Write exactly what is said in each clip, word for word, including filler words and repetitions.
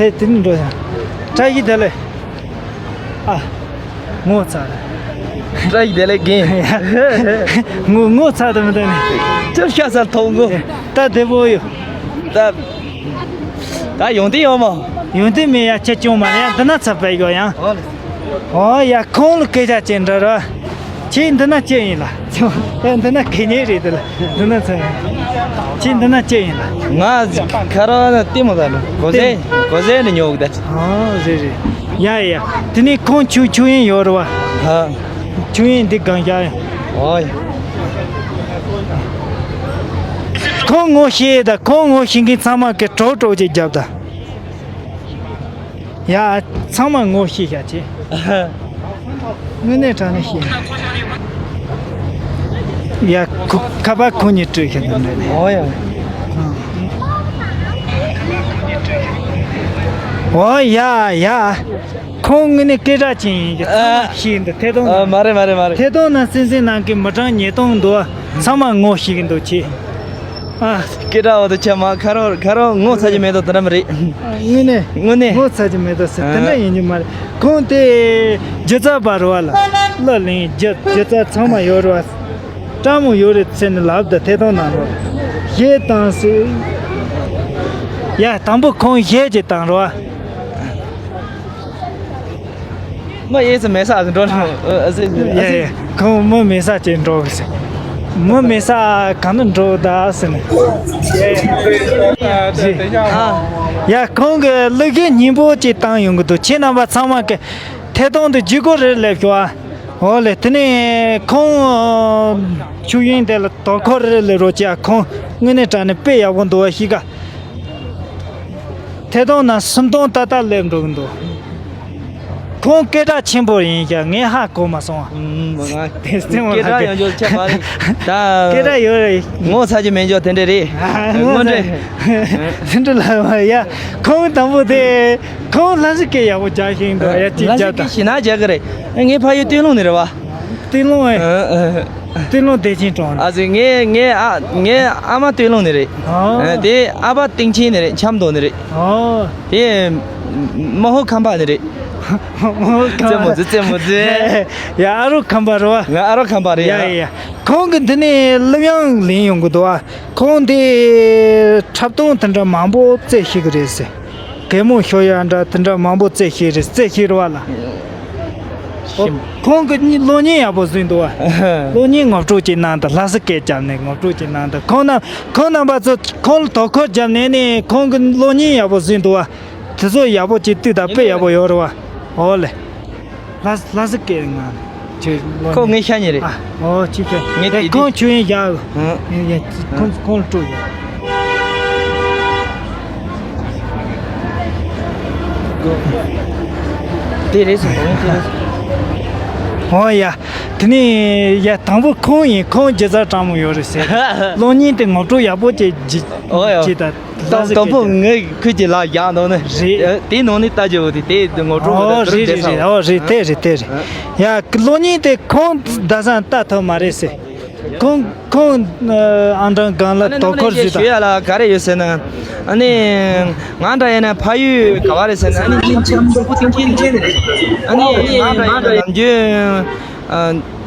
ཧེ་དེ་ནི་འགྲོ་ཡང་། བཀྲ་ཤིས་བདེ་ལེགས། ཨ། ངོ་ཚ་རེད། བཀྲ་ཤིས་བདེ་ལེགས་རྒན། ངོ་ངོ་ཚ་དུ་མི་དེ་ནི། ཅོ་ཤ་ས་ཐོང་གོ། ད་བདེ་པོ་ཡོད། ད། ད་ཡོང་དེ་ཡོང་མོ། ཡོང་དེ་མེད་ཡ་ཁྱེད་ཅུང་མ་རེད་ཡ། འདི་ན་ཚ་བས་གོ་ཡང་། ཨོ་ཡ་ཁོང་ལ་སྐད་ཆ་ཅིག་འདྲི་རོགས། ཁྱེད་འདི་ན་ཅི་ཡིན་ལ། ཨེ་འདི་ན་གད་སྙིགས་རེད་དེ་ལ། འདི་ན་ཚ་ཡིན། ཁྱེད་འདི་ན་ཅི་ཡིན་ལ། ང་ཁ་རོག་ན་ལྟད་མོ་ལྟ་ནོ། གོ་ཟེ། གོ་ཟེ་ནས་ཉོ་གི་ད། ཨོ་རེད་རེད། ཡ་ཡ། དེ་ནས་ཁོང་ཆུ་ཆུ་ཡིན་ཡོད་རེད་བ། ཧ། ཆུ་ཡིན་འདི་གང་བཞག་ཡིན། ཨོ་ཡ། ཁོང་ངོ་ཤེས་ད། ཁོང་ངོ་ཤེས་མཁན་ཚང་མ་གི་གྲོགས་གྲོགས་ཅིག་རྒྱབ་ད། ཡ། ཚང་མ་ངོ་ཤེས་བཞག་ཅེས། དངོས་གནས་དྲང་གནས་ཤེས། ཡ། ཁོ་ཁ་པར་ཁོ་གཉིས་སྤྲོད་ཤེས་ནི་འདྲ་ནས། ཨོ་ཡ། ཨོ་ཡ་ཡ། ཁོང་དངོས་གནས་སྐད་གྲགས་ཅན་ཡིན་གྱི་ཚང་མ་ཤེས་འདུག་ཐད་གཏོང་ཨ། ནང་། མ་རེད་མ་རེད་མ་རེད། ཐད་གཏོང་ནང་སེམས་སེམས་ནང་གི་མི་གྲངས་ཉིས་སྟོང་འདུག་ཚང་མ་ངོ་ཤེས་ཀྱི་འདུག་ཁྱེད། ཨ། སྐད་གྲགས་འོ་དེ་ཆ་མ་ཁ་རོག་ཁ་རོག་ངོ་ཚ་རྒྱུ་མེད་དོ་དེ་འདྲ་མ་རེད། དངོས་གནས། དངོས་གནས། ངོ་ཚ་རྒྱུ་མེད་དོ་ཟེར་དེ་འདྲ་ཡིན་རྒྱུ་མ་རེད། ཁོང་དེ་སྒྱུ་རྩལ་པ་རེད་བ་ལ། གླུ་ལེན་སྒྱུ་སྒྱུ་རྩལ་ཚང་མ་ཡོད་རེད་བ། སྤྲང་མོ་ཡོད་རེད་ཟེར་ནས་ལབ་ད་ཐད་གཏོང་ནང་ལོགས། གཞས་བཏང་ཟེར། ཡ་དང་པོ་ཁོང་གཞས་ཅིག་བཏང་རེད་བ། མ་ཨེ་ཙི་མེད་ས་འགྲོ་ལ། ཨ་ཙི། ཡ་ཡ། ཁོང་མི་མེད་ས་ཅིག་འགྲོ་གི་ཟེར། མི་མེད་ས་གང་དུ་འགྲོ་ད་ཟེར་ནས། ཨ། ཡ་ཁོང་གི་གླུ་གཞས་སྙན་པོ་ཅིག་བཏང་ཡོང་གི་འདུག་ཁྱེད་རྣམ་པ་ཚང་མ་གི་ཐད་གཏོང་དུ་བརྒྱུད་སྐུར་རེ་སླེབས་ཤོག་ཨ། འོ་ལེ་དེ་ནས་ཁོང་ཆུ་ཡོན་དེ་ལ་དོ་ཁུར་རེ་སླེབས་རོགས་གྱིས་ཨ། ཁོང་དངོས་གནས་དྲང་གནས་དཔེ་ཡག་པོ་འདུག་ཨ་ཤི་ཀ་ཐད་གཏོང་ནང་སུམ་སྟོང་ཏག་ཏག་སླེབས་འགྲོ་གི་འདུག་ཁོང་སྐད་གྲགས་ཆེན་པོ་ཡིན་ཀྱང་ངས་ཧ་གོ་མ་སོང་བ། ཨུམ། ང་དེ་སྟེང་བ་སྐད་གྲགས་ཡོང་རྒྱུ་ཆ་མ་རེད། ད་སྐད་གྲགས་ཡོད་རེད། ངོ་ཚ་རྒྱུ་མེད་རྒྱུ་དེ་འདྲ་རེད། ཨ། ངོ་དངོས་ཚ་འབྲེལ། དེ་འདྲ་ལ་མ་ཡ། ཁོང་དང་པོ་དེ་ཁོང་ལྷ་སའི་སྐད་ཡག་པོ་རྒྱག་ཤེས་འདུག་ཡ་གཅིག་ལྷ་སའི་རྒྱག་སྐད་དང་། ཞེ་ན་རྒྱག་གི་རེད། ངའི་ཕ་ཡུལ་སྟོད་ལུང་ནས་རེད་བ། སྟོད་ལུང་ཨེ། ཨ། ཨ། སྟོད་ལུང་བདེ་ཆེན་གྲོང་། ཨ་ཙི་ངའི་ངའི་ཨ་ངའི་ཨ་མ་སྟོད་ལུང་ནས་རེད། ཨ། ཨ། དེ་ཨ་ཕ་སྟེང་ཆེན་ནས་རེད། ཆབ་མདོ་ནས་རེད། ཨ། དེ་མ་ཧོ་ཁམས་པ་ནས་རེད། མ་ཧོ་ཁམས་པ། རྩེད་མོ་རྩེ་རྩེད་མོ་རྩེ། ཡ་ཨ་རོ་ཁམས་པ་རེད་བ། ང་ཨ་རོ་ཁམས་པ་རེད་ཡ། ཡ་ཡ། ཁོང་གི་འདི་ནས་གླུ་དབྱངས་ལེན་ཡོང་གི་འདུག་ཨ། ཁོང་འདི་འཁྲབ་སྟོན་དེ་འདྲ་མང་པོ་རྩེ་ཤེས་གི་རེད་ཟེར། གད་མོ་ཤོར་ཡ་འདྲ་དེ་འདྲ་མང་པོ་རྩེ་ཤེས་རེད། རྩེ་ཤེས་རེད་བ་ལ། ཨོ། ཤིམ། ཁོང་གི་གློག་བརྙན་ཡག་པོ་བཟོས་འདུག་བ། གློག་བརྙན་ངོ་སྤྲོད་ཅིག་གནང་དང་། ལྷ་ས་སྐད་རྒྱབ་ནས་ངོ་སྤྲོད་ཅིག་གནང་དང་། ཁོང་རྣམ་ཁོང་རྣམ་པ་ཚོ་ཁོང་ལ་དོ་ཁུར་བརྒྱབ་ནས་ནི་ཁོང་གི་གློག་བརྙན་ཡག་པོ་བཟོས་འདུག་བ། དེ་ཚོ་ཡག་པོ་ཅིག་བཏུས་དང་། དཔེ་ཡག་པོ་ཡོད་རེད་བ། ཨོ་ལེ། ལྷ་ལྷ་ས་སྐད་ང་ཁྱོད་ལོ་ཁོ་ནས་ངའི་ཤ་ཉེ་རེད། ཨ། ཨོ་ཅི་ཁྱོད་ངའི་ཨེ་དེ་ཁོང་དེ་ཆུ་ཡིན་བཞག་ཧང་། ཡ་ཡ། ཁོང་ཁོང་སྤྲོ་ཡ། དེ་རེད་སོང་། དེ་རེད་སོང་། ཨོ་ཡ། དེ་ནས་ཡ་དང་པོ་ཁོང་ཡིན། ཁོང་སྒྱུ་རྩལ་སྤྲང་མོ་ཡོད་རེད་ཟེར། གློག་བརྙན་དེ་ངོ་སྤྲོད་ཡག་པོ་བྱེད་ཅི་ཨོ་ཡ། ཅི་ད། དང་དང་པོ་ངས་ཁོས་ཀྱི་ལག་བཞག་འདུག་ནི། རེད། དེའི་ནང་ནས་ལྟ་རྒྱུ་བོ་དེ་དེ་ངོ་སྤྲོད་ཨོ་བོ་དེ་རེད་རེད་རེད། ཨོ་རེད། དེ་རེད་དེ་རེད། ཡ་གློག་བརྙན་དེ་ཁོང་ད་སང་ལྟ་ཐུབ་མ་རེད་ཟེར། ཁོང་ཁོང་ཨང་གྲངས་སྒང་ལ་དོ་ཁུར་ཞུས་དང་། ཞུ་ཡ་ལ་ག་རེ་ཡོད་ཟེར་ན། ཨ་ནི་ང་འདྲ་ཡིན་ན་ཕ་ཡུལ་ག་བ་རེད་ཟེར་ན། ཨ་ནི་ཉིན་ཆ་མང་པོ་ཐེངས་ཆེན་ནས་རེད། ཨ་ནི་ང་འདྲ་ཡིན་ན་ནམ་རྒྱུན་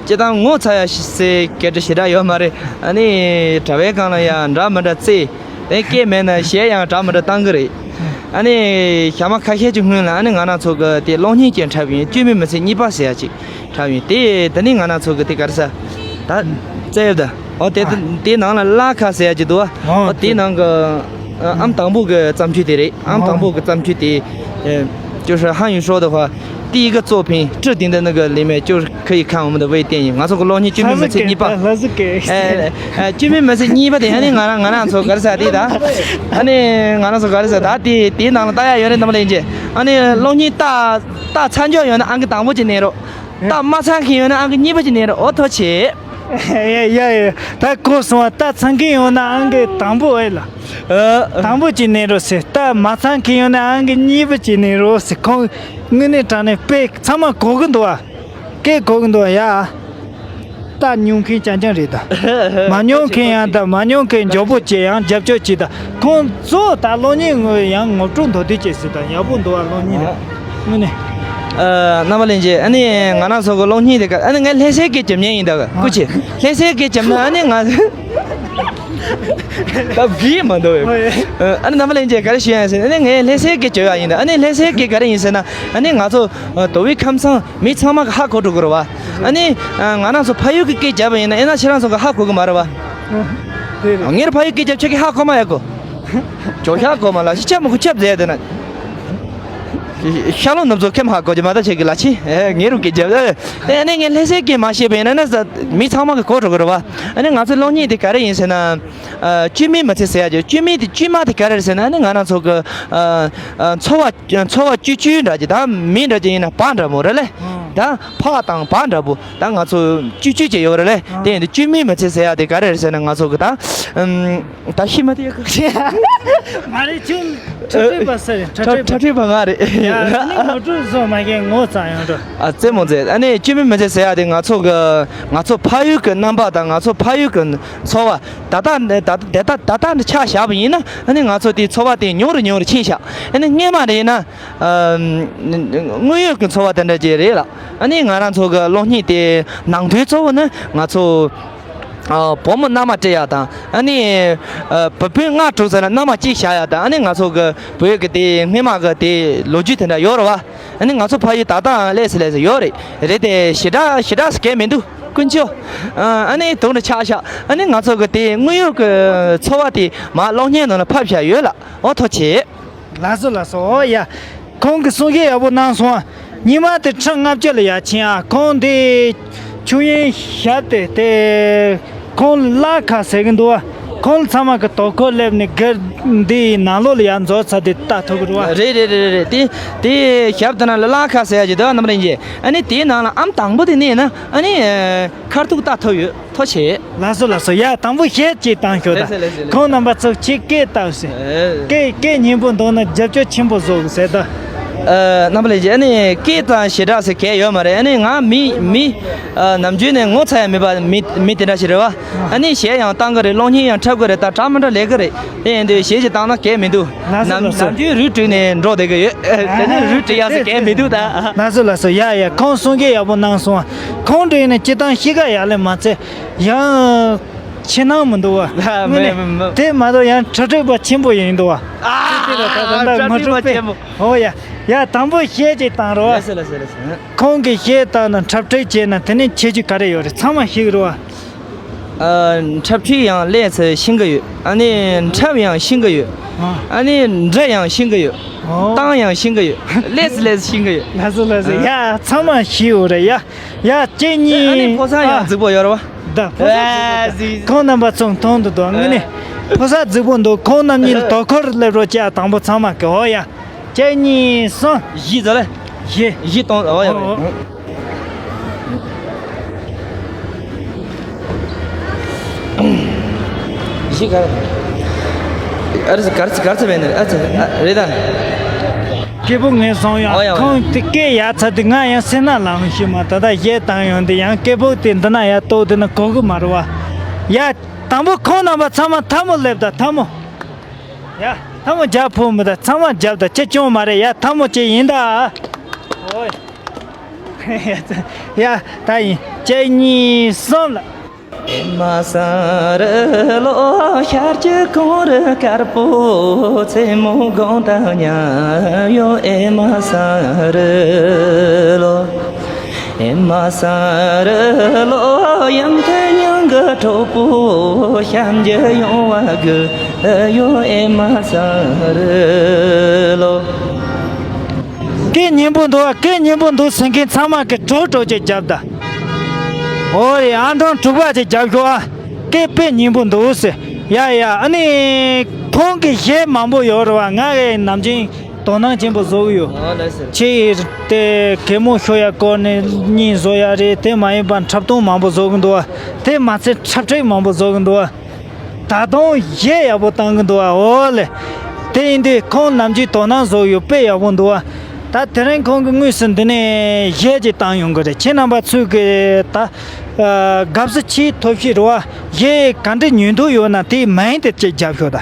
སྤྱིར་བཏང་ངོ་ཚ་ཡ་ཟེར་སྐད་ཆ་ཞེ་དྲག་ཡོད་མ་རེད། ཨ་ནི་གྲྭ་པའི་སྒང་ལ་ཡ་འདྲ་མི་འདྲ་རྩེ། དེ་སྐད་མེད་ན་གཞས་ཡང་འདྲ་མི་འདྲ་བཏང་གི་རེད། ཨ་ནི་ཞག་མ་ཁ་ཤས་ཀྱི་སྔོན་ལ་ཨ་ནི་ང་རང་ཚོ་གི་དེ་གློག་བརྙན་ཅིག་འཁྲབ་ཡིན། སྐྱེ་མེད་མི་ཚེ་གཉིས་པ་ཟེར་ཡ་ཅིག་འཁྲབ་ཡིན། དེ་དེ་ནི་ང་རང་ཚོ་གི་དེ་ག་རེ་ཟ། ད་རྩེ་ཡོད་ད། ཨོ་དེ་ཨ། དེ་ནང་ལ་གླ་ཁ་ཟེར་ཡ་ཅིག་འདུག་ཨ། ཨོ་ཨོ་དེ་དེ་ནང་གི་ཨ་ཨམ་དང་པོ་གི་བརྩམས་ཆོས་དེ་རེད། ཨམ་དང་པོ་གི་བརྩམས་ཆོས་དེ། 就是汉语说的话，第一个作品致敬的那个里面就是可以看我们的微电影。 ང་ཚོ་གི་གློག་བརྙན་སྐྱེ་མེད་མི་ཚེ་གཉིས་པ། ལྷ་ས་སྐད། ཨེ་ཨེ། སྐྱེ་མེད་མི་ཚེ་གཉིས་པ་དེ་ཨ་ནི་ང་རང་ང་རང་ཚོ་ག་རེ་ཟ་དེ་ད། ཨ་ནི་ང་རང་ཚོ་ག་རེ་ཟ་ད་དེ་དེའི་ནང་ལ་ལྟ་ཡ་ཡོད་རེད། དམ་པ་ལེན་རྗེས་ཨ་ནི་གློག་བརྙན་ལྟ་ལྟ་ཚར་འཇོག་ཡོད་ན་ཨང་ཀི་དང་པོ་ཅིག་ནས་རོགས། ལྟ་མ་ཚར་མཁན་ཡོད་ན་ཨང་ཀི་གཉིས་པ་ཅིག་ནས་རོགས། ཨོ་ཐུགས་རྗེ་ཆེ། ཡ་ཡ་ཡ། ད་གོ་སོང་བ། ད་ཚང་གི་ཡོང་ན་ཨང་ཀི་དང་པོ་ཨེ་ལ། ཨ། དང་པོ་གཅིག་ནས་རོགས་ཟེར། ད་མ་ཚང་གི་ཡོང་ན་ཨང་ཀི་གཉིས་པ་གཅིག་ནས་རོགས་ཟེར། ཁོང་དངོས་གནས་དྲང་གནས་དཔེ་ཚང་མ་གོ་གི་འདུག་བ། སྐད་གོ་གི་འདུག་བ་ཡ། ལྟ་མྱོང་མཁན་རྐྱང་རྐྱང་རེད་ད། མ་མྱོང་མཁན་ཡང་ད་མ་མྱོང་མཁན་མགྱོགས་པོ་བྱེད་ཡང་རྒྱབ་སྐྱོར་བྱེད་ད། ཁོང་གཙོ་བོ་ད་གློག་བརྙན་ངོས་ཡང་ངོ་སྤྲོད་མདོར་བསྡུས་བྱེད་སྲིད་ད། ཡག་པོ་འདུག་བ་གློག་བརྙན་རེད། དངོས་གནས། ཨ། རྣམ་པ་ལྷན་རྒྱས། ཨ་ནི་ང་རང་ཚོ་གི་གློག་བརྙན་དེ་ག་ཨ་ནི་ངས་ལྷ་སའི་སྐད་རྒྱབ་མཁན་ཡིན་ད། སྐུ་མཁྱེན། ལྷ་སའི་སྐད་རྒྱབ་ན་ཨ་ནི་ང་ད་བི་མ་འདུག་བས། ཨ་ནི་རྣམ་པ་ལྷན་རྒྱས་ག་རེ་ཞུ་ཡ་ཡིན་ཟེར་ན། ཨ་ནི་ངས་ལྷ་སའི་སྐད་རྒྱབ་ཡ་ཡིན་ད། ཨ་ནི་ལྷ་སའི་སྐད་ག་རེ་ཡིན་ཟེར་ན། ཨ་ནི་ང་ཚོ་དོ་བའི་ཁམས་སངས་མི་ཚང་མ་གི་ཧ་གོ་འགྲོ་གི་རེད་བ། ཨ་ནི་ང་རང་ཚོ་ཕ་ཡུལ་གི་སྐད་རྒྱབ་པ་ཡིན་ན་ཨེ་ན་ཁྱེད་རང་ཚོ་གི་ཧ་གོ་གི་མ་རེད་བ། ངེར་ཕ་ཡུལ་སྐད་རྒྱབ་ཁྱེད་ཀྱི་ཧ་གོ་མ་ཡ་གོ། ཇོ་ཤ་གོ་མ་ལ་ཤི་ཆ་མོ་གུ་ཆབ་ཟེར་དེ་ན། ཤ་ལོ་ནུབ་ཚོ་ཁེམ་ཧ་གོ་ཅི་མ་ད་ཆེ་གི་ལ་ཆི། ངེ་རུ་གི་རྒྱབ་ཨེ་ནས་ངས་ལྷ་སའི་སྐད་མ་ཤེས་པ་ཡིན་ན་ན་མི་ཚང་མ་གི་གོ་འགྲོ་གི་རེད་བ། ཨ་ནི་ང་ཚོ་གློག་བརྙན་དེ་ག་རེ་ཡིན་ཟེར་ན། བཅོས་མིན་མི་ཚེ་ཟེར་ཡ་ཅིག་བཅོས་མིན་དེ་བཅོས་མ་དེ་ག་རེ་རེད་ཟེར་ན། ཨ་ནི་ང་རང་ཚོ་གི་འཚོ་བ་འཚོ་བ་བཅོས་བཅོས་འདྲ་ཅིག་ད་མི་འདྲ་ཅིག་ཡིན་ན་བ་འདྲ་མོ་རེད་ལེ། ད་ཕག་དང་བ་འདྲ་པོ་ད་ང་ཚོ་བཅོས་བཅོས་བྱས་ཡོད་རེད་ལེ། དེ་ཡིན་དུས་བཅོས་མིན་མི་ཚེ་ཟེར་ཡ་དེ་ག་རེ་རེད་ཟེར་ན། ང་ཚོ་གི་ད་ད་ཤི་མ་དེ་ཡོད་གི་ང་རེ་ཁྱོད་ཁྲ་ཁྲིད་པ་ཟེར། ཁྲ་ཁྲིད་པ། ཁྲ་ཁྲིད་པ་ང་རེད། ཡ་ཨ་ནི་ངོ་སྤྲོད་བཟོ་མ་གན་ངོ་ཚ་ཡོང་འགྲོ། ཨ་རྩེད་མོ་རྩེ། ཨ་ནི་བཅོས་མིན་མི་ཚེ་ཟེར་ཡ་དེ་ང་ཚོ་གི་ང་ཚོ་ཕ་ཡུལ་གི་རྣམ་པ་དང་ང་ཚོ་ཕ་ཡུལ་གི་འཚོ་བ་ད་ལྟ་ད་ལྟ་ད་ལྟ་འདི་ཆ་བཞག་པ་ཡིན་ན། ཨ་ནི་ང་ཚོ་དེའི་འཚོ་བ་དེ་ཉུང་རུ་ཉུང་རུ་ཕྱིན་ཤག་ཨ་ནི་སྔས་མ་རེད་ན། དངོས་ཡོད་ཀྱི་འཚོ་བ་དེ་འདྲ་ཅིག་རེད་ལ། ཨ་ནི་ང་རང་ཚོ་གི་གློག་བརྙན་དེ་ནང་དོན་གཙོ་བོ་ནི་ང་ཚོ་བུ་མོ་མནའ་མ་སྤྲད་ཡག་དང་། ཨ་ནི་བུ་སྤུན་ལྔ་དྲུག་ཟེར་ན་མནའ་མ་གཅིག་བཞག་ཡག་དང་། ཨ་ནི་ང་ཚོ་གི་བོད་ཀྱི་དེ་སྔས་མ་གི་དེ་ལོ་རྒྱུས་དེ་འདྲ་ཡོད་རེད་བ། ཨ་ནི་ང་ཚོ་ཕ་ཡུལ་ད་ལྟའང་ལས་སུ་ལས་སུ་ཡོད་རེད། རེད་དེ་ཞེ་དྲག་ཞེ་དྲག་སུ་གས་མི་འདུག་དཀོན་མཆོག་ཨ་ནི་དུང་དུ་ཆགས་ཤག་ཨ་ནི་ང་ཚོ་གི་དེ་དངོས་ཡོད་ཀྱི་འཚོ་བ་དེ་མ་གློག་བརྙན་ནང་ལ་ཕབ་བཞག་ཡོད་ལ། ཨོ་ཐོ་ཆེ། ལགས་སོ་ལགས་སོ། ཨོ་ཡ། ཁོང་གི་གསུང་བཤད་ཡག་པོ་གནང་སོང་ཨ། ཉི་མ་དེ་ཁྲི་ལྔ་བཅུ་ལ་ཡར་ཕྱིན་ཨ། ཁོང་དེ་ཆུ་ཡོན་ཞབས་དེ་དེ་ཁོང་ལ་ཁ་ཟེར་གི་འདུག་ཨ། ཁོང་ཚང་མ་གི་དོ་ཁུར་སླེབས་ནས་སྒེར་འདིའི་ནང་ལོགས་ལ་ཡར་འཛུལ་ཚར་དེ་ལྟ་ཐུབ་གི་རེད་བ། རེད་རེད་རེད་རེད། དེ་དེ་ཞབས་དེ་ན་ལ་ལ་ཁ་ཟེར་ཡ་ཅིག་འདུག་ཨ། རྣམ་རིང་གི་ཨ་ནི་དེའི་ནང་ལ་ཨམ་དང་པོ་དེ་གནས་ན་ཨ་ནི་ཁར་ཐུག་ལྟ་ཐུབ་ཡོད། ཐུགས་རྗེ་ཆེ། ལགས་སོ་ལགས་སོ། ཡ་དང་པོ་གཞས་ཅིག་བཏང་ཤོག་ད། ལགས་སོ་ལགས་སོ་ལགས་སོ། ཁོང་རྣམ་པ་ཚོ་ཅིག་སྐད་བཏང་ཟེར། ཨེ། སྐད་སྐད་སྙན་པོ་འདུག་ན་རྒྱབ་སྐྱོར་ཆེན་པོ་བཟོ་གི་ཟེར་ད། ཨ། རྣམ་པ་ལྷན་རྒྱས། ཨ་ནི་སྐད་དང་ཞེ་དྲག་ཟེར་གལ་ཡོད་མ་རེད། ཨ་ནི་ང་མི་མི་ཨ་ནམ་རྒྱུན་ནས་ངོ་ཚ་ཡ་མེད་པ་མི་མི་དེ་འདྲ་ཞིག་རེད་བ། ཨ་ནི་གཞས་ཡང་བཏང་གི་རེད། གློག་བརྙན་ཡང་འཁྲབ་གི་རེད། ད་འདྲ་མི་འདྲ་ལས་གི་རེད། དེ་ཡིན་དུས་གཞས་ཅིག་བཏང་ན་གལ་མི་འདུག་ལགས་སོ་ནམ་ལགས་སོ། ནམ་རྒྱུན་རུས་བྲིས་ནས་འགྲོ་བསྡད་གི་ཡོད། ཨ། དེ་ནི་རུས་བྲིས་ཡག་ཟེར་གལ་མི་འདུག་ད། ལགས་སོ་ལགས་སོ། ཡ་ཡ། ཁོང་གསུང་སྐད་ཡག་པོ་གནང་སོང་། ཁོང་འདྲ་ཡིན་ན་སྤྱིར་བཏང་གཤིས་ཀ་ཡག་ལས་མ་ཚད། ཡང་ཕྱི་ནང་མི་འདུག་བ། ཨ། དངོས་གནས་མེད་མེད་མེད། དེ་མ་གཏོགས་ཡང་གྲ་སྒྲིག་པ་ཆེན་པོ་ཡིན་འདུག་བ། ཨ། དེ་ལ་ད་ད་ད་ད་ངོ་སྤྲོད་པ་པས། ཆེན་པོ། ཧོ་ཡ། ཡ་དང་པོ་གཞས་ཅིག་བཏང་རོགས། ལགས་སོ་ལགས་སོ་ལགས་སོ། ཁོང་གི་གཞས་བཏང་ན་འཁྲབ་ཁྲིད་བྱས་ན་དེ་ནས་ཁྱད་ཆོས་ག་རེ་ཡོད་རེད། ཚང་མ་ཤེས་ཀྱི་རེད་བ། ཨ། འཁྲབ་ཁྲིད་ཡང་ལས་ཚེ་ཤེས་ཀྱི་ཡོད། ཨ་ནི་འཁྲབ་ཡང་ཤེས་ཀྱི་ཡོད། ཨ། ཨ་ནི་འདྲི་ཡང་ཤེས་ཀྱི་ཡོད། ཨོ། བཏང་ཡང་ཤེས་ཀྱི་ཡོད། ལས་སུ་ལས་སུ་ཤེས་ཀྱི་ཡོད། ལགས་སོ་ལགས་སོ། ཨ། ཡ་ཚང་མ་ཤེས་ཡོད་རེད་ཡ། ཡ་གཅིག་གཉིས། ཨ་ནི་ཕོ་གསར་ཡང་རྫིག་པོ་ཡོད་རེད་བ། ད་ཕོ་གསར་རྫིག་པོ་འདུག་ཨ། ཟིག་ཁོང་རྣམ་པ་ཚོ་མཐོང་དུ་འདུག་དངོས་གནས་ཨ། ཕོ་གསར་རྫིག་པོ་འདུག་ཁོང་རྣམ་གཉིས་ལ་དོ་ཁུར་སླེབས་རོགས་བྱས། དང་པོ་ཚང་མ་གི། ཨོ་ཡ། གཅིག་གཉིས་གསུམ། བཞི་ཟ་ལེ། བཞི། བཞི་གཏོང་། ཨོ་ཡ། ཨོ། བཞི་ག་རེ། ཨ་རེ་གར་གར་ཚ་བས་ནས། ཨ་ཚ། ཨ་རེད་ད། སྐད་སྦུག་ངས་སོང་ཡ། ཨོ་ཡ། ཁོང་དེ་སྐད་ཡག་ཚ་དེ་ང་ཡང་སེམས་ན་ལངས་ཤི་མ། ད་ལྟ་གཞས་བཏང་ཡོང་དེ་ཡང་སྐད་སྦུག་དེ་འདི་ན་ཡ་གཏོགས་དེ་ན་གོ་གི་མ་རེད་བ། ཡ་དང་པོ་ཁོང་རྣམ་པ་ཚང་མ་ཐལ་མོ་སླེབས་ད། ཐལ་མོ། ཡ་ཐལ་མོ་རྒྱབ་ཕོད་མི་ད། ཚང་མ་རྒྱབ་ད། ཅི་སྐྱོན་མ་རེད། ཡ་ཐལ་མོ་ཅི་ཡིན་ད། ཨོ་ཡ། ཡ་ད་ཡིན། གཅིག་གཉིས་གསུམ་ལ། ཨེ་མ་ས་རི་ལོ། ཤར་གྱི་གངས་རི་དཀར་པོ། མཚན་མོ་དགོང་དང་མཉམ་ཡོད། ཨེ་མ་ས་རི་ལོ། ཨེ་མ་ས་རི་ལོ། ཡང་ཐོས་མྱང་གི་གྲོགས་པོ། ཤམ་གྱི་ཡོང་བ་གི་ཡོད། ཨེ་མ་ས་རི་ལོ། སྐད་སྙན་པོ་འདུག་བ། སྐད་སྙན་པོ་འདུག་ཟེར་མཁན་ཚང་མ་གི་གྲོགས་གྲོགས་ཅིག་རྒྱབ་ད། ཨོ་རེད། ཨ་འབྲོང་དྲུག་པ་ཅིག་རྒྱབ་ཤོག་ཨ། སྐད་དཔེ་སྙན་པོ་འདུག་ཟེར། ཡ་ཡ། ཨ་ནི་ཁོང་གི་གཞས་མང་པོ་ཡོད་རེད་བ། ང་གི་ནམ་རྒྱུན་དོ་སྣང་ཆེན་པོ་བཟོ་གི་ཡོད། ཨ་ལགས་སོ། ཁྱེད་དེ་གད་མོ་ཤོར་ཡ་སྐོར་ནས་བརྙན་བཟོ་ཡ་རེད། དེ་མ་ཡིན་པ་འཁྲབ་སྟོན་མང་པོ་བཟོ་གི་འདུག་བ། དེ་མ་ཚད་འཁྲབ་ཁྲིད་མང་པོ་བཟོ་གི་འདུག་བ། ད་དུང་གཞས་ཡག་པོ་བཏང་གི་འདུག་བ། ཨོ་ལེ། དེ་ཡིན་དུས་ཁོང་ནམ་རྒྱུན་དོ་སྣང་བཟོ་གི་ཡོད། དཔེ་ཡག་པོ་འདུག་བ། ད་དེ་རིང་ཁོང་གི་དངོས་སུ་འདི་ནས་གཞས་ཅིག་བཏང་ཡོང་གི་རེད། ཁྱེད་རྣམ་པ་ཚོས་གི་ད་ ཨ། དགའ་བསུ་ཆེས་ཐོབ་ཤེས་རེད་བ། གཞས་ག་འདྲ་ཉན་འདོད་ཡོད་ན་དེའི་མིང་དེ་གཅིག་རྒྱབ་ཤོག་ད།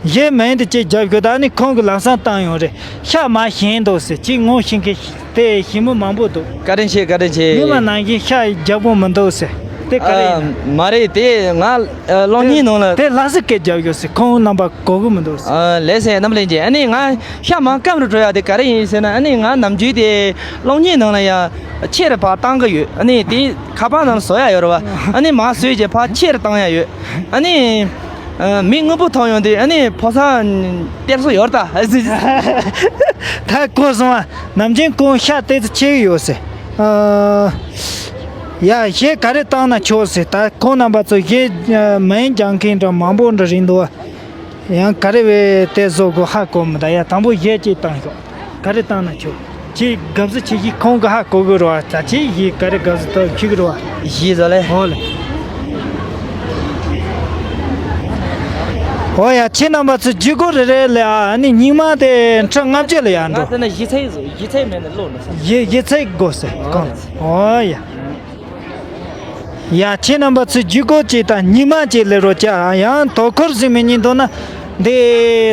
གཞས་མིང་དེ་གཅིག་རྒྱབ་ཤོག་ད། ཨ་ནི་ཁོང་གིས་ལམ་སང་བཏང་ཡོང་རེད། ཤ་མ་ཞིམ་འདུག་ཟེར། ཁྱེད་ངོ་ཤེས་མཁན་དེ་ཞིམ་པོ་མང་པོ་འདུག་བཀའ་དྲིན་ཆེ། བཀའ་དྲིན་ཆེ། སྔོན་མ་ནང་བཞིན་ཤ་རྒྱག་པོ་མི་འདུག་ཟེར། དེ་ག་རེ་ཡིན། ཨ། མ་རེད། དེ་ང་། ཨ། གློག་བརྙན་ནང་ལ། དེ་ལ་སི་སྐད་རྒྱབ་ཡོད་ཟེར། ཁོང་རྣམ་པ་གོ་གི་མི་འདུག་ཟེར། ཨ། ལགས་སེ། རྣམ་པ་ལྷན་རྒྱས། ཨ་ནི་ང་ཤ་མ་སྐམ་རུ་འགྲོ་ཡ་དེ་ག་རེ་ཡིན་ཟེར་ན། ཨ་ནི་ང་ནམ་རྒྱུན་དེ་གློག་བརྙན་ནང་ལ་ཡ་ཆེ་རུ་ཕར་བཏང་གི་ཡོད། ཨ་ནི་དེ་ཁ་པར་ནང་བཟོ་ཡ་ཡོད་རེད་བ། ཨ་ནི་མར་བཟོས་རྗེས་ཕར་ཆེ་རུ་བཏང་ཡ་ཡོད། ཨ་ནི། ཨ། མི་དངོས་པོ་མཐོང་ཡོང་དུས། ཨ་ནི་ཕོ་གསར་སྟེར་སྲོལ་ཡོད་ད། ད་གོ་སོང་ཨ། ནམ་རྒྱུན་ཁོང་ཤ་ཏོག་ཙམ་ཆེ་གི་ཡོད་ཟེར། ཨ། ཡ། གཞས་ག་རེ་བཏང་ན་ཆོག་ཟེར། ད་ཁོང་རྣམ་པ་ཚོ་གཞས། ཨ། མིང་རྒྱག་མཁན་འདྲ་མང་པོ་འདྲ་རེད་འདུག་ཨ། ཡང་ག་རེ་བས་དེ་བཟོ་དགོས་ཧ་གོ་མི་འདུག་ཡ། དང་པོ་གཞས་གཅིག་བཏང་ཤོག་ག་རེ་བཏང་ན་ཆོག་ཁྱེད་དགའ་བསུ་ཆེ་ཞིག་ཁོང་གི་ཧ་གོ་གི་རེད་བ། ད་ཁྱེད་གཞས་ག་རེ་དགའ་བསུ་ཐོབ་ཤེས་གི་རེད་བ། གཞས་བཟོ་ལེ། ཨོ་ལེ། ཨོ་ཡ། ཁྱེད་རྣམ་པ་ཚོ་བརྒྱུད་སྐུར་རེ་རེ་ལས་ཨ། ཨ་ནི་རྙིང་མ་དེ་ཁྲི་ལྔ་བཅུ་ལ་ཡར་འགྲོ། ང་དེ་ན་གཞས་ཚིག་བཟོ། གཞས་ཚིག་མེད་ན་ལོག་ན་བསམ། གཞས་གཞས་ཚིག་དགོས་ཟེར་ཨོ་ལེ། ཁོང་། ཨོ་ཡ། ཡ། ཁྱེད་རྣམ་པ་ཚོས་བརྒྱུད་སྐུར་ཅིག་དང་རྙིང་མ་ཅིག་ལས་རོགས་བྱ། ཡང་དོ་ཁུར་ཟིན་མི་ཉན་འདུག་ན། འདི་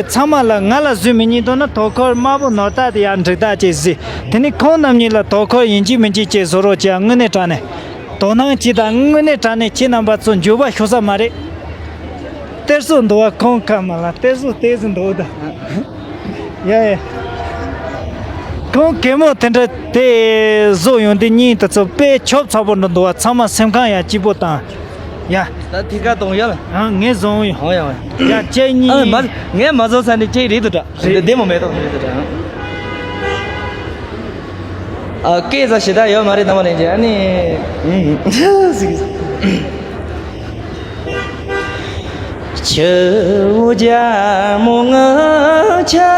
ཚང་མ་ལ། ང་ལ་ཟིན་མི་ཉན་འདུག་ན་དོ་ཁུར་དམར་པོ་ནོར་རྟགས་དེ་ཡར་འབྲི་རྟགས་ཅིག་གཟིགས། དེ་ནི་ཁོང་རྣམ་གཉིས་ལ་དོ་ཁུར་ཡིན་གཅིག་མིན་གཅིག་ཅིག་བཟོ་རོགས་བྱ། དངོས་གནས་དྲང་གནས། དོ་སྣང་ཅིག་དང་། དངོས་གནས་དྲང་གནས་ཁྱེད་རྣམ་པ་ཚོ་འགྱོད་པ་ཤོར་ས་མ་རེད། སྟེར་སྲོལ་འདུག་བ། ཁོང་ཁ་མ་ལ་སྟེར་སྲོལ་སྟེར་སྲོལ་འདུག་ད། ཡ་ཡ། ཁོང་གད་མོ་དེ་འདྲ་དེ་བཟོ་ཡོང་དུས་སྙིང་དེ་ཚོ་དཔེ་ཆོབ་ཚ་པོ་འདྲ་འདུག་བ། ཚང་མ་སེམས་ཁམས་ཡང་སྐྱིད་པོ་དང་། ཡ། ད་ཐིག་ཀ་གཏོང་ཡ་ལ། ཨང་། ངས་བཟོ་ཡོང་། ཨང་། ཡ་ཡ། ཡ། ཁྱེད་གཉིས། ཨ་མ། ངས་མ་བཟོ་ས་ནི་ཁྱེད་རེད་འདུག་དྲ། རེད། བདེ་མོ་མེད་དོ། རེད་འདུག་དྲ། ཨ། སྐད་ཟ་ཞེ་དྲག་ཡོད་མ་རེད། དམ་པ་ལན་ཅན། ཨ་ནི། ཨུམ། ཆུ་བོ་རྒྱལ་མོ་ངི་ཆུ་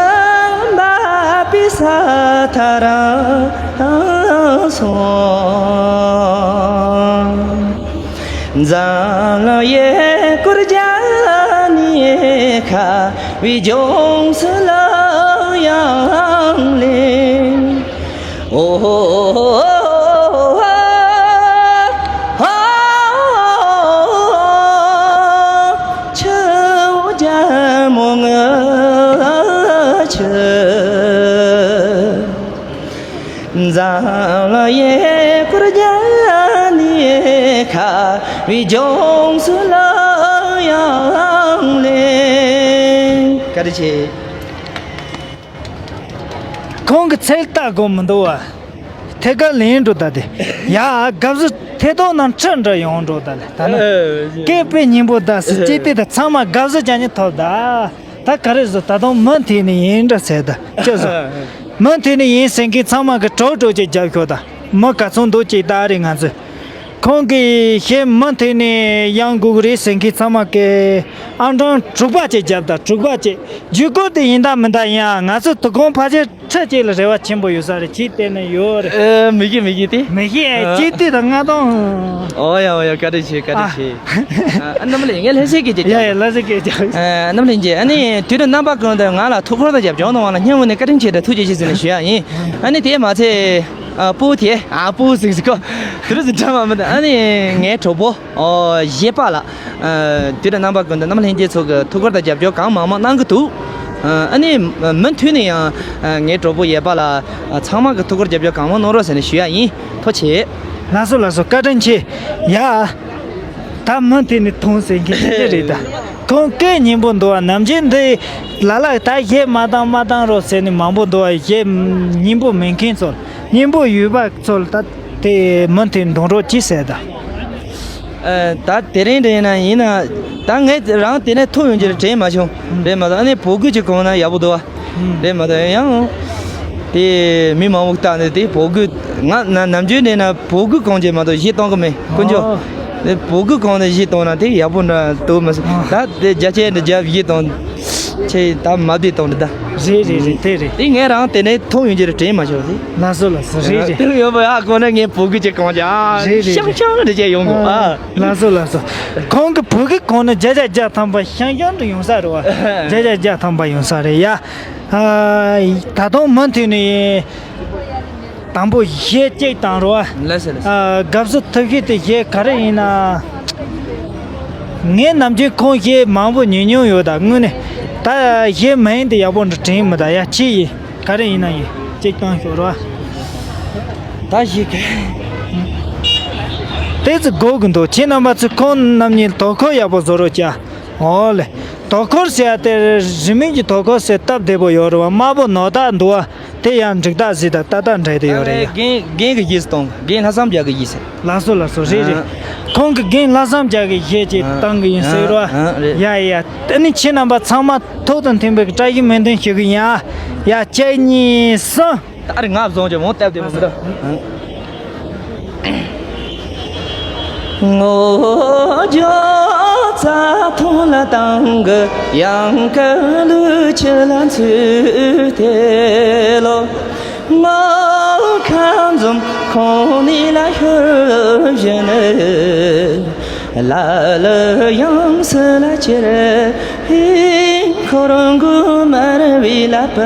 འབབ་པའི་ས་མཐར་སོང་། འཛམ་གླིང་ཡུལ་སྐོར་རྒྱ་ནི་ཁ་བའི་ལྗོངས་སུ་ལ་ཡང་ལེན། ཨོ། ཆུ་བོ་རྒྱལ་མོ་ངི་ཆུ། འཛམ་གླིང་ཡུལ་སྐོར་རྒྱ་ནི་ཁ་བའི་ལྗོངས་སུ་ལ་ཡང་ལེན། བཀའ་དྲིན་ཆེ། ཁོང་གི་ཚིག་ལྟ་དགོས་མི་འདུག་བ། ཐད་ཀར་ལེན་འགྲོ་ད་དེ། ཡ། དགའ་བསུ་ཐད་གཏོང་ནང་ཁྲིད་འདྲ་ཡོང་འགྲོ་ད་ལེ། ད་ནི་ཨེ། སྐད་དཔེ་སྙན་པོ་ད་ཟེར། ཅི་སྟེ་ད་ཚང་མ་དགའ་བསུ་ཅན་ནི་ཐོབ་ད། ད་ག་རེ་བཟོ། ད་དུང་མུ་མཐུད་ནས་ཡིན་འདྲ་ཟེར་ད། ཅི་བཟོ། མུ་མཐུད་ནས་ཡིན་ཟེར་མཁན་ཚང་མ་གི་གྲོགས་གྲོགས་ཅིག་རྒྱབ་ཤོག་ད། མི་ག་ཚོད་འདུག་ཅིག་ད་རེད། ང་ཚོས་ཁོང་གི་གཞས་མུ་མཐུད་ནས་ཡང་དགོས་ཀྱི་རེད་ཟེར་མཁན་ཚང་མ་གི་ཨང་གྲངས་དྲུག་པ་ཅིག་རྒྱབ་ད། དྲུག་པ་ཅིག་བརྒྱུད་སྐུར་དེ་ཡིན་ད་མིན་ད་ཡིན་ཨ། ང་ཚོ་དོ་དགོང་ཕལ་ཆེར་ཁྲི་གཅིག་ལ་རེ་བ་ཆེན་པོ་ཡོད་ས་རེད། ཁྱེད་བལྟས་ན་ཡོད་རེད། ཨེ། མི་ཤེས། མི་ཤེས་ཏེ། མི་ཤེས། ཨ། ཁྱེད་བལྟས་ད་ང་དང་། ཨོ་ཡ་ཨོ་ཡ། བཀའ་དྲིན་ཆེ། བཀའ་དྲིན་ཨ། ཆེ། ཨ། རྣམ་པ་ལྷན། ངས་ལྷ་སའི་སྐད་ཆ་ཡ་ཡ། རྒྱག་ལྷ་སའི་སྐད་ཆ། ཨ། རྣམ་པ་ལྷན་རྒྱས། ཨ་ནི་དུས་དང་རྣམ་པ་ཀུན་ཏུ་ང་ལ་ཐུགས་ཁུར་དང་རྒྱབ་སྐྱོར་གནང་བ་ལ་སྙིང་དབུས་ནས་བཀའ་དྲིན་ཆེ་དང་ཐུགས་རྗེ་ཆེ་ཟེར་ནས་ཞུ་ཡ་ཡིན། ཨ་ནི་དེ་མ་ཚད། ཨ། སྤུ་དེ། ཨ། སྤུ་ཟིག་ཟིག་གོ། དེ་རུ་ཟིག་འདྲ་མ་མི་འདུག་ཨ་ནི་ངའི་གྲོགས་པོ། ཨོ། གཞས་པ་ལགས། ཨ། དུས་དང་རྣམ་པ་ཀུན་ཏུ་རྣམ་པ་ལྷན་རྒྱས་ཚོ་གི་ཐུགས་ཁུར་དང་རྒྱབ་སྐྱོར་གང་མང་མང་གནང་གི་འདུག་ཨ། ཨ་ནི་མུ་མཐུད་ནས་ཡང་། ཨ། ངའི་གྲོགས་པོ་གཞས་པ་ལགས། ཨ། ཚང་མ་གི་ཐུགས་ཁུར་རྒྱབ་སྐྱོར་གང་མང་གནང་རོགས་ཟེར་ནས་ཞུ་ཡ་ཡིན། ཐུགས་རྗེ་ཆེ། ལགས་སོ་ལགས་སོ། བཀའ་དྲིན་ཆེ། ཡ། ད་མུ་མཐུད་ནས་ཐོངས་ཟེར་མཁན་དེ་རེད་ད། ཁོང་སྐད་སྙན་པོ་འདུག་བ། ནམ་རྒྱུན་འདི་ལ་ལ་ད་གཞས་མ་བཏང་མ་བཏང་རོགས་ཟེར་ནས་མང་པོ་འདུག་བ། གཞས་སྙན་པོ་མེད་མཁན་ཚོ། སྙན་པོ་ཡོད་པ་ཚོ་ལ་ད་དེ་མུ་མཐུད་འདོན་རོགས་གྱིས་ཟེར་ད། ཨ། ད་དེ་རིང་དེ་ཡིན་ན་ཡིན་ན། ད་ངས་རང་དེ་ནས་ཐུག་ཡོང་རྒྱུ་རེད་དྲན་མ་བྱུང་། རེད་མ་གཏོགས་ཨ་ནི་བོད་སྐད་ཅིག་གོ་ན་ཡག་པོ་འདུག་བ། རེད་མ་གཏོགས་ཡང་། དེ་མི་མང་པོ་ལྟ་ནས་དེ་བོད་སྐད། ང་ན་ནམ་རྒྱུན་ནས་ན་བོད་སྐད་གོ་རྒྱུ་མ་གཏོགས་གཞས་གཏོང་གི་མེད། དཀོན་མཆོག་ཨོ། དེ་བོད་སྐད་གོ་ནས་གཞས་གཏོང་ན་དེ་ཡག་པོ་འདྲ་འདུག་མི་སྲིད། ཨོ། ད་དེ་རྒྱ་ཆེ་འདྲ་རྒྱབ་གཞས་གཏོང་། ཆེ་ད་མ་བདེ་གཏོང་འདྲ་ད། རེད་རེད་རེད། དེ་རེད། དེ་ངས་རང་དེ་ནས་ཐུག་ཡོང་རྒྱུ་རེད་དྲན་མ་བྱུང་། དེ། ལགས་སོ་ལགས་སོ། རེད་རེད། དེ་ཡོད་པ་ཡག་གོ་ན་ངས་བོད་སྐད་ཅིག་གོ་རྒྱུ། རེད་རེད། ཤང་ཤང་འདྲ་ཅིག་ཡོང་གོ། ཨ། ལགས་སོ་ལགས་སོ། ཁོང་གི་བོད་སྐད་གོ་ན་བརྒྱ་ཆ་བརྒྱ་ཐམ་པ་ཤང་ཤང་འདྲ་ཡོང་ས་རེད་བ། བརྒྱ་ཆ་བརྒྱ་ཐམ་པ་ཡོང་ས་རེད་ཡ། ཨ། ད་དུང་མུ་མཐུད་ནས། དང་པོ་གཞས་གཅིག་བཏང་རོགས། ལགས་སོ་ལགས་སོ། ཨ། དགའ་བསུ་ཐུགས་ཤིག་དེ་གཞས་ག་རེ་ཡིན་ན། ངས་ནམ་རྒྱུན་ཁོང་གཞས་མང་པོ་ཉན་མྱོང་ཡོད། ད་དངོས་གནས་ད་གཞས་མ་ཡིན་དེ་ཡག་པོ་འདྲ་དྲན་མི་ད། ཡ་ཁྱེད་ཡིན་ག་རེ་ཡིན་ན་ཡིན་གཅིག་བཏང་ཤོག་རོགས། ད་གཞས་ག་དེ་ཚོ་དགོས་ཀྱི་འདུག་ཁྱེད་རྣམ་པ་ཚོས་ཁོང་རྣམ་གཉིས་དོ་ཁུར་ཡག་པོ་བཟོ་རོགས་བྱ། འོ་ལེ། དོ་ཁུར་ཟེར་ཡ་དེ་རི་མོ་གི་དོ་ཁུར་ཟེར་སྟབས་བདེ་པོ་ཡོད་རེད་བ། དམར་པོ་ནོར་བདག་འདུག་བ། དེ་ཡང་འགྲིག་རྟགས་ཟིག་དང་ཏག་ཏག་འདྲ་དེ་ཡོད་རེད་ཡ། རྒན་རྒན་གྱི་གཞས་སུ་གཏོང་། རྒན་ལྷག་བསམ་རྒྱལ་གྱི་གཞས་ཟེར། ལགས་སོ་ལགས་སོ། རེད་རེད། ཨ། ཁོང་གི་རྒན་ལྷག་བསམ་རྒྱལ་གྱི་གཞས་ཅིག་ཨ། བཏང་གི་ཡིན་ཟེར་རོ། ཨ། རེད། ཡ་ཡ། དེ་ནི་ཁྱེད་རྣམ་པ་ཚང་མ་ཐུགས་དང་མཐུན་པའི་བཀྲ་ཤིས་སྨོན་འདུན་ཞུ་གི་ཡིན་ཨ། ཡ་གཅིག་གཉིས་གསུམ། ད་རེས་ང་བཟང་ཅིག་མོ་བཏབ་དེ་མོ་མི་འདུག་ངོ་ཇོ་ཚ་ཐུང་ལ་དང་གི་ཡང་ཀ་ལུ་ཆུ་ལ་ཚུད་དེ་ལོ། ངོ་ཁམས་འཛོམས་ཁོང་ནི་ལ་ཤོར་བཞིན་ལ་ལ་ཡང་སུ་ལ་ཅིར་ཧིན་ཁོ་རང་གུ་མར་བི་ལ་པ་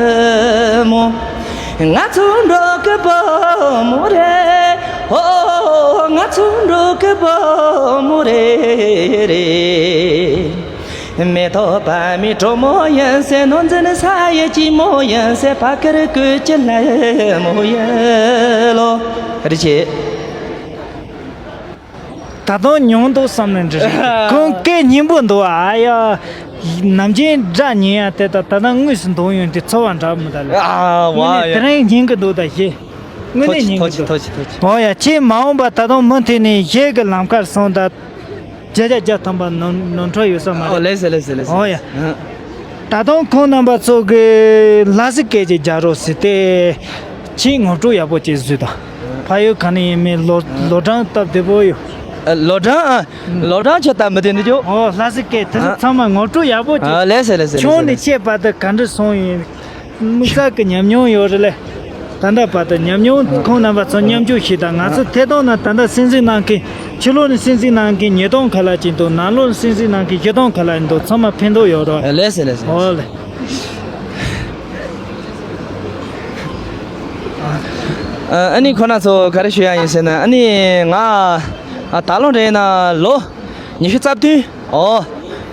མོ། ང་ཚོ་འགྲོ་གི་བུ་མོ་རེད། ཨོ། ང་ཚོ་འགྲོ་གི་བུ་མོ་རེད་རེད། མེ་ཏོག་པདྨའི་གྲོགས་མོ་ཡིན་ཟེར། ནོར་འཛིན་ས་ཡི་སྐྱིད་མོ་ཡིན་ཟེར། ཕ་ཁར་སྐུ་ཅི་ལ་མོ་ཡིན་ལོ། རེད་ཆེ། ད་དུང་ཉུང་འདུག་བསམ་ནས་འདྲི་རེད། ཁོང་སྐད་སྙན་པོ་འདུག་ཨ་ཡ། ནམ་རྒྱུན་སྒྲ་ཉན་ཡ་དེ་དང་ད་ལྟ་དངོས་སུ་འདོན་ཡོང་དུས་ཚོར་བ་འདྲ་མི་འདུག་ལ། ཨ་ཝ་ཡ། དངོས་གནས་དེ་རིང་སྙན་གི་འདུག་ད་གཞས། དངོས་གནས་སྙན་གི་འདུག་ཐོག་ཆེ་ཐོག་ཆེ། ཨོ་ཡ། ཁྱེད་མ་འོངས་པ་ད་དུང་མུ་མཐུད་ནས་གཞས་ཀྱི་ལམ་ཁར་སོང་ད། བརྒྱ་ཆ་བརྒྱ་ཐམ་པ་ནོར་ནོར་འཁྲུལ་ཡོད་ས་མ་ཨོ་རེད། ལེ་སེ་ལེ་སེ་ལེ་སེ། ཨོ་ཡ། ཨ། ད་དུང་ཁོང་རྣམ་པ་ཚོ་གི་ལྷ་སའི་སྐད་ཅིག་རྒྱག་རོགས་ཟེར་ཏེ། ཆེས་ངོ་སྤྲོད་ཡག་པོ་ཅིག་བཟོས་དང་། ཕ་ཡུལ་ག་ནས་ཡིན་མིན་ལོ་ལོ་གྲངས་སྟབས་བདེ་པོ་ཡོད། ཨ། ལོ་གྲངས་ཨ། ལོ་གྲངས་ཁྱོད་ལྟ་མི་བདེ་འདུག་ཅོ། ཨོ་ལྷ་སའི་སྐད་དེ་ཚོ་ཨ། ཚང་མ་ངོ་སྤྲོད་ཡག་པོ་ཅིག་ཨ། ལེ་སེ་ལེ་སེ་ལེ་སེ། ཆུང་ནས་ཆེ་བར་དུ་ག་འདྲ་སོང་ཡིན། དམིགས་བསལ་གྱི་ཉམས་མྱོང་ཡོད་རེད་ལེ། ད་ལྟ་བར་དུ་ཉམས་མྱོང་ཁོང་རྣམ་པ་ཚོ་མཉམ་སྤྱོད་བྱེད་དང་། ང་ཚོ་ཐད་གཏོང་ནང་ད་ལྟ་གསན་གཟིགས་གནང་མཁན། ཕྱི་ལོགས་ནས་གསན་གཟིགས་གནང་མཁན་ཉིས་སྟོང་ཁ་ལ་ཅིག་འདུག་ནང་ལོགས་ནས་གསན་གཟིགས་གནང་མཁན་བཞི་སྟོང་ཁ་ལ་འདུག་ཚང་མ་ཕན་ཐོགས་ཡོད་རེད། ལེ་སེ་ལེ་སེ། ཨོ་ལེ། ཨ་ནི་ཁོ་ན་ཚོ་ག་རེ་ཞུ་ཡ་ཡིན་ཟེར་ན། ཨ་ནི་ང་ད་ལོ་འདྲེ་ན་ལོ་ཉི་ཤུ་རྩ་བདུན། ཨོ།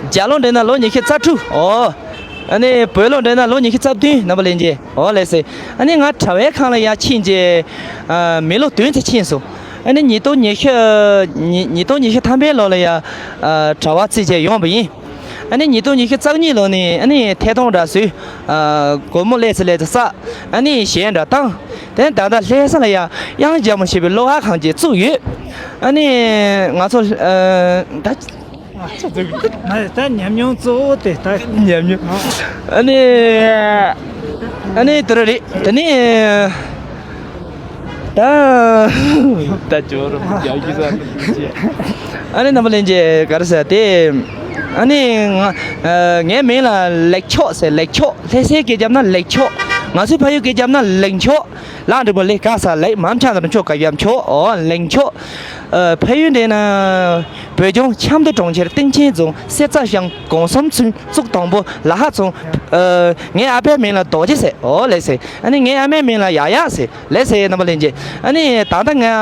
རྒྱ་ལོ་འདྲེ་ན་ལོ་ཉི་ཤུ་རྩ་དྲུག་ཨོ། ཨ་ནི་བོད་ལོ་འདྲེ་ན་ལོ་ཉི་ཤུ་རྩ་བདུན། རྣམ་པ་ལྷན་རྒྱས། ཨོ་ལེ་སེ། ཨ་ནི་ང་གྲྭ་བའི་ཁང་ལ་ཡར་ཕྱིན་རྗེས། ཨ། མི་ལོ་བདུན་ཙམ་ཕྱིན་སོང་། ཨ་ནི་ཉིས་སྟོང་ཉི་ཤུ། ཉིས་ཉིས་སྟོང་ཉི་ཤུ་ཐམ་པའི་ལོ་ལ་ཡར། ཨ། གྲྭ་པ་བརྩིས་བྱས་ཡོང་བ་ཡིན། ཨ་ནི་ཉིས་སྟོང་ཉི་ཤུ་རྩ་གཉིས་ལོ་ནས་ཨ་ནི་ཐད་གཏོང་འདྲ་བཟོས། ཨ། སྒོར་མོ་ལེ་ཚེ་ལེ་ཚེ་བསགས། ཨ་ནི་གཞས་འདྲ་བཏང་། དེ་ད་ལྟ་ལྷ་ས་ལ་ཡར་དབྱངས་འཇམ་པོ་ཞེས་པའི་གློག་ཀླད་ཁང་ཅིག་བཙུགས་ཡོད། ཨ་ནི་ང་ཚོ། ཨ། ད། མ་རེད། ད་ཉམས་མྱོང་གཙོ་བོ་དེ་ད། ཉམས་མྱོང་། ཨ་ནི། ཨ་ནི་དེ་རེད། དེ་ནི། ད། ད་ཇོ་རུ་རྒྱག་གི་ས། ཨ་ནི་རྣམ་པ་ལྷན་རྒྱས་ག་རེ་ཟེར་དེ། ཨ་ནི་ང་། ཨ། ངའི་མིང་ལ་ལེགས་མཆོག་ཟེར། ལེགས་མཆོག་ལྷ་སའི་སྐད་རྒྱབ་ན་ལེགས་མཆོག་ང་ཚོའི་ཕ་ཡུལ་སྐད་རྒྱབ་ན་ལེགས་མཆོག་ལ་འགྲིག་པ་ལེ་ག་ས་ལེགས་མམ་ཆ་དང་མཆོག་ག་ཡམ་མཆོག་ཨོ་ལེགས་མཆོག་ཨ། ཕ་ཡུལ་འདྲེ་ན། བོད་ལྗོངས་ཆབ་མདོ་གྲོང་ཁྱེར་སྟེང་ཆེན་རྫོང་གསེར་རྩ་ཤང་གོང་གསུམ་ཚུན་གཙུག་དང་པོ་ལ་ཧ་རྫོང་། ཨ། ངའི་ཨ་ཕའི་མིང་ལ་རྡོ་རྗེ་ཟེར། ཨོ་ལེ་ཟེར། ཨ་ནི་ངའི་ཨ་མའི་མིང་ལ་ཡ་ཡ་ཟེར། ལེ་ཟེར་རྣམ་པ་ལྷན་རྒྱས། ཨ་ནི་ད་ལྟ་ང་། ཨ།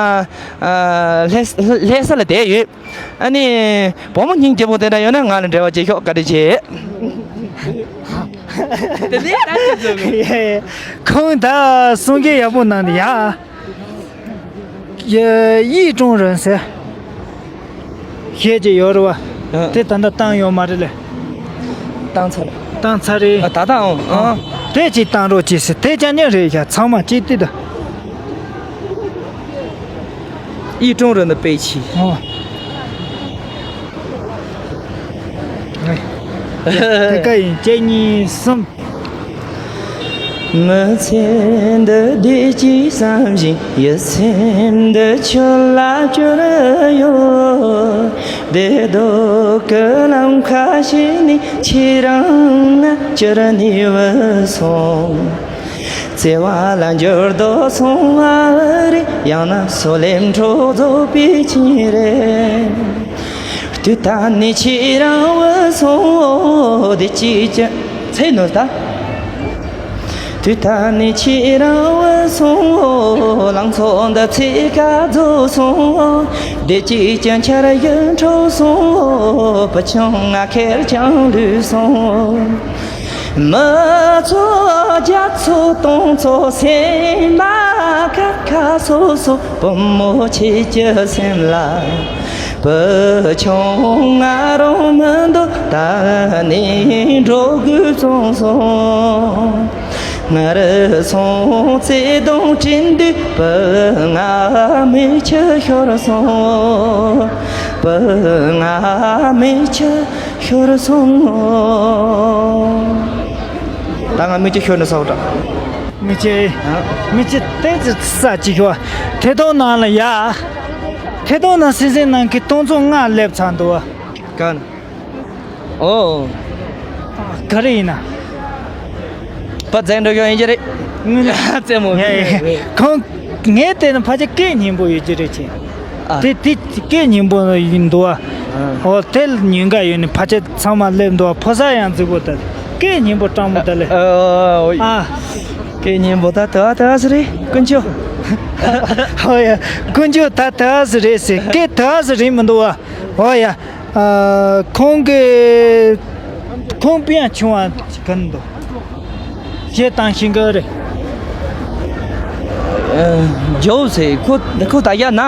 ལྷ་ལྷ་ས་ལ་བསྡད་ཡོད། ཨ་ནི་བུ་མོ་སྙིང་རྗེ་པོ་དེ་འདྲ་ཡོད་ན་ང་ལ་འབྲེལ་བ་བྱེད་ཤོག་བཀའ་དྲིན་ཆེ། དེ་ནས་ད་ཅི་བཟོ་དགོས། ཁོང་ད་གསུང་སྐད་ཡག་པོ་གནང་འདུག་ཡ། ཡིད་དྲུང་རོལ་ཟེར། གཞས་ཅིག་ཡོད་རེད་བ། ཨ། དེ་ད་ལྟ་བཏང་ཡོད་མ་རེད་ལེ། བཏང་ཚར། བཏང་ཚར་རེད། ཨ། ད་ལྟ་འོང་། ཨ། དེ་ཅིག་བཏང་རོགས་གྱིས་ཟེར། དེ་ཅང་ཉན་རེད་ཡ། ཚང་མ་ཅིག་ལྟོས་དང་། 一种人的悲戚。 ཨོ། དེ་ག་ཡིན། གཅིག་གཉིས་གསུམ། མི་ཚེ་འདི་བདེ་སྐྱིད་བསམ་བཞིན་ཡིད་སེམས་འདི་ཁྱོད་ལ་བཅོལ་ཡོད། བདེ་སྡུག་གི་ལམ་ཁ་ཕྱེ་ནས་ཁྱེད་རང་ང་བཅོལ་ནས་བུད་སོང་། བརྩེ་བ་ལ་འགྱུར་ལྡོག་སོང་བ་རེད། ཡང་ན་སོ་ལེམ་འཕྲོ་རྫོགས་པའི་རྐྱེན་རེད། དུས་ད་ནས་ཁྱེད་རང་བུད་སོང་། བདེ་སྐྱིད་ཅན་ཚེ་ནོར་ད། དུས་ད་ནི་ཁྱེད་རང་བུད་སོང་། ལང་ཚོ་འདི་ཚེ་ག་རྫོགས་སོང་། བདེ་སྐྱིད་ཀྱི་འཆར་གཞི་འཕྲོག་སོང་། བུ་ཆུང་ང་ཁེར་རྐྱང་ལུས་སོང་། མི་ཚོ་རྒྱ་ཚོ་སྟོང་ཚོ་སེམས་པ་ཁ་ཁ་སོ་སོ། བུ་མོ་ཁྱེད་ཀྱི་སེམས་ལ། བུ་ཆུང་ང་རང་མི་འདུག་ད་ནི་འགྲོ་དགོས་བྱུང་སོང་། ང་རུ་སོང་བརྩེ་དུང་དྲན་དུས། བུ་ང་མིག་ཆུ་ཤོར་སོང་། བུ་ང་མིག་ཆུ་ཤོར་སོང་། ད་ང་མིག་ཆུ་ཤོར་ནས་སོང་འདྲ། མིག་ཆུ། ཨ། མིག་ཆུ་ཏོག་ཙམ་ས་ཅིག་ཤོར། ཐད་གཏོང་ནང་ལ་ཡ། ཐད་གཏོང་ནང་སེམས་སེམས་ནང་གི་སྟོང་ཚོ་ལྔ་སླེབས་ཚར་འདུག་བ། ག་ནས། ཨོ། ག་རེ་ཡིན་ན། པ་རྫས་འགྲོ་ཡོང་ཡིན་གྱི་རེད། རྩེད་མོ། ཡ་ཡ། ཁོང་། ངས་བལྟས་ན་ཕལ་ཆེར་སྐད་སྙན་པོ་ཡོད་ཀྱི་རེད་ཅེ། ཨ། དེ་དེ་སྐད་སྙན་པོ་ཡིན་འདུག་ཨ། ཨོ་དེ་ཉེན་ཁ་ཡོད་ནི་ཕལ་ཆེར་ཚང་མ་སླེབས་འདུག་ཨ། ཕོ་གསར་ཡང་རྫིག་པོ་དང་སྐད་སྙན་པོ་སྤྲང་པོ་དང་ལས། ཨ། སྐད་སྙན་པོ་ད་དེ་བ་དེ་བ་ཟེར་རེད་དཀོན་མཆོག་ཨོ་ཡ། དཀོན་མཆོག་ད་དེ་བ་ཟེར་རེད་ཟེར། སྐད་དེ་བ་ཟེར་རེད་མི་འདུག་ཨ། ཨོ་ཡ། ཨ། ཁོང་གི། ཁོང་དཔེ་ཡང་ཆུང་བ་ཞིག་ག་ནས་འདུག་གཞས་བཏང་ཤེས་གི་རེད། ཨ། ཇོ་ཟེར་ཁོ་ཁོ་ད་ཡ་ན་ད།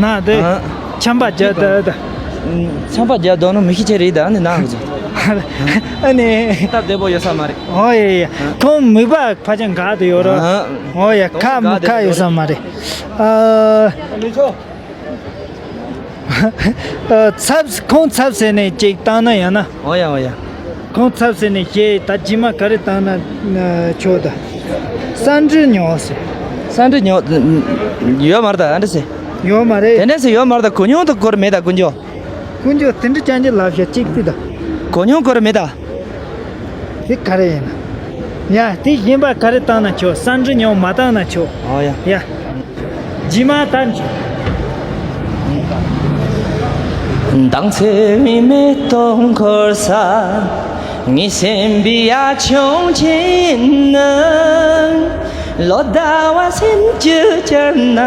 ན་དེ། ཨ། ཆམ་པ་རྒྱག་ད་ད། ཆམ་པ་རྒྱག་དོ་ནོ་མི་ཤི་ཆེ་རེད་ད་ནི་ན་གི་ཟེར། ཨ་ནི། སྟབས་བདེ་པོ་ཡོད་ས་མ་རེད། ཨོ་ཡ་ཡ། ཨ། ཁོང་མིག་པ་ཕལ་ཆེར་འགག་དུ་ཡོད་རོ། ཨ། ཨོ་ཡ། ཁ་མི་ཁ་ཡོད་ས་མ་རེད། ཨ། ཨ། ཚབ་ཁོང་ཚབ་ཟེར་ནས་ཅིག་བཏང་ན་ཡང་ན། འོ་ཡ་འོ་ཡ། ཁོང་ཚབ་ཟེར་ནས་ཞེས་ད་རྗེས་མ་ག་རེ་བཏང་ན་ཆོག་ད། ས་འབྲུ་ཉོ་ཟེར། ས་འབྲུ་ཉོ། ཡོད་མ་རེད་ད་ཨ་འདྲ་ཟེར། ཡོད་མ་རེད། དེ་འདྲ་ཟེར་ཡོད་མ་རེད་ད་གོ་མྱོང་དུ་སྐོར་མེད་ད་དཀོན་མཆོག་དཀོན་མཆོག་དེ་འདྲ་ཅང་ཅི་ལབ་ཤག་ཅིག་ཏི་ད། གོ་མྱོང་སྐོར་མེད་ད། དེ་ག་རེ་ཡིན་ན། ཡ་དེ་གཞན་པ་ག་རེ་བཏང་ན་ཆོག་ས་འབྲུ་ཉོ་མ་བཏང་ན་ཆོག་འོ་ཡ། ཡ། རྗེས་མ་ད་མདང་ཚེ་མི་མེ་ཏོག་འཁོར་ས། ངའི་སེམས་པའི་ཡ་ཆུང་ཆེན་ནི། ལོ་ཟླ་བ་སེམས་ཀྱི་བསྐྱར་ན།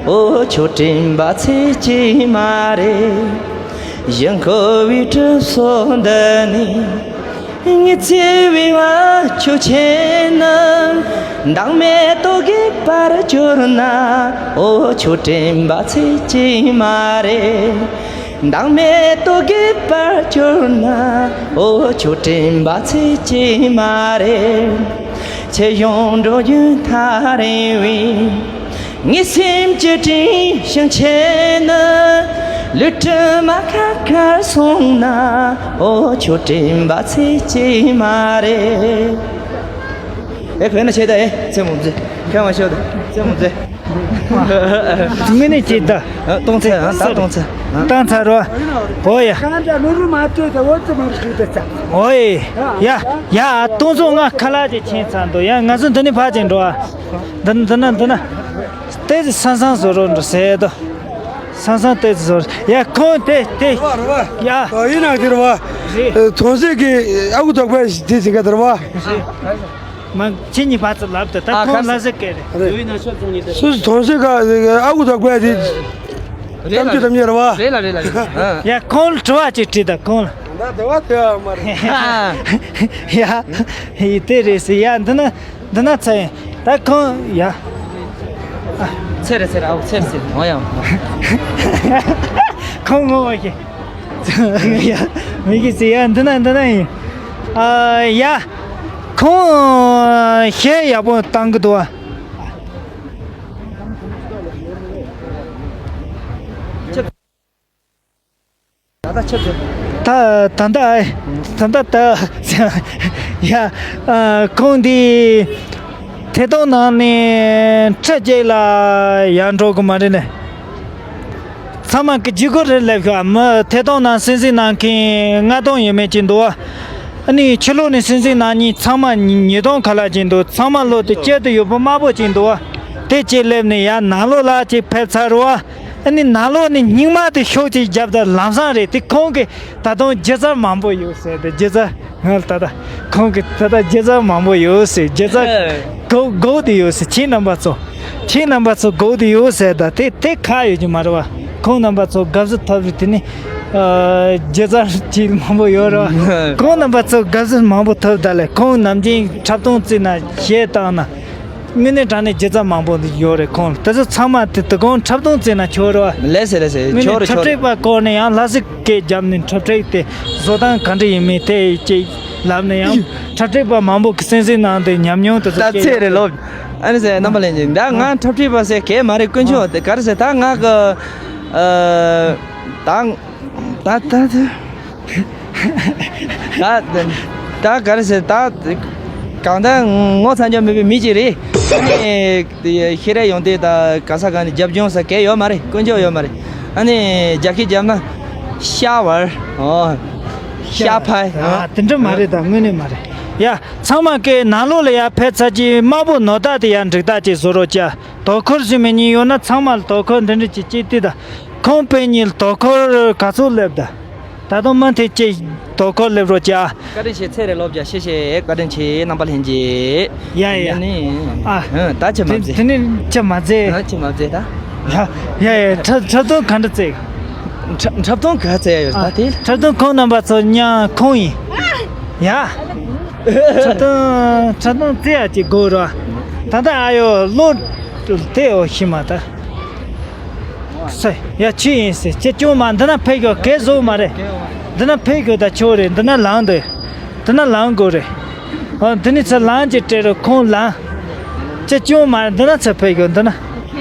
འོ་ཁྱོད་དྲན་པ་ཚེ་གཅིག་མ་རེད། ཞིང་ཁོ་བའི་གྲིབ་སོ་འདི་ནས། ངའི་བརྩེ་བའི་བ་ཁྱོད་ཆེན་ན། མདང་མེ་ཏོག་གི་པར་བསྐྱུར་ན། འོ་ཁྱོད་དྲན་པ་ཚེ་གཅིག་མ་རེད། མདང་མེ་ཏོག་གི་པར་བསྐྱུར་ན། འོ་ཁྱོད་དྲན་པ་ཚེ་གཅིག་མ་རེད། ཁྱེད་གཞུང་འགྲོ་རྒྱུན་ཐག་རིང་བའི། ངའི་སེམས་ཀྱི་དྲིན་ཞིང་ཆེན་ནི། ལུས་དྲི་མ་ཁ་ཁར་སོང་ན། འོ་ཁྱོད་དྲན་པ་ཚེ་གཅིག་མ་རེད། ཨེ་ཁོས་ན་ཆེ་ད་ཨེ་ཚེ་མོ་མཛེས། ཁྱོད་མ་ཤོད་ད་ཚེ་མོ་མཛེས། དངོས་གནས་ཅིག་ད། ཨ་གཏོང་ཚེ་ཨ་ད་གཏོང་ཚེ། བཏང་ཚར་རོ། འོ་ཡ། གང་འདྲ་ལུ་རུ་མ་སྤྲོད་ད་འོ་ཙི་མ་རུ་ཞུ་ད་ཚ། འོ་ཡ། ཡ་ཡ་གཏོང་ཚོ་ང་ཁ་ལག་ཅིག་ཁྱེར་ཚར་འདུག་ཡ་ང་ཚོ་འདི་ནས་ཕར་ཅིག་འགྲོ་ཨ། འདི་ན་འདི་ན་འདི་ན། ཏོག་ཙམ་སང་སང་བཟོ་རོགས་འགྲོ་ཟེར་དོ། སང་སང་ཏོག་ཙམ་བཟོ་རོགས། ཡ་ཁོང་དེ་དེ། རེད་བ་རེད་བ། ཡ། ད་ཡིན་ན་དེ་རེད་བ། རེད། ཨ་ཐོན་ཟས་ཀྱི་ཨ་ཁུ་ཐོག་པའི་དེ་ཟིན་ག་དེ་རེད་བ། རེད། མ་ཁྱེད་གཉིས་ཕར་ཚུར་ལབ་དེ་ད་ཨ་ཁོང་ཁ་ལ་ཟེར་སྐད་རེད། རེད། སུ་ཐོན་ཟས་ཀ་ཨ་ཁུ་ཐོག་པའི་དེ། རེད་ལ་གཏམ་རྒྱུད་གཏམ་རྒྱུད་རེད་བ། རེད་ལ་རེད་ལ་རེད། ཡ་ཁོང་ལ་དྲི་བ་ཅིག་དྲིས་ད་ཁོང་ལ། ད་དེ་བ་དེ་བ་མ་རེད། ཡ། ཡི་དེ་རེད་ཟེར་ཡ་འདི་ན། འདི་ན་ཚེ་ཡིན། ད་ཁོང་ཡ། ཚེ་རེད་ཚེ་རེད་ཨའུ་ཚེ་རེད་ཚེ་རེད་འོ་ཡ། ཁོང་ངོ་བོ་ཞིག་ཡ། མི་གི་ཚེ་ཡ་འདི་ན་འདི་ན་ཡིན། ཨ་ཡ། ཁོང་གཞས་ཡག་པོ་བཏང་གི་འདུག་ཨ། ད་ད་ཆབ་ཆབ། ད་ད་ད་ད་ད་ད། ཡ། ཨ་ཁོང་འདི་ཐད་གཏོང་ནང་ནས་ཁྲི་བརྒྱད་ལ་ཡར་འགྲོ་གི་མ་རེད་ནས། ཚང་མ་གི་ལྗིད་ཁོག་རེད་ལབ་ཤག་མི་ཐད་གཏོང་ནང་སེམས་སེམས་ནང་མཁན་ལྔ་སྟོང་ཡས་མས་ཅིག་འདུག་བ། ཨ་ནི་ཕྱི་ལོགས་ནས་སེམས་སེམས་ནང་གཉིས་ཚང་མ་ཉིས་སྟོང་ཁ་ལག་ཅིག་འདུག་ཚང་མ་ལོག་དེ་སྐྱེལ་དུ་ཡོད་པ་དམར་པོ་ཅིག་འདུག་བ། དེ་ཅིག་སླེབས་ནས་ཡར་ནང་ལོགས་ལ་ཅིག་ཕེབས་ཚར་བ། ཨ་ནི་ནང་ལོགས་ནས་སྙིང་མ་དེ་ཤོག་ཅིག་བརྒྱབ་ད་ལམ་སང་རེད་དེ་ཁོང་གིས་ད་དུང་སྒྱུ་རྩལ་མང་པོ་ཡོད་ཟེར་ཏེ་སྒྱུ་རྩལ། ང་ད་ལྟ་ཁོང་གི་ད་ལྟ་རྒྱུ་རྩལ་མང་པོ་ཡོད་ཟེར། རྒྱུ་རྩལ་ཨེ། གོ་གོ་དེ་ཡོད་ཟེར། ཁྱེད་རྣམ་པ་ཚོ། ཁྱེད་རྣམ་པ་ཚོ་གོ་དེ་ཡོད་ཟེར། ད་དེ་དེ་ཁག་ཡོད་ཀྱི་མ་རེད་བ། ཁོང་རྣམ་པ་ཚོ་དགའ་བསུ་ཐོབ་རེད། དེ་ནི་ཨ་རྒྱུ་རྩལ་ཅིག་མང་པོ་ཡོད་རེད་བ། ཁོང་རྣམ་པ་ཚོ་དགའ་བསུ་མང་པོ་ཐོབ་ད་ལས། ཁོང་ནམ་རྒྱུན་འཁྲབ་སྟོན་བརྩིས་ན་གཞས་བཏང་ན། དངོས་གནས་དྲང་གནས་རྒྱུ་རྩལ་མང་པོ་ཡོད་རེད། ཁོང་དེ་ཚོ་ཚང་མ་དེ་དུ་གོང་འཁྲབ་སྟོན་བརྩིས་ན་ཆོག་རེད་བ། ལེ་སེ་ལེ་སེ། དངོས་ཆོག་གནས་རེད། འཁྲབ་ཆོག་རེད། ཁྲིད་པ་སྐོར་ནས་ཡང་ལྷ་སའི་སྐད་བརྒྱབ་ནས་འཁྲབ་ཁྲིད་དེ་བཟོ་སྟངས་ག་འདྲ་ཡིན་མིན་དེ་ཅིག་ལབ་ནས་ཡང་འཁྲབ་ཁྲིད་པ་མང་པོ་གི་གསན་གཟིགས་གནང་སྟེ་ཉམས་མྱོང་དེ་ཚོ་ད་སྐྱེས་ཚེ་ཡོད་རེད་རེད། ལོབ། ཨ་ནི་ཟེར་རྣམ་པ་ལྷན་རྒྱས། ད་ང་འཁྲབ་ཁྲིད་པ་ཟེར་གས་མ་རེད། དཀོན་མཆོག་དེ་ག་རེ་ཟེར། ད་ང་གི་ཨ་ད་ད་ད་ད། ད་ད་ག་རེ་ཟེར། ད་གང་ལྟར་ངོ་ཚ་འཇོག་མེད་པའི་མི་ཅིག་རེད། ཨ་ནི་ཤེས་རབ་ཡོང་དུས་ད་ག་ས་ག་ནས་རྒྱབ་ལྗོངས་ས་གས་ཡོད་མ་རེད། དཀོན་མཆོག་ཡོད་མ་རེད། ཨ་ནི་རྒྱ་སྐད་རྒྱབ་ན་ཤ་བར། ཨོ། ཤ་ཕ། ཨ་དེ་འདྲ་མ་རེད། ད་དངོས་གནས་མ་རེད། ཡ་ཚང་མ་གས་ནང་ལོགས་ལ་ཡར་ཕེབས་ཚར་གྱི་དམར་པོ་ནོར་བདག་དེ་ཡར་འགྲིག་ཐག་ཅིག་བཟོ་རོགས་བྱ། དོ་ཁུར་ཞུ་མི་གཉིས་ཡོད་ན་ཚང་མ་ལ་དོ་ཁུར་འདི་འདྲ་ཅིག་ཅིག་ལྟོས་དང་། ཁོང་པའི་གཉིས་ལ་དོ་ཁུར་ག་ཚོད་སླེབས་ད། ད་དུང་མུ་མཐུད་ཅིག་དོ་ཁུར་སླེབས་རོགས་བྱ། བཀའ་དྲིན་ཆེ། ཚེ་རིང་ལོབ་རྒྱ། ཤེས་ཤེས། བཀའ་དྲིན་ཆེ་རྣམ་པ་ལྷན་རྒྱས། ཡ་ཡ་ཡ། ནི་ཨ་ཧ་ད་ཅི་མ་དེ་མཛད། དེ་ནི་ཅི་མ་མཛད། ཨ་ཅི་མ་མཛད་ད། ཡ་ཡ་ཡ། འཁྲབ་འཁྲབ་སྟོན་ག་འདྲ་བྱས། འཁྲབ་འཁྲབ་སྟོན་ག་བྱས་ཡོད་ད་དེ། འཁྲབ་སྟོན་ཁོང་རྣམ་པ་ཚོ་མཉམ་ཁོང་ཡིན། ཡ། འཁྲབ་སྟོན་འཁྲབ་སྟོན་བྱེད་ཡ་ཅིག་དགོས་ར། ད་ལྟ་ཨ་ཡོ་ལོ་དེ་འོ་ཤི་མ་ད། སེ་ཡ་ཆི་ཡིན་སེ། ཁྱེད་ཅུང་མ་འདི་ན་ཕེབས་ཤོག་གས་བཟོ་མ་རེད། འདི་ན་ཕེབས་ཤོག་ད་ཆོག་རེད། འདི་ན་ལངས་འདུག་འདི་ན་ལངས་དགོས་རེད། ཨ་འདི་ནི་ཚ་ལངས་ཀྱི་སྤྲད་རོགས། ཁོང་ལངས། ཁྱེད་ཅུང་མ་འདི་ན་ཚ་ཕེབས་ཤོག་འདི་ན།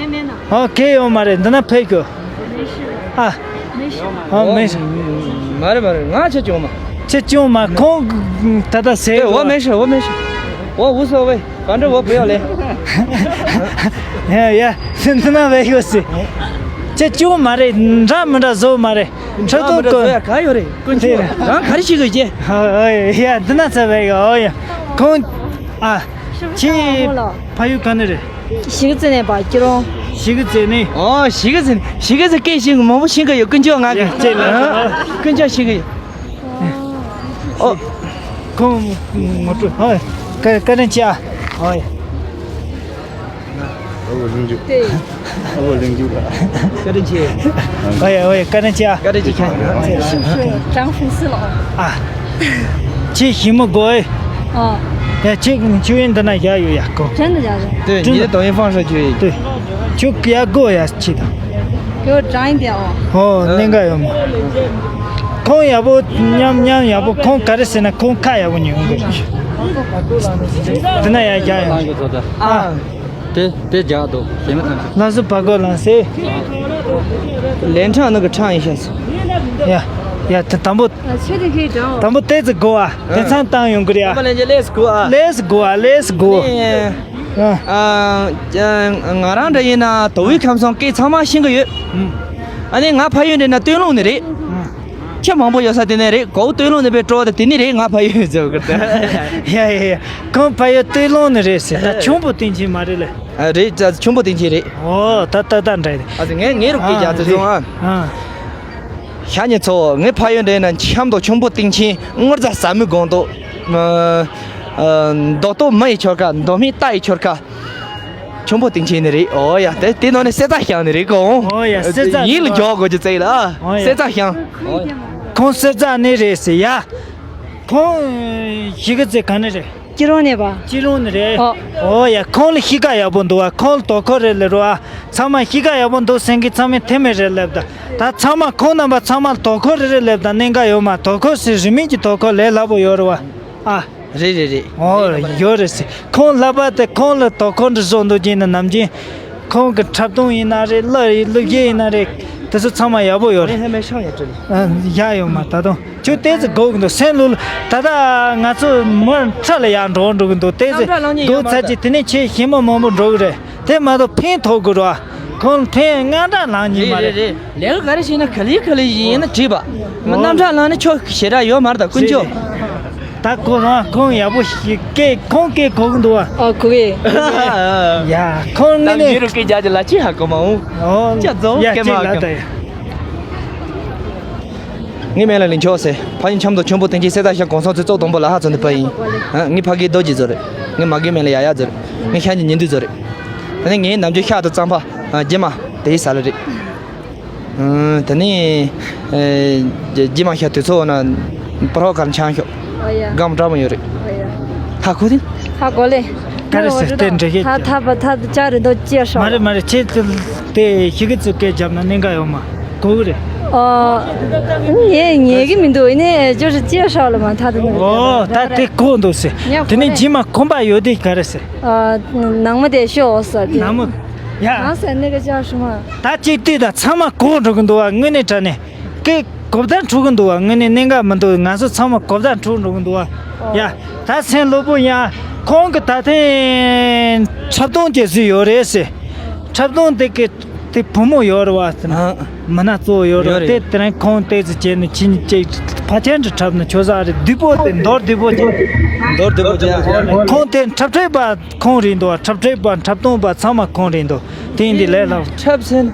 ཨ་གས་ཡོད་མ་རེད། འདི་ན་ཕེབས་ཤོག་ཨ། ཨ་མེད། མ་རེད་མ་རེད། ང་ཁྱེད་ཅུང་མ། ཁྱེད་ཅུང་མ་ཁོང་ད་ལྟ་ཟས། འོ་མེད་ཤོག་འོ་མེད་ཤོག་འོ་འུ་སོ་བས། ག་འདྲ་བོ་བོད་ཡོད་ལེ། ཡ་ཡ། སེམས་ན་བས་ཡོད་སི། ཅེ་ཅུང་མ་རེད། འདྲ་མི་འདྲ་བཟོ་མ་རེད། ཁྲ་ཏོ་གོ། ཡ་ག་ཡོད་རེད། ཀུན་ཆེ་རང་ག་རེ་ཞིག་གི་ཅེ། ཡ་འདི་ན་ཚ་བས་ཡོད་ཡ། ཁོང་ཨ། ཁྱི་ཕ་ཡུལ་ག་ནས་རེད། ཞིག་ཙེ་ནས་པ་ཀྱི་རོང་། ཞིག་ཙེ་ནས། ཨོ་ཞིག་ཙེ་ཞིག་ཙེ་སྐད་ཞིག་མང་པོ་ཤིང་གི་ཡོད། ཀུན་ཆེ་ང་གི་ཡ་ཅེ་ལ། ཀུན་ཆེ་ཞིག་གི་ཡོད། ཨོ། ཁོང་ངོ་སྤྲོད། ཨོ། བཀའ་བཀའ་དྲིན་ཆེ་ཨ། ཨོ་ཡ། ཨོ་ལིང་ཇུ། ཨོ་ལིང་ཇུ་ལ། བཀའ་དྲིན་ཆེ། ཨོ་ཡ་ཨོ་ཡ། བཀའ་དྲིན་ཆེ་ཨ། བཀའ་དྲིན་ཆེ། 张粉丝了。 ཨ། ཁྱེད་ཞི་མོ་དགོས་ཨེ། ཨོ། ཡ་ཁྱེད་ཁྱེད་ཡིན་འདི་ན་བཞག་ཡོད་ཡ་ཁོ། 真的假的？ 对，你的抖音放上去。 对། ཁྱོད་ཡ་དགོས་ཡ་ཁྱེད་དང་། 给我长一点哦。 ཨོ་གནད་འགག་ཡོད་མ། ཁོང་ཡག་པོ་མཉམ་མཉམ་ཡག་པོ། ཁོང་ག་རེ་ཟེར་ན་ཁོང་ཁ་ཡག་པོ་ཉོ་གི་རེད། འདི་ན་ཡ་རྒྱག་ཡོད། ཨ། དེ་དེ་རྒྱག་འདུག་ཞེ་མི་ཐང་ཆུ། ལགས་སོ་བ་གོ་ལང་སེ། 连唱那个唱一下子。 ཡ་ཡ་དེ་དང་པོ། 啊，确定可以找我。 དང་པོ་དེ་ཚོ་དགོས་ཨ། དེ་ཚང་བཏང་ཡོང་གི་རེད་ཨ། 咱们连接 let's go 啊。 Let's go 啊 let's go 啊། ཨ། ང་རང་འདྲ་ཡིན་ན་དོ་བའི་ཁམས་སོང་སྐད་ཚང་མ་ཤེས་གི་ཡོད། ཨ་ནི་ང་ཕ་ཡུལ་འདྲ་ན་སྟོད་ལུང་ནས་རེད། ཁྱི་མང་པོ་ཡོད་ས་དེ་ནས་རེད། གོ་སྟོད་ལུང་ནས་པའི་སྤྲོ་བ་དེ་ནས་རེད། ང་ཕ་ཡུལ་ཟེར་གི་རེད། ཡ་ཡ་ཡ། ཁོང་ཕ་ཡུལ་སྟོད་ལུང་ནས་རེད་ཟེར། ད་ཁྱུང་པོ་སྟེང་ཆེན་མ་རེད་ལེ། ཨ་རེད། ད་ཁྱུང་པོ་སྟེང་ཆེན་རེད། ཨོ་ད་ད་ད་འདྲ་རེད། ཨ་ངས་ངའི་རུ་སྐད་རྒྱག་ཚོད་སོང་ཨ། ཨ། ཤ་ཉེ་ཚོ། ངའི་ཕ་ཡུལ་འདྲ་ན་འཆམ་དང་ཁྱུང་པོ་སྟེང་ཆེན། དངུལ་རྫ་ཟ་མི་དགོང་དུ། ཨ། ཨ། མདོ་སྟོད་མི་ཡི་ཆོལ་ཁ། མདོ་སྨད་རྟ་ཡི་ཆོལ་ཁ། ཁྱུང་པོ་སྟེང་ཆེན་ནས་རེད། ཨོ་ཡ། དེ་དེ་ནང་ནས་གསེར་རྩ་ཤང་ནས་རེད་གོ། ཨོ་ཡ། གསེར་རྩ་ཡིན་ལ་འཇོག་དགོས་ཀྱི་ཙེ་ལ། ཨོ་ཡ། གསེར་རྩ་ཤང་། ཁོང་གསེར་རྩ་ནས་རེད་ཟེར་ཡ། ཁོང་གཞིས་ཀ་རྩེ་ག་ནས་རེད། སྐྱིད་རོང་ནས་པ། སྐྱིད་རོང་ནས་རེད། ཨོ། ཨོ་ཡ། ཁོང་ལ་གཤིས་ཀ་ཡག་པོ་འདུག་བ། ཁོང་ལ་དོ་ཁུར་རེད་ལབ་རོགས་ཨ། ཚང་མ་གཤིས་ཀ་ཡག་པོ་འདུག་སེང་གེ་ཚང་མས་དེ་མེད་རེད་ལབ་ད། ད་ཚང་མ་ཁོང་རྣམ་པ་ཚང་མ་ལ་དོ་ཁུར་རེད་རེད་ལབ་ད། གནད་འགག་ཡོད་མ། དོ་ཁུར་ཟེར་རིང་མིན་གྱི་དོ་ཁུར་ལས་སླ་པོ་ཡོད་རེད་བ། ཨ། རེད་རེད་རེད། ཨོ་ཡོད་རེད་ཟེར། ཁོང་ལབ་པ་དེ་ཁོང་ལ་དོ་ཁུར་འདྲ་བཟོ་འདུག་ཅིག་ན་ནམ་རྒྱུན། ཁོང་གི་འཁྲབ་སྟོན་ཡིན་ན་རེད། གླུ་ཡིན་གླུ་གཞས་ཡིན་ན་རེད། དེ་ཚོ་ཚང་མ་ཡག་པོ་ཡོད་རེད། ཨ། ཡག་ཡོད་མ་ད་དུང་། ཁྱོད་ཏོག་ཙམ་སྒུག་གི་འདུག་སེམས་ལུགས་ད་ལྟ་ང་ཚོ་མུར་ཁྲ་ལ་ཡར་འགྲོ་འགྲོ་གི་འདུག་ཏོག་ཙམ་སྒུག་ཚར་གྱི་དེ་ནས་ཁྱེད་ཞི་མོ་མང་པོ་འགྲོ་གི་རེད། དེ་མ་གཏོགས་ཕན་ཐོགས་དགོས་ར། ཁོང་ཕན་དངངས་སྐྲག་ལངས་ཉེན་མ་རེད། རེད་རེད་རེད། ལས་ཀ་ག་རེ་བྱས་ན་ག་ལེ་ག་ལེ་ཡིན་ན་འགྲིག་པ། ཨོ། རྣམ་གྲངས་ལངས་ན་ཁྱོད་ཞེ་དྲག་ཡོད་མ་རེད་ད་དཀོན་མཆོག་རེད་རེད། ད་ཁོ་རང་ཁོང་ཡག་པོ་ཞིག་སྐད་ཁོང་སྐད་གོ་གི་འདུག་བ། ཨོ་གོ་གི། ཡ་ཁོང་ངི་ནས་ད་མི་རུ་སྐད་རྒྱག་གི་ལ་ཅི་ཧ་གོ་མ་འོང་། ཨོ་ཅག་རྫོང་ཡ་སྐད་མ་ཅིག་ལ་ཧ་གོ་ད་ཡ། ངའི་མིང་ལ་ལིང་ཆོག་ཟེར། ཕ་ཡུལ་ཆབ་མདོ་ཆོས་འབོར་སྟེང་ཆེན་གསེར་རྟ་ཤང་གོང་ས་མཆོག་གཙོ་བདུན་པོ་ལ་ཧ་ཚོ་འདི་ཕ་ཡིན། ཨ། ངའི་ཕ་གི་རྡོ་རྗེ་ཚོ་རེད། ངའི་མ་གི་མིང་ལ་ཡ་ཡ་ཚོ་རེད། ངའི་ཤང་གི་ཉི་འདུས་ཚོ་རེད། ད་ནི་ངའི་ནམ་རྒྱུན་ཤག་ཏུ་གཙང་པ། ཨ། རྗེས་མ་དེ་ཡི་ས་ལ་རེད། ཨ། ད་ནི། ཨེ། རྗེས་མ་ཤག་དུས་ཚོད་ན་པར་ཧོ་གར་ཆང་ཤོག་ཨོ་ཡ། སྒམ་འདྲ་མོ་ཡོད་རེད། ཨོ་ཡ། ཧ་གོ་ནི། ཧ་གོ་ལེ། ག་རེ་ཟེར་ཏེ་འདྲེ་གེ། ད་ད་པ་ད་ཅག་རེ་འདོ་ཅེ་ཧྲོ། མ་རེད་མ་རེད། ཁྱེད་དེ་ཞིག་གི་ཚུལ་སྐད་རྒྱབ་ན་གནད་འགག་ཡོད་མ། གོ་གི་རེད། ཨ། ངས་ཉན་གི་མི་འདུག་ཡིན་ནའི་ཅོ་ཧྲི་ཅེ་ཧྲོ་ལ་མ་ཐ་དུ་འདུག་ཨོ། ད་དེ་གོ་འདུག་ཟེར། ཉ་དེ་ནས་གོ་རེད། རྗེས་མ་ཁོམ་པ་ཡོད་དེ་ག་རེ་ཟེར། ཨ། ནང་མི་དེ་ཤོག་ཟེར་དེ། ནང་མི། ཡ། ང་ཟེར་ནི་ག་ཅག་ཧྲི་མ། ད་ཅིག་ལྟོས་དང་ཚང་མ་གོ་འགྲོ་གི་འདུག་བ། དངོས་གནས་དྲང་གནས། ཀི་གོ་བརྡ་འཕྲོད་གི་འདུག་བ། དངོས་གནས་གནད་འགག་མི་འདུག་ང་ཚོ་ཚང་མ་གོ་བརྡ་འཕྲོད་འགྲོ་གི་འདུག་བ། ཨོ། ཡ། ད་སེམས་སློབ་པོ་ཡ། ཁོང་གི་ད་ཐེངས་འཁྲབ་སྟོན་བྱེད་སྲོལ་ཡོད་རེད་ཟེར། འཁྲབ་སྟོན་དེ་གི་དེ་བུ་མོ་ཡོད་རེད་བ་ཟེར་ན། ཨ། མི་སྣ་གཙོ་བོ་ཡོད་རེད་ཡོད་རེད། དེ་དེ་རིང་ཁོང་ཏོག་ཙམ་བྱས་ནས་ཕྱིན་ཅིག་ཕ་ཆེན་དུ་འཁྲབ་ན་ཆོག་ས་རེད། བདུད་པོ་དེ་མདོར་བདུད་པོ་བྱས། མདོར་བདུད་པོ་བྱས། ཁོང་དེ་འཁྲབ་ཁྲིད་པ་ཁོང་རེད་འདུག་འཁྲབ་ཁྲིད་པ་འཁྲབ་སྟོན་པ་ཚང་མ་ཁོང་རེད་འདུག་དེ་ཡིན་དུས་ལས་སླ་པོ། འཁྲབ་ཟེར་ན།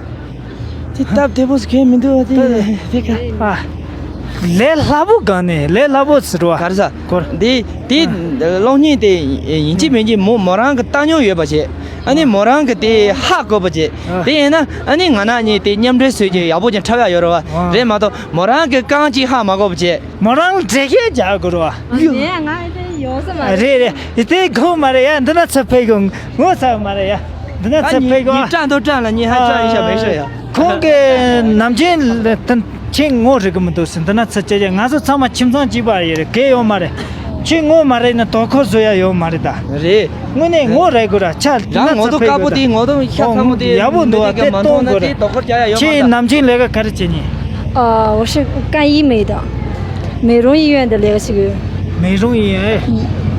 དེ་སྟབས་བདེ་པོ་ཟེར་མཁན་མི་འདུག་བ་དེ། དེ་ག་ཨ། ལས་སླ་པོ་གང་ནས་ལས་སླ་པོ་ཟེར་བ། ག་རེ་ཟ། གོ་ར། དེ་དེ་ཨ། གློག་བརྙན་དེ་ཡིན་གཅིག་མིན་གཅིག་མོ་མོ་རང་གི་ལྟ་མྱོང་ཡོད་པ་བྱས། ཨ་ནི་མོ་རང་གི་དེ་ཧ་གོ་བ་བྱས། ཨ། དེ་ཡིན་ན་ཨ་ནི་ང་རང་གཉིས་དེ་མཉམ་འབྲེལ་བཟོས་ཀྱི་ཡག་པོ་ཅིག་འཁྲབ་ཡག་ཡོད་རེད་བ། ཨ། རེད་མ་གཏོགས་མོ་རང་གི་རྐང་གཅིག་ཧ་མ་གོ་བ་བྱས། མོ་རང་འགྲེལ་བཤད་རྒྱག་དགོས་རེད་བ། ཨ། ཡོ། ནས་ང་ཨེ་ཡོང་ས་མ་རེད། རེད་རེད། དེ་གོ་མ་རེད་ཡ། འདི་ན་ཚ་ཕེ་གོ། ངོ་ཚ་མ་རེད་ཡ། འདི་ན་ད་ཚ་ཕེ་གོ། ཉིན་ཀྲང་དོ་ཀྲང་ལ་ཉིན་ཧ་ཅང་ཡིན་ཤ་མེད་ཤ་ཡ། ཁོང་གི་ནམ་རྒྱུན་ལ་ཏན་ཁྱེད་ངོ་རིག་གི་མི་འདུག་ཟེར། འདི་ན་ཚ་ཅེ་ཅེ། ང་ཚོ་ཚང་མ་ཁྱིམ་ཚང་གཅིག་པ་ཡི་རེད། གལ་ཡོད་མ་རེད། ཁྱེད་ངོ་མ་རིག་ན་དོ་ཁུར་བཟོ་ཡ་ཡོད་མ་རེད་ད། རེད། དངོས་གནས་ངོ་རིག་དགོས་ར་ཆ། འདི་རང་ན་ངོ་ཚ་ཐོག་ཕེ་དཀར་པོ་གོ་ད། དེ་ངོ་ཐོག་ཤ་ཚ་མོ་དེ་ཡག་པོ་འདུག་བ། དེ་ག་མ་མཐོང་ན་དེ་དོ་ཁུར་རྒྱག་ཡ་ཡོད་མ་རེད་ད། ཁྱེད་ནམ་རྒྱུན་ལས་ཀ་ག་རེ་བྱེད་ཉིན། 呃，我是干医美的，美容医院的那个是个。 美容院。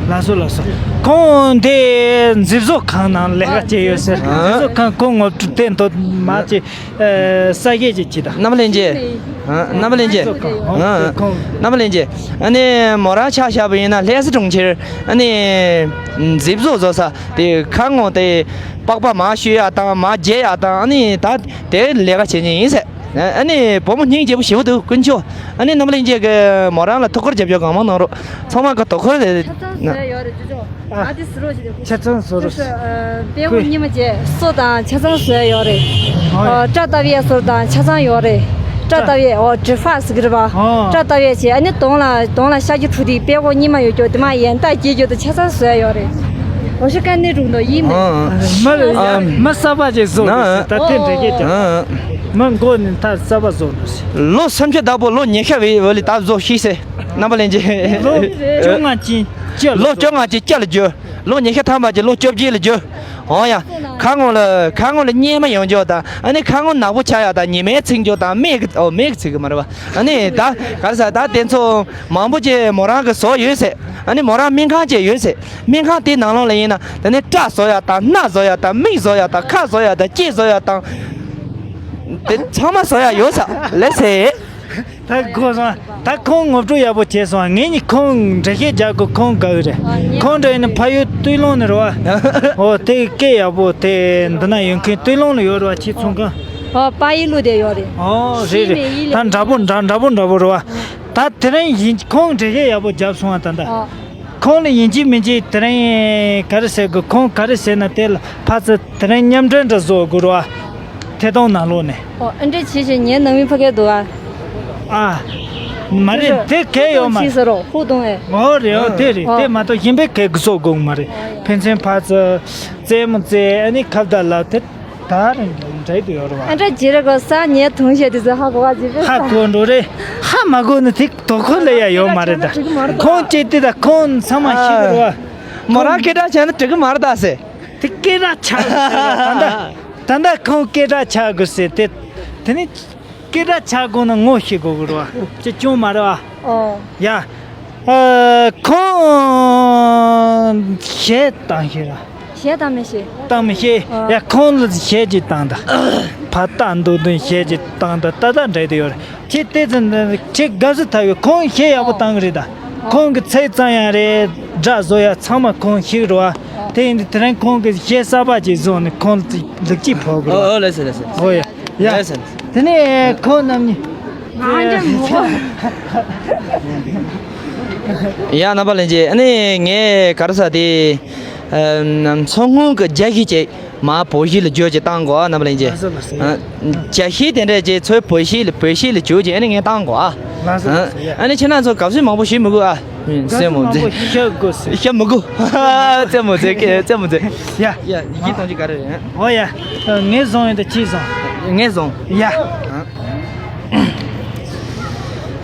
ལགས་སོ་ལགས་སོ། ཁོང་དེ་མཛེས་བཟོ་ཁང་ནང་ལས་ཀ་བྱས་ཡོད་ཟེར། མཛེས་བཟོ་ཁང་ཁོང་ངོ་སྤྲོད་བསྟན་དོ་མ་བྱེད། ས་གཞས་ཅིག་བྱེད་དང་། རྣམ་པ་ལྷན་རྒྱས། རྣམ་པ་ལྷན་རྒྱས། རྣམ་པ་ལྷན་རྒྱས། ཨ་ནི་མོ་རང་ཆ་བཞག་པ་ཡིན་ན་ལྷ་ས་གྲོང་ཁྱེར་ཨ་ནི་མཛེས་བཟོ་བཟོ་ས་དེ་ཁ་ངོ་དེ་པགས་པ་མར་བཤུ་ཡག་དང་མར་བརྗེ་ཡག་དང་ཨ་ནི་ད་དེ་ལས་ཀ་བྱེད་ཉིན་ཡིན་ཟེར། ཨ་ནི་བུ་མོ་སྙིང་རྗེ་པོ་ཞེ་པོ་འདུག་དཀོན་མཆོག་ཨ་ནི་རྣམ་པ་ལྷན་རྒྱས་ཀྱིས་མོ་རང་ལ་ཐུགས་ཁུར་རྒྱབ་ཕྱོགས་གང་མང་གནང་རོགས། ཚང་མ་གི་དོ་ཁུར་རེད། ཆ་ཚང་བཟོ་ཡ་ཡོད་རེད་ཅོ་ཅོ། ཨ་དེ་ཟེར་རོགས་ཞེས་དེ། ཆ་ཚང་བཟོ་རོགས། 就是呃，别过你们节，素档 ཆ་ཚང་བཟོ་ཡ་ཡོད་རེད། ཨ་སྐྲ་བཏབ་ཡས་ཟེར་དང་ཆ་ཚང་ཡོད་རེད། སྐྲ་བཏབ་ཡས་འོ་植发 ཟེར་གི་རེད་པ། སྐྲ་བཏབ་ཡས་བྱས་ཨ་ནི་གདོང་ལ་གདོང་ལ་ཤ་རྒྱུ་འཁྲུ་དེ་དཔེ་ཀོ་གཉིས་མ་ཡོད་རྒྱུ་དེ་མ་ཡན་ལྟ་སྐྱེ་རྒྱུ་དེ་ཆ་ཚང་བཟོ་ཡ་ཡོད་རེད། 我是干那种的医美。 མི་རེད་ཡ། མི་གསར་པ་ཅིག་བཟོ་འདུག་ཟེར། ད་ཐེངས་འདྲ་སྐད་ཀྱང་། མི་མགོ་ནས་མཐའ་གསར་པ་བཟོ་འདུག་ཟེར། ལོ་སུམ་ཅུ་བདག་པོ་ལོ་ཉི་ཤུ་བའི་བོད་ལི་ད་བཟོ་ཤེས་ཟེར། རྣམ་པ་ལྷན་རྒྱས། ལོ་བཅོ་ལྔ་ཅན་སྐྱེ་ལོ་བཅོ་ལྔ་ཅན་སྐྱེ་ལ་འགྱུར། ལོ་ཉི་ཤུ་ཐམ་པ་ཅན་ལོ་བཅོ་བརྒྱད་ལ་འགྱུར། འོ་ཡ། ཁ་ངོ་ལ་ཁ་ངོ་ལ་གཉེར་མ་ཡོང་རྒྱུ་དང་ཨ་ནི་ཁ་ངོ་ནག་པོ་ཆགས་ཡག་དང་ཉི་མའི་ཚིག་རྒྱུ་དང་མིག་གི་ཨོ་མིག་གི་ཚིག་གི་མ་རེད་པ། ཨ་ནི་ད་ག་རེ་ཟ་ད་དེ་ཚོ་མང་པོ་ཅིག་མོ་རང་གི་བཟོ་ཡོད་ཟེར། ཨ་ནི་མོ་རང་སྨན་ཁང་ཅིག་ཡོད་ཟེར། སྨན་ཁང་དེའི་ནང་ལོགས་ལ་ཡིན་ན་དེ་ནི་སྐྲ་བཟོ་ཡག་དང་སྣ་བཟོ་ཡག་དང་མིག་བཟོ་ཡག་དང་ཁ་བཟོ་ཡག་དང་ལྕེ་བཟོ་ཡག་དང་དེ་ཚང་མ་བཟོ་ཡག་ཡོད་ས་ལེ་ཟེར། ད་གོ་སོང་། ད་ཁོང་ངོ་སྤྲོད་ཡག་པོ་བྱས་སོང་། ངེད་གཉིས་ཁོང་འགྲེལ་བཤད་རྒྱག་དགོས། ཁོང་དགའ་གི་རེད། ཁོང་འདྲ་ཡིན་ན་ཕ་ཡུལ་སྟོད་ལུང་ནས་རེད་པ། འོ་དེ་སྐད་ཡག་པོ་དེ་འདི་ན་ཡོད་མཁན་སྟོད་ལུང་ལ་ཡོད་རེད་པ། ཁྱེད་ཚོང་ཁང་། ཨོ་པ་ཡི་ལུ་དེ་ཡོད་རེད། ཨོ་རེད་རེད། ད་འདྲ་པོ་འདྲ་འདྲ་པོ་འདྲ་པོ་རེད་པ། ད་དེ་རིང་ཡིན་ཁོང་འགྲེལ་བཤད་ཡག་པོ་བརྒྱབ་སོང་བ་ད་ལྟ། ཁོང་ལ་ཡིན་གཅིག་མིན་གཅིག་དེ་རིང་ག་རེ་ཟེར་དགོས། ཁོང་ག་རེ་ཟེར་ན་དེ་ལ་ཕར་ཚུར་དེ་རིང་མཉམ་འབྲེལ་འདྲ་བཟོ་དགོས་རེད་པ། ཐད་གཏོང་ནང་ལོགས་ནས། ཨོ་ཨ་འདྲ་བྱས་བྱས་ངའི་ནང་མི་ཕ་གིར་འདུག་ཨ། ཨ། མ་རེད་དེ་གལ་ཡོད་མ་རེད། ཧུ་ཏོང་ཨེ། ཨོ་རེད། ཨོ་དེ་རེད། དེ་མ་གཏོགས་གཞན་པའི་གལ་གི་བཟོ་དགོས་མ་རེད། ཕན་ཚུན་ཕར་ཚུར་རྩེད་མོ་རྩེ་ཨ་ནི་ཁ་བརྡ་ལབ་དེ། ད་རིང་འདྲ་དུ་ཡོད་རེད་པ། ཨ་འདྲ་བྱེད་རེ་གོ་ས་ངའི་དུང་ཞེས་དེ་ཚོ་ཧ་གོ་བ་ཅི་ཧ་གོ་འགྲོ་རེད། ཧ་མ་གོ་ནི་དེ་དོ་ཁོ་ལ་ཡ་ཡོད་མ་རེད་ད། ཁོང་ཅི་དེ་ད་ཁོང་ཚང་མ་ཤི་རེད་པ། མོ་རང་སྐད་གྲགས་ཆགས་ན་འགྲིག་གི་མ་རེད་ད་ཟེར། དེ་སྐད་གྲགས་ཆགས་དགོས་ཟེར་བ། ད་ད་ད་ཁོང་སྐད་གྲགས་ཆགས་དགོས་ཟེར་དེ། དེ་ནི་སྐད་གྲགས་ཆགས་དགོས་ན་ངོ་ཤེས་དགོས་གི་རེད་པ། ཅི་ཅུང་མ་རེད་པ། ཨོ། ཡ། ཨ། ཁོང་གཞས་བཏང་ཤེས་ར། གཞས་བཏང་མི་ཤེས། བཏང་མི་ཤེས། ཨ། ཡ་ཁོང་ལ་གཞས་ཅིག་བཏང་དང་། ཕ་རྟག་འདུག་འདུག་གཞས་ཅིག་བཏང་དང་ཏག་ཏག་འདྲ་དེ་ཡོད་རེད། ཁྱེད་ལྟས་ཚེ་འདི་ཁྱེད་དགའ་བསུ་ཐག་ཡོད། ཁོང་གཞས་ཡག་པོ་བཏང་གི་རེད་ད། ཁོང་གི་ཚིག་གཙང་ཡང་རེད། སྒྲ་བཟོ་ཡ་ཚང་མ་ཁོང་ཤེས་གི་རེད་པ། དེ་ཡིན་དུས་དེ་རིང་ཁོང་གི་གཞས་གསར་པ་ཅིག་བཟོས་ནས་ཁོང་ལ་ལེགས་སྐྱེས་ཕུལ་གི་རེད་པ། ཨོ་ལགས་སོ་ལགས་སོ། ཨོ་ཡ། ཡ། ལགས་སོ། དེ་ནས་ཁོང་རྣམ་གཉིས། ང་འདྲ་མོ། ཡ་རྣམ་པ་ལྷན་རྒྱས། ཨ་ནི་ངས་ག་རེ་ཟ་དེ། ཨ་མཚོ་སྔོན་གྱི་རྒྱ་ཤིང་ཅིག་མ་བོད་ཤིང་ལ་བསྒྱུར་ཅིག་བཏང་གོ་ཨ། རྣམ་པ་ལྷན་རྒྱས། ལགས་སོ་ལགས་སོ། ཨ་རྒྱ་ཤིང་དེ་འདྲ་ཅིག་ཚོའི་བོད་ཤིང་ལ་བོད་ཤིང་ལ་བསྒྱུར་ཅིག་ཨ་ནི་ངས་བཏང་གོ་ཨ། ལགས་སོ་ལགས་སོ། ཡ་ཨ་ནི་ཁྱེད་རང་ཚོ་དགའ་བསུ་མང་པོ་ཞུ་མི་དགོས་ཨ། ཨུམ། རྒྱ་སེ་མོ་མང་མཛེས། པོ་ཤ་དགོས་སེ། ཤ་མི་དགོས། རྩེད་མོ་རྩེ་རྩེད་མོ་རྩེ། ཡ། ཡ་ཡི་གེ་གཏོང་རྒྱུ་ག་རེ་རེད། ཨོ་ཡ། ངས་བཟུང་ཡོད་དོ་ཅི་བཟུང་། ངས་བཟུང་། ཡ། ཨ།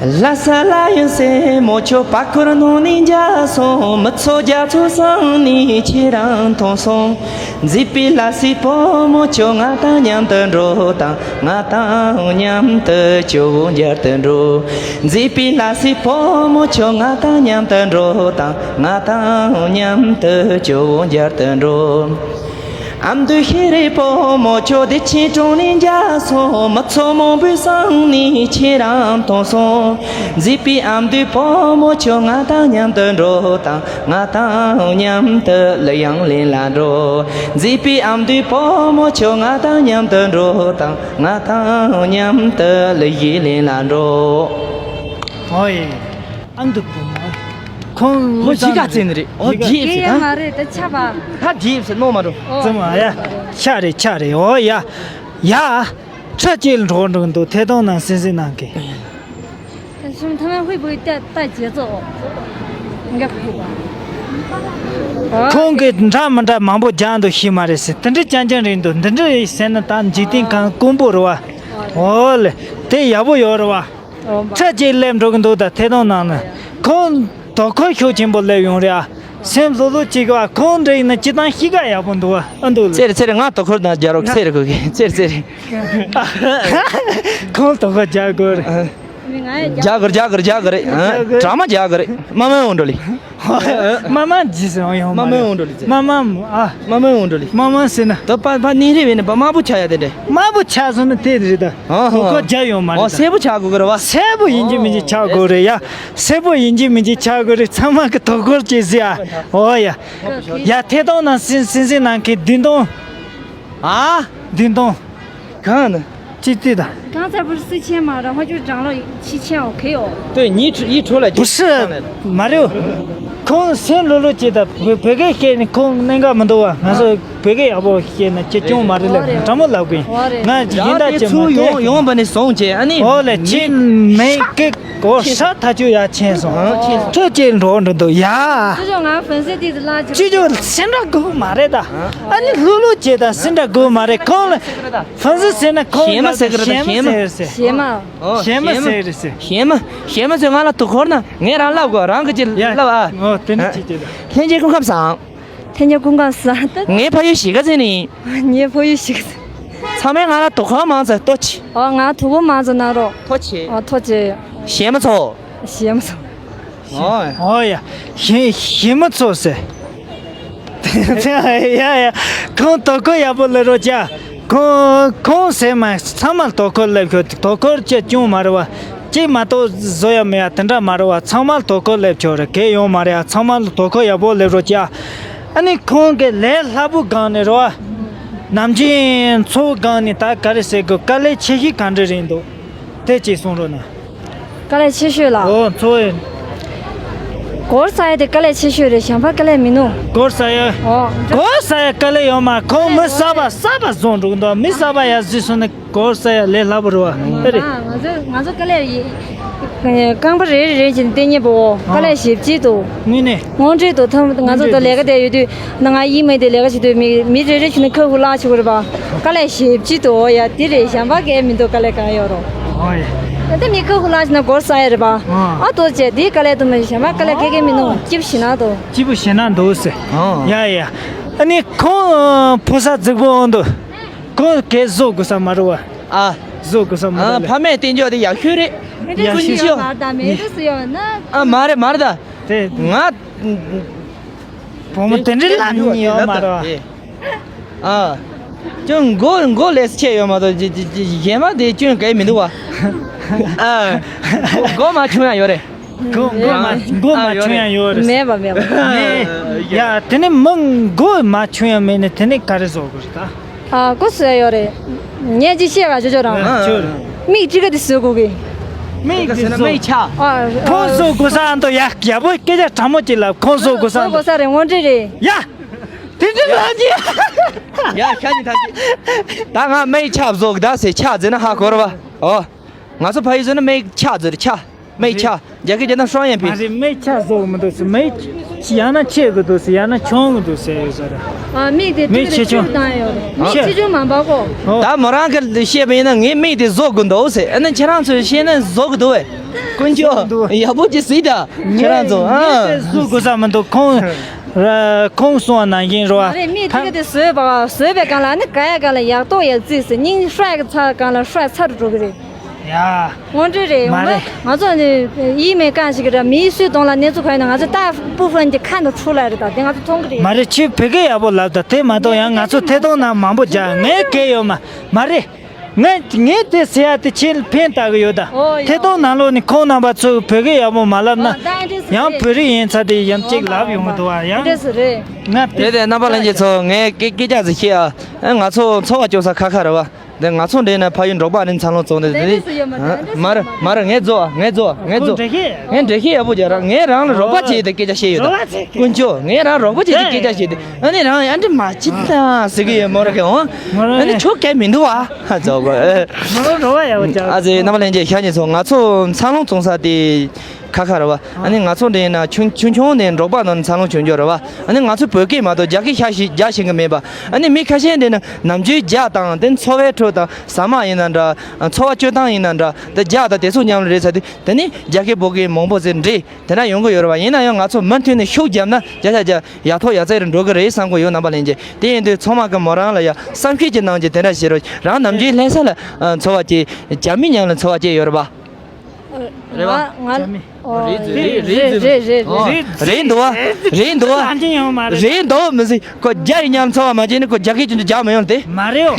ལྷ་ས་ལ་ཡོད་སེ་མོ་ཁྱོད་པ་ཁོར་ནང་ནས་འཇགས་སོང་། མི་ཚོགས་རྒྱ་མཚོ་བསྲངས་ནས་ཁྱེད་རང་མཐོང་སོང་། མཛེས་པའི་ལྷ་སའི་བུ་མོ་ཁྱོད་ང་དང་མཉམ་དུ་འགྲོ་དང་། ང་དང་མཉམ་དུ་ཇོ་བོ་མཇལ་དུ་འགྲོ། མཛེས་པའི་ལྷ་སའི་བུ་མོ་ཁྱོད་ང་དང་མཉམ་དུ་འགྲོ་དང་། ང་དང་མཉམ་དུ་ཇོ་བོ་མཇལ་དུ་འགྲོ། ཨ་མདོའི་ཤེས་རིག་བུ་མོ་ཁྱོད་བདེ་ཆེན་གྲོང་ནས་འཇགས་སོང་། མི་ཚོགས་མང་པོས་བསྲངས་ནས་ཁྱེད་རང་མཐོང་སོང་། མཛེས་པའི་ཨ་མདོའི་བུ་མོ་ཁྱོད་ང་དང་མཉམ་དུ་འགྲོ་དང་། ང་དང་མཉམ་དུ་གླུ་དབྱངས་ལེན་ལ་འགྲོ། མཛེས་པའི་ཨ་མདོའི་བུ་མོ་ཁྱོད་ང་དང་མཉམ་དུ་འགྲོ་དང་། ང་དང་མཉམ་དུ་གླུ་གཞས་ལེན་ལ་འགྲོ། ཨོ་ཡེ། ཨ་མདོ་བུ་མོ། ཁོང་ཁོ་གཞིས་ཀ་རྩེ་ནི་རེད། ཨོ་རྗེས་ཟེར་ད། མ་རེད་ད་ཆ་བ། ད་རྗེས་ཟེར་ནོ་མ་འགྲོ། ཨོ། ཙམ་ཨ་ཡ། ཆ་རེད་ཆ་རེད། ཨོ་ཡ། ཡ། ཁྲ་ཅིག་འགྲོ་འགྲོ་འདུག་ཐད་གཏོང་ནང་སེམས་སེམས་ནང་གི། 他们会不会带带节奏？应该不会吧。 ཁོང་གིས་འདྲ་མི་འདྲ་མང་པོ་རྒྱག་འདུག་ཤེས་མ་རེད་ཟེར། དེ་འདྲ་རྐྱང་རྐྱང་རེད་འདུག་འདི་འདྲ་ཡིན་ཟེར་ན་ད་འཇིག་རྟེན་གང་དཀོན་པོ་རེད་བ། ཨོ་ལེ། དེ་ཡག་པོ་ཡོད་རེད་བ། ཁྲ་ཅིག་སླེབས་འགྲོ་གི་འདུག་ད་ཐད་གཏོང་ནང་ན། ཁོང་དོ་ཁུར་ཤུགས་ཆེན་པོ་སླེབས་ཡོང་རེད་ཨ། སེམས་ལྷོད་ལྷོད་བྱེད་དགོས་ཨ། ཁོང་འདྲ་ཡིན་ན་སྤྱིར་བཏང་གཤིས་ཀ་ཡག་པོ་འདུག་ཨ། ཨ་འདུག་ཚེ་རེ་ཚེ་རེ་ང་དོ་ཁུར་དང་རྒྱག་རོགས་ཚེ་རེ་གོ་གི་ཚེ་རེ་ཚེ་རེ། ཁོང་དོ་ཁུར་རྒྱག་དགོས་རེད། རྒྱག་གི་རེད་རྒྱག་གི་རེད་རྒྱག་གི་རེད། ཨ། ཌ་ར་མ་རྒྱག་གི་རེད། མ་མ་འོང་འགྲོ་ལེ། མ་མ་ཇི་ཟེར་ཡོང་མ་མ་རེད། འོང་འགྲོ་ལེ་ཚེ། མ་མ་ཨ། མ་མ་འོང་འགྲོ་ལེ། མ་མ་ཟེར་ན། ད་ཕ་ཕ་ནི་རེ་བས་ནི་པ་དམར་པོ་ཆགས་ཡ་དེ་འདྲ། དམར་པོ་ཆགས་སོང་ན་དེ་རེད་ད། ཨ་ཧ། དོ་ཁུར་རྒྱག་ཡོང་མ་ཨོ་རེད་ད། སེར་པོ་ཆགས་དགོས་གི་རེད་བ། སེར་པོ་ཡིན་གཅིག་མིན་གཅིག་ཆགས་དགོས་རེད་ཡ། སེར་པོ་ཡིན་གཅིག་མིན་གཅིག་ཆགས་དགོས་རེད། ཚང་མ་གི་དོ་ཁུར་བྱེད་ཟེར་ཨ། ཨོ་ཡ། ཡ་ཐད་གཏོང་ནང་སིན་སིན་སིན་ནང་གི་བདུན་སྟོང་། ཨ། བདུན་སྟོང་། གང་ན། ཅི་ཏི་ད། 刚才不是四千吗？然后就涨了七千，OK哦。对，你一出一出来就不是，上来了。马六，ཁོང་སེམས་ལྷོད་ལྷོད་བྱེད་ད། བོད་སྐད་བཤད་ནི་ཁོང་གནད་འགག་མི་འདུག་བ། ང་ཚོ་བོད་སྐད་ཡག་པོ་བཤད་ན་ཁྱེད་སྐྱོན་མ་རེད་ལབ་དྲང་མོ་ལབ་གི། ང་ཡིན་ད་ཅེ་མ་ཚུར་ཡོང་ཡོང་བ་ནི་སོང་ཅེ་ཨ་ནི། ཨོ་ལེ་ཅི་མེད་ཀི་གོ་ཧྲ་ཐ་ཆུ་ཡ་ཆེན་སོང་། ཁྱོད་ཅེ་འགྲོ་འགྲོ་འདུག་ཡ། ཅི་ཅོ་སེམས་འདྲ་དགོས་མ་རེད་ད། ཨ་ནི་ལྷོད་ལྷོད་བྱེད་ད་སེམས་འདྲ་དགོས་མ་རེད་ཁོང་ལ། ཧྥན་སི་ཟེར་ན་ཁོང་ཞེ་མ་ལ་ཟེར་གི་རེད་ད། ཞེ་མ་ཟེར་ཟེར། ཞེ་མ། ཨོ་ཞེ་མ་ཞེ་མ་ཟེར་ཟེར། ཞེ་མ་ཞེ་མ་ཟེར། ང་ལ་དུ་འཁོར་ན་ངས་རང་ལབ་དགོས། རང་གི་ཅི་ཡ་ལབ་ཨ། ཨོ་དེ་འདྲ་ཅི་ཅི་ད། ལྷན་རྒྱས་སྐུ་ཁམས་བཟང་། ལྷན་རྒྱས་སྐུ་ཁམས་བཟང་། ད་ངའི་ཕ་ཡུལ་གཞིས་ཀ་རྩེ་ནས་ཡིན། ངའི་ཕ་ཡུལ་གཞིས་ཀ་རྩེ། ཚང་མས་ང་ལ་དུ་འཁོར་མང་ཙམ་ལྟོ་ཆེ། ཨོ་ང་དུ་འཁོར་མང་ཙམ་གནང་རོགས། ཐུགས་རྗེ་ཆེ། ཨོ་ཐུགས་རྗེ་ཆེ། ཞེ་མ་ཚོ། ཞེ་མ་ཚོ། ཨོ། ཨོ་ཡ། ཞེ་ཞེ་མ་ཚོ་ཟེར། ཡ་ཡ། ཁོང་དོ་ཁུར་ཡག་པོ་སླེབས་རོགས་བྱ། ཁོང་ཁོང་ཟེར་མ་ཚང་མ་དོ་ཁུར་སླེབས་ཤོག་དོ་ཁུར་བྱེད་ཅུང་མ་རེད་བ། གཅིག་མ་གཏོགས་བཟོ་ཡ་མེད་ཡ་དེ་འདྲ་མ་རེད་བ། ཚང་མ་དོ་ཁུར་སླེབས་ཆོག་རེད། གལ་ཡོང་མ་རེད་ཡ། ཚང་མ་དོ་ཁུར་ཡག་པོ་སླེབས་རོགས་བྱ། ཨ་ནི་ཁོང་གི་ལས་སླ་པོ་སྒང་ནས་རེད་བ། ནམ་རྒྱུན་འཚོ་བའི་སྒང་ནས་ད་ག་རེ་ཟེར་དགོས། དཀའ་ལས་ཆེ་ཤོས་ག་འདྲ་རེད་འདུག་དེ་གཅིག་གསུང་རོགས་གནང་། དཀའ་ལས་ཆེ་ཤོས་ལ། ཨོ་འཚོ་བའི། སྒོར་ས་ཡ་དེ་དཀའ་ལས་ཆེ་ཤོས་རེད། གཞན་པ་དཀའ་ལས་མི་འདུག་སྒོར་ས་ཡ། ཨོ། སྒོར་ས་ཡ་དཀའ་ལས་ཡོད་མ། ཁོང་མི་གསར་པ་གསར་པ་བཟོ་འགྲོ་གི་འདུག་མི་གསར་པ་ཡར་གཟིགས་སོང་ན་སྒོར་ས་ཡ་ལས་སླ་པོ་རེད་བ། ཨེ་རེད། ང་ཚོ་ང་ཚོ་དཀའ་ལས་ཡི་རྐང་པ་རེ་རེ་རེ་བྱས་ནས་བསྟན་ཉེ་པོ་དཀའ་ལས་ཞེ་པོ་ཅིག་འདུག་དངོས་གནས། དངོས་འབྲེལ་དུ་ཐམ་ང་ཚོ་དང་ལས་ཀ་དེ་ཡོད་དུས་ན་ང་ཡིད་མི་དེ་ལས་ཀ་བྱེད་དུས་མི་མི་རེ་རེ་བྱས་ནས་ཁ་ཁུ་ལག་བྱེད་དགོས་རེད་པ། དཀའ་ལས་ཞེ་པོ་ཅིག་འདུག་ཡ་དེ་རེད། གཞན་པ་གས་མི་འདུག་དཀའ་ལས་གང་ཡོད་རོ། ཨོ་ཡ། ད་མི་ཁ་ཁུ་ལག་བྱས་ན་སྒོར་ས་ཡ་རེད་པ། ཨ་ཏོ་བྱས་དེའི་དཀའ་ལས་དུ་མ་གཞན་པ་དཀའ་ལས་གས་གས་མི་འདུག་སྐྱིབས་ཞེ་ན་འདུག་སྐྱིད་པོ་ཞེ་ན་འདུག་ཟེར། ཡ་ཡ། ཨ་ནི་ཁོང་ཕོ་གསར་རྫིག་པོ་འོང་འདུག་ཁོང་གས་བཟོ་དགོས་ས་མ་རེད་བ། ཨ། བཟོ་དགོས་ས་མ་རེད་ལ། ཕ་མས་བསྟན་འཇོག་དེ་ཡག་ཤོས་རེད། ཡག་ཤོས་ཡོད་མ་རེད་ད། མེད་དུ་སུ་ཡོད་ན། ཨ་མ་རེད་མ་རེད་ད། དེ་ང་བུ་མོ་དེ་འདྲའི་ལབ་ནི་ཡོད་མ་རེད་བ། ཨ། ཅུང་མགོ་མགོ་ལས་ཆེ་ཡོད་མ་གཏོགས་གཞན་མ་དེ་ཅུང་གས་མི་འདུག་བ། ཨ། མགོ་མ་ཆུང་ཡང་ཡོད་རེད། མགོ་མགོ་མ་མགོ་མ་ཆུང་ཡང་ཡོད་རེད། མེད་པ་མེད་པ། ཡ་དེ་ནི་མི་མགོ་མ་ཆུང་ཡང་མེད་ནི་དེ་ནི་ག་རེ་བཟོ་དགོས་རེད་ད། ཨ་ཀོ་སུ་ཡ་ཡོད་རེད། ངས་ཅིག་བཤད་ག་ཅོ་ཅོ་རང་། ཨ་ཅོ་རེད། མིག་ཅི་ག་དེ་བཟོ་དགོས་གི། མིག་དེ་ཟེར་ན་བཟོ། མིག་ཆག་ཨ། ཁོང་བཟོ་དགོས་ས་འདུག་ཡ། ཡག་པོ་སྐད་ཆ་དྲང་མོ་ཅིག་ལབ། ཁོང་བཟོ་དགོས་ས་བཟོ་འདུག་དགོས་ས་རེད། དངོས་འབྲེལ་རེད། ཡ། དེ་འདྲ་ལབ་ཀྱི། ཡ་ཤ་ཉི་ཐམས་ཅད། ད་ང་མིག་ཆག་བཟོ་གི་ད་ཟེར། ཆག་ཟེར་ན་ཧ་གོ་ར་བ། ཨོ། ང་ཚོ་ཕ་ཡུལ་ཟེར་ན་མིག་ཆག་ཟེར། ཆག་མིག་ཆག་རྒྱ་སྐད་རྒྱག་ན་双眼皮། མ་རེད། མིག་ཆག་བཟོ་གི་མི་འདུག་ཟེར། མིག་ཡང་ན་ཆེ་གི་འདུག་ཟེར། ཡང་ན་ཆུང་གི་འདུག་ཟེར་ཡོད་ས་རེད། ཨ། མིག་དེ་མིག་ཆེ་ཆུང་། བཏང་ཡོད་རེད། མིག་ཆེ་ཆུང་མ་འབག་གོ། ཨོ། ད་མོ་རང་གི་བཤད་པ་ཡིན་ན་ངས་མིག་དེ་བཟོ་དགོས་འདུག་ཟེར། ཨ་ནི་ཁྱེད་རང་ཚོས་བཤད་ན་བཟོ་གི་འདུག་བས། དཀོན་མཆོག་ཡག་པོ་ཅིག་གཟིགས་ད། ཁྱེད་རང་ཚོ། ཨ། བཟོ་དགོས་ས་མི་འདུག་ཁོང་ཁོང་གསུང་བ་ནང་བཞིན་རེད་བ། མ་རེད། མིག་དེ་ག་དེ་བཟོས་པ་བཟོས་པའི་སྒང་ལ་ཨ་ནི་ག་ཡ་ག་ལ་ཡག་ཏོག་ཡག་རྩིས་ཟེར། སྙིང་ཧྲ་གི་ཚ་སྒང་ལ་ཧྲ་ཚ་རུ་འགྲོ་གི་རེད། ཡ། དངོས་འབྲེལ་རེད། མ་ཡོང་ན་རེད། ང་ཚོ་ནི་ཡིད་མེད་གང་ཞིག་ར། མིའི་སུས་གཏོང་ལ་གནས་ཚུལ་ག་ཡིན་ན་ང་ཚོ་ད་部分གྱི་看得出来རེད། ད་དེ་ང་ཚོ་མཐོང་གི་རེད། མ་རེད། ཁྱོད་བོད་སྐད་ཡག་པོ་ལབ་ད། དེ་མ་གཏོགས་ཡང་ང་ཚོ་ཐད་གཏོང་ནང་མང་པོ་རྒྱག་ངས་གལ་ཡོད་མ། མ་རེད། ངས་ངས་དེ་ཟེར་ཡ་དེ་ཁྱེད་ཕན་བཏགས་གི་ཡོད་ད། ཨོ་ཡ། ཐད་གཏོང་ནང་ལོགས་ནས་ཁོང་རྣམ་པ་ཚོས་བོད་སྐད་ཡག་པོ་མ་ལབ་ན། ཨོ་ད་འདྲས་རེད། ཡང་བོད་རིགས་ཡིན་ཚ་དེ་ཡང་གཅིག་ལབ་ཡོང་གི་འདུག་བ། ཡང་འདྲས་རེད། ང་དེ་རེད་དེ་རྣམ་པ་ལྷན་རྒྱས་ཚོ། ངས་སྐད་སྐད་ཆ་ཟིག་བཤད་ཨ། ཨ། ང་ཚོ་འཚོ་བ་སྐྱོང་ས་ཁ་ཁ་རེད་བ། འདི་ང་ཚོ་འདྲེས་ན་ཕ་ཡུལ་འབྲོག་པ་རིན་འཚར་ལོངས་བཙོང་དེ་དེ་རེད། མ་རེད་མ་རེད། ངས་རྫོགས་ཨ། ངས་རྫོགས་ཨ། ངས་རྫོགས། ཁོ་འདྲེ་ཤེས། ངས་འདྲེ་ཤེས་ཡག་པོ་རྒྱག་ར། ངས་རང་ལ་རོགས་པ་བྱས་ཏེ་སྐད་ཆ་བཤད་ཡོད་ད། རོགས་པ་བྱེད། དཀོན་མཆོག་ངས་རང་རོགས་པ་བྱས་ཏེ་སྐད་ཆ་བཤད་དེ། ཨ་ནི་རང་ཨ་འདྲེ་མ་བྱེད་ད་ཟེར་གི་ཡོད་མོ་ར་གི་འོང་། ཨ་ནི་ཁྱོད་སྐད་མི་འདུག་ཨ། ཧ་རྫོགས་གོ། ཨ་ཟེ་རྣམ་པ་ལྷན་རྒྱས་ཤ་ཉེ་ཚོ། ང་ཚོ་འཚར་ལོངས་བཙོང་ས་དེ་ཁ་ཁ་རེད་བ། ཨ་ནི་ང་ཚོ་འདྲེས་ན་ཆུང་ཆུང་ཆུང་ནས་འབྲོག་པ་ནང་འཚར་ལོངས་བྱུང་རྒྱུ་རེད་བ། ཨ་ནི་ང་ཚོ་བོད་སྐད་མ་གཏོགས་རྒྱ་སྐད་ཤ་ཞིག་རྒྱག་ཤེས་གི་མེད་པ། ཨ་ནི་མི་ཁ་ཤས་འདྲེས་ན་ནམ་རྒྱུན་རྒྱ་དང་དེ་འཚོ་བའི་ཁྲོད་དང་ཟ་མ་ཡིན་ན་འདྲ། འཚོ་བ་སྤྱོད་སྟངས་ཡིན་ན་འདྲ། དེ་རྒྱ་དང་དེ་ཚོ་མཉམ་རེད་ས་དེ། དེ་ནི་རྒྱ་སྐད་བོད་སྐད་མང་པོ་ཟེར་འདྲེས་དེ་འདྲ་ཡོང་གི་ཡོད་རེད་བ། ཡིན་ན་ཡང་ང་ཚོ་མུ་མཐུད་ནས་ཤུགས་བརྒྱབ་ན་རྒྱ་ཆ་རྒྱ་ཡག་ཐོག་ཡག་བརྩེགས་རུ་འགྲོ་གི་རེད་བསམ་གི་ཡོད། རྣམ་པ་ལྷན་རྒྱས། དེ་ཡིན་དུས་ཚང་མ་གི་མོ་རང་ལ་ཡ་བསམ་ཤེས་ཀྱི་གནང་རྒྱུ་དེ་འདྲ་བྱེད་རོགས། རང་ནམ་རྒྱུན་ལྷ་ས་ལ་འཚོ་བ་སྐྱེལ། རྒྱ་མི་མཉམ་ལ་འཚོ་བ་སྐྱེལ་ཡོད་རེད་བ། རེད་བ། ང་ང་རེད་རེད་རེད་རེད་རེད་རེད་རེད་འདུག་བ། རེད་འདུག་བ། ལྷན་ཅིག་ཡོང་མ་རེད། རེད་འདུག་མི་སྲིད། ཁོ་རྒྱ་ཡི་མཉམ་འཚོ་བ་མ་བྱས་ནས་ཁོ་རྒྱ་སྐད་ཀྱི་འདི་རྒྱག་མི་ཡོང་སྟེ། མ་རེད།